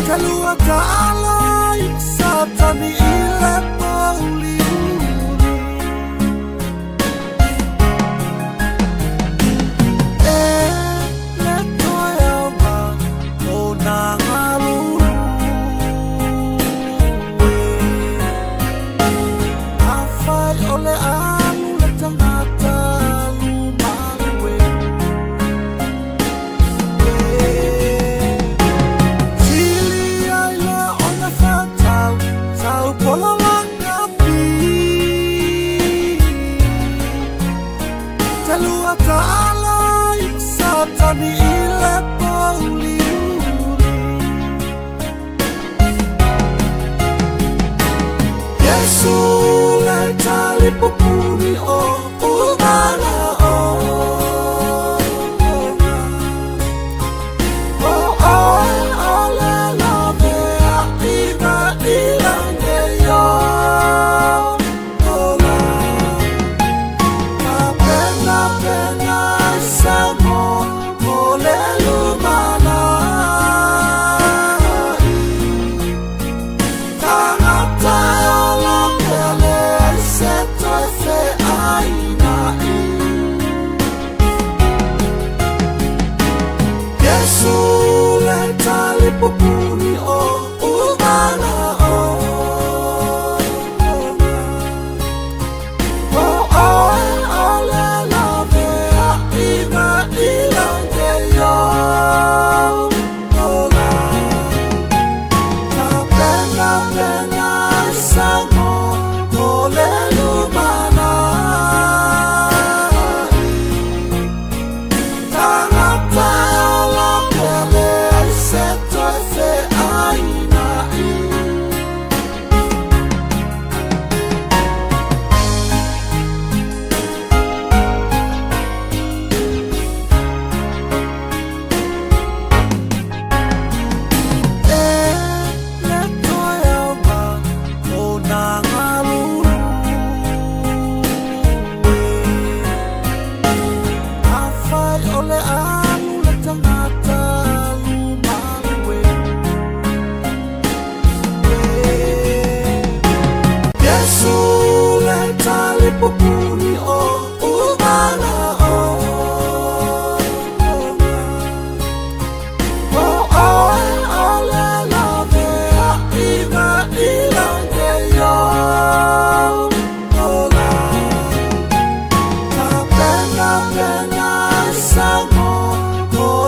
Te lua ta'ala i Satani i le pouliuli. E le toe aoga o nā galulue. Afai o le alu le tagata alu malue. Mo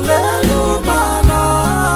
le lumanai.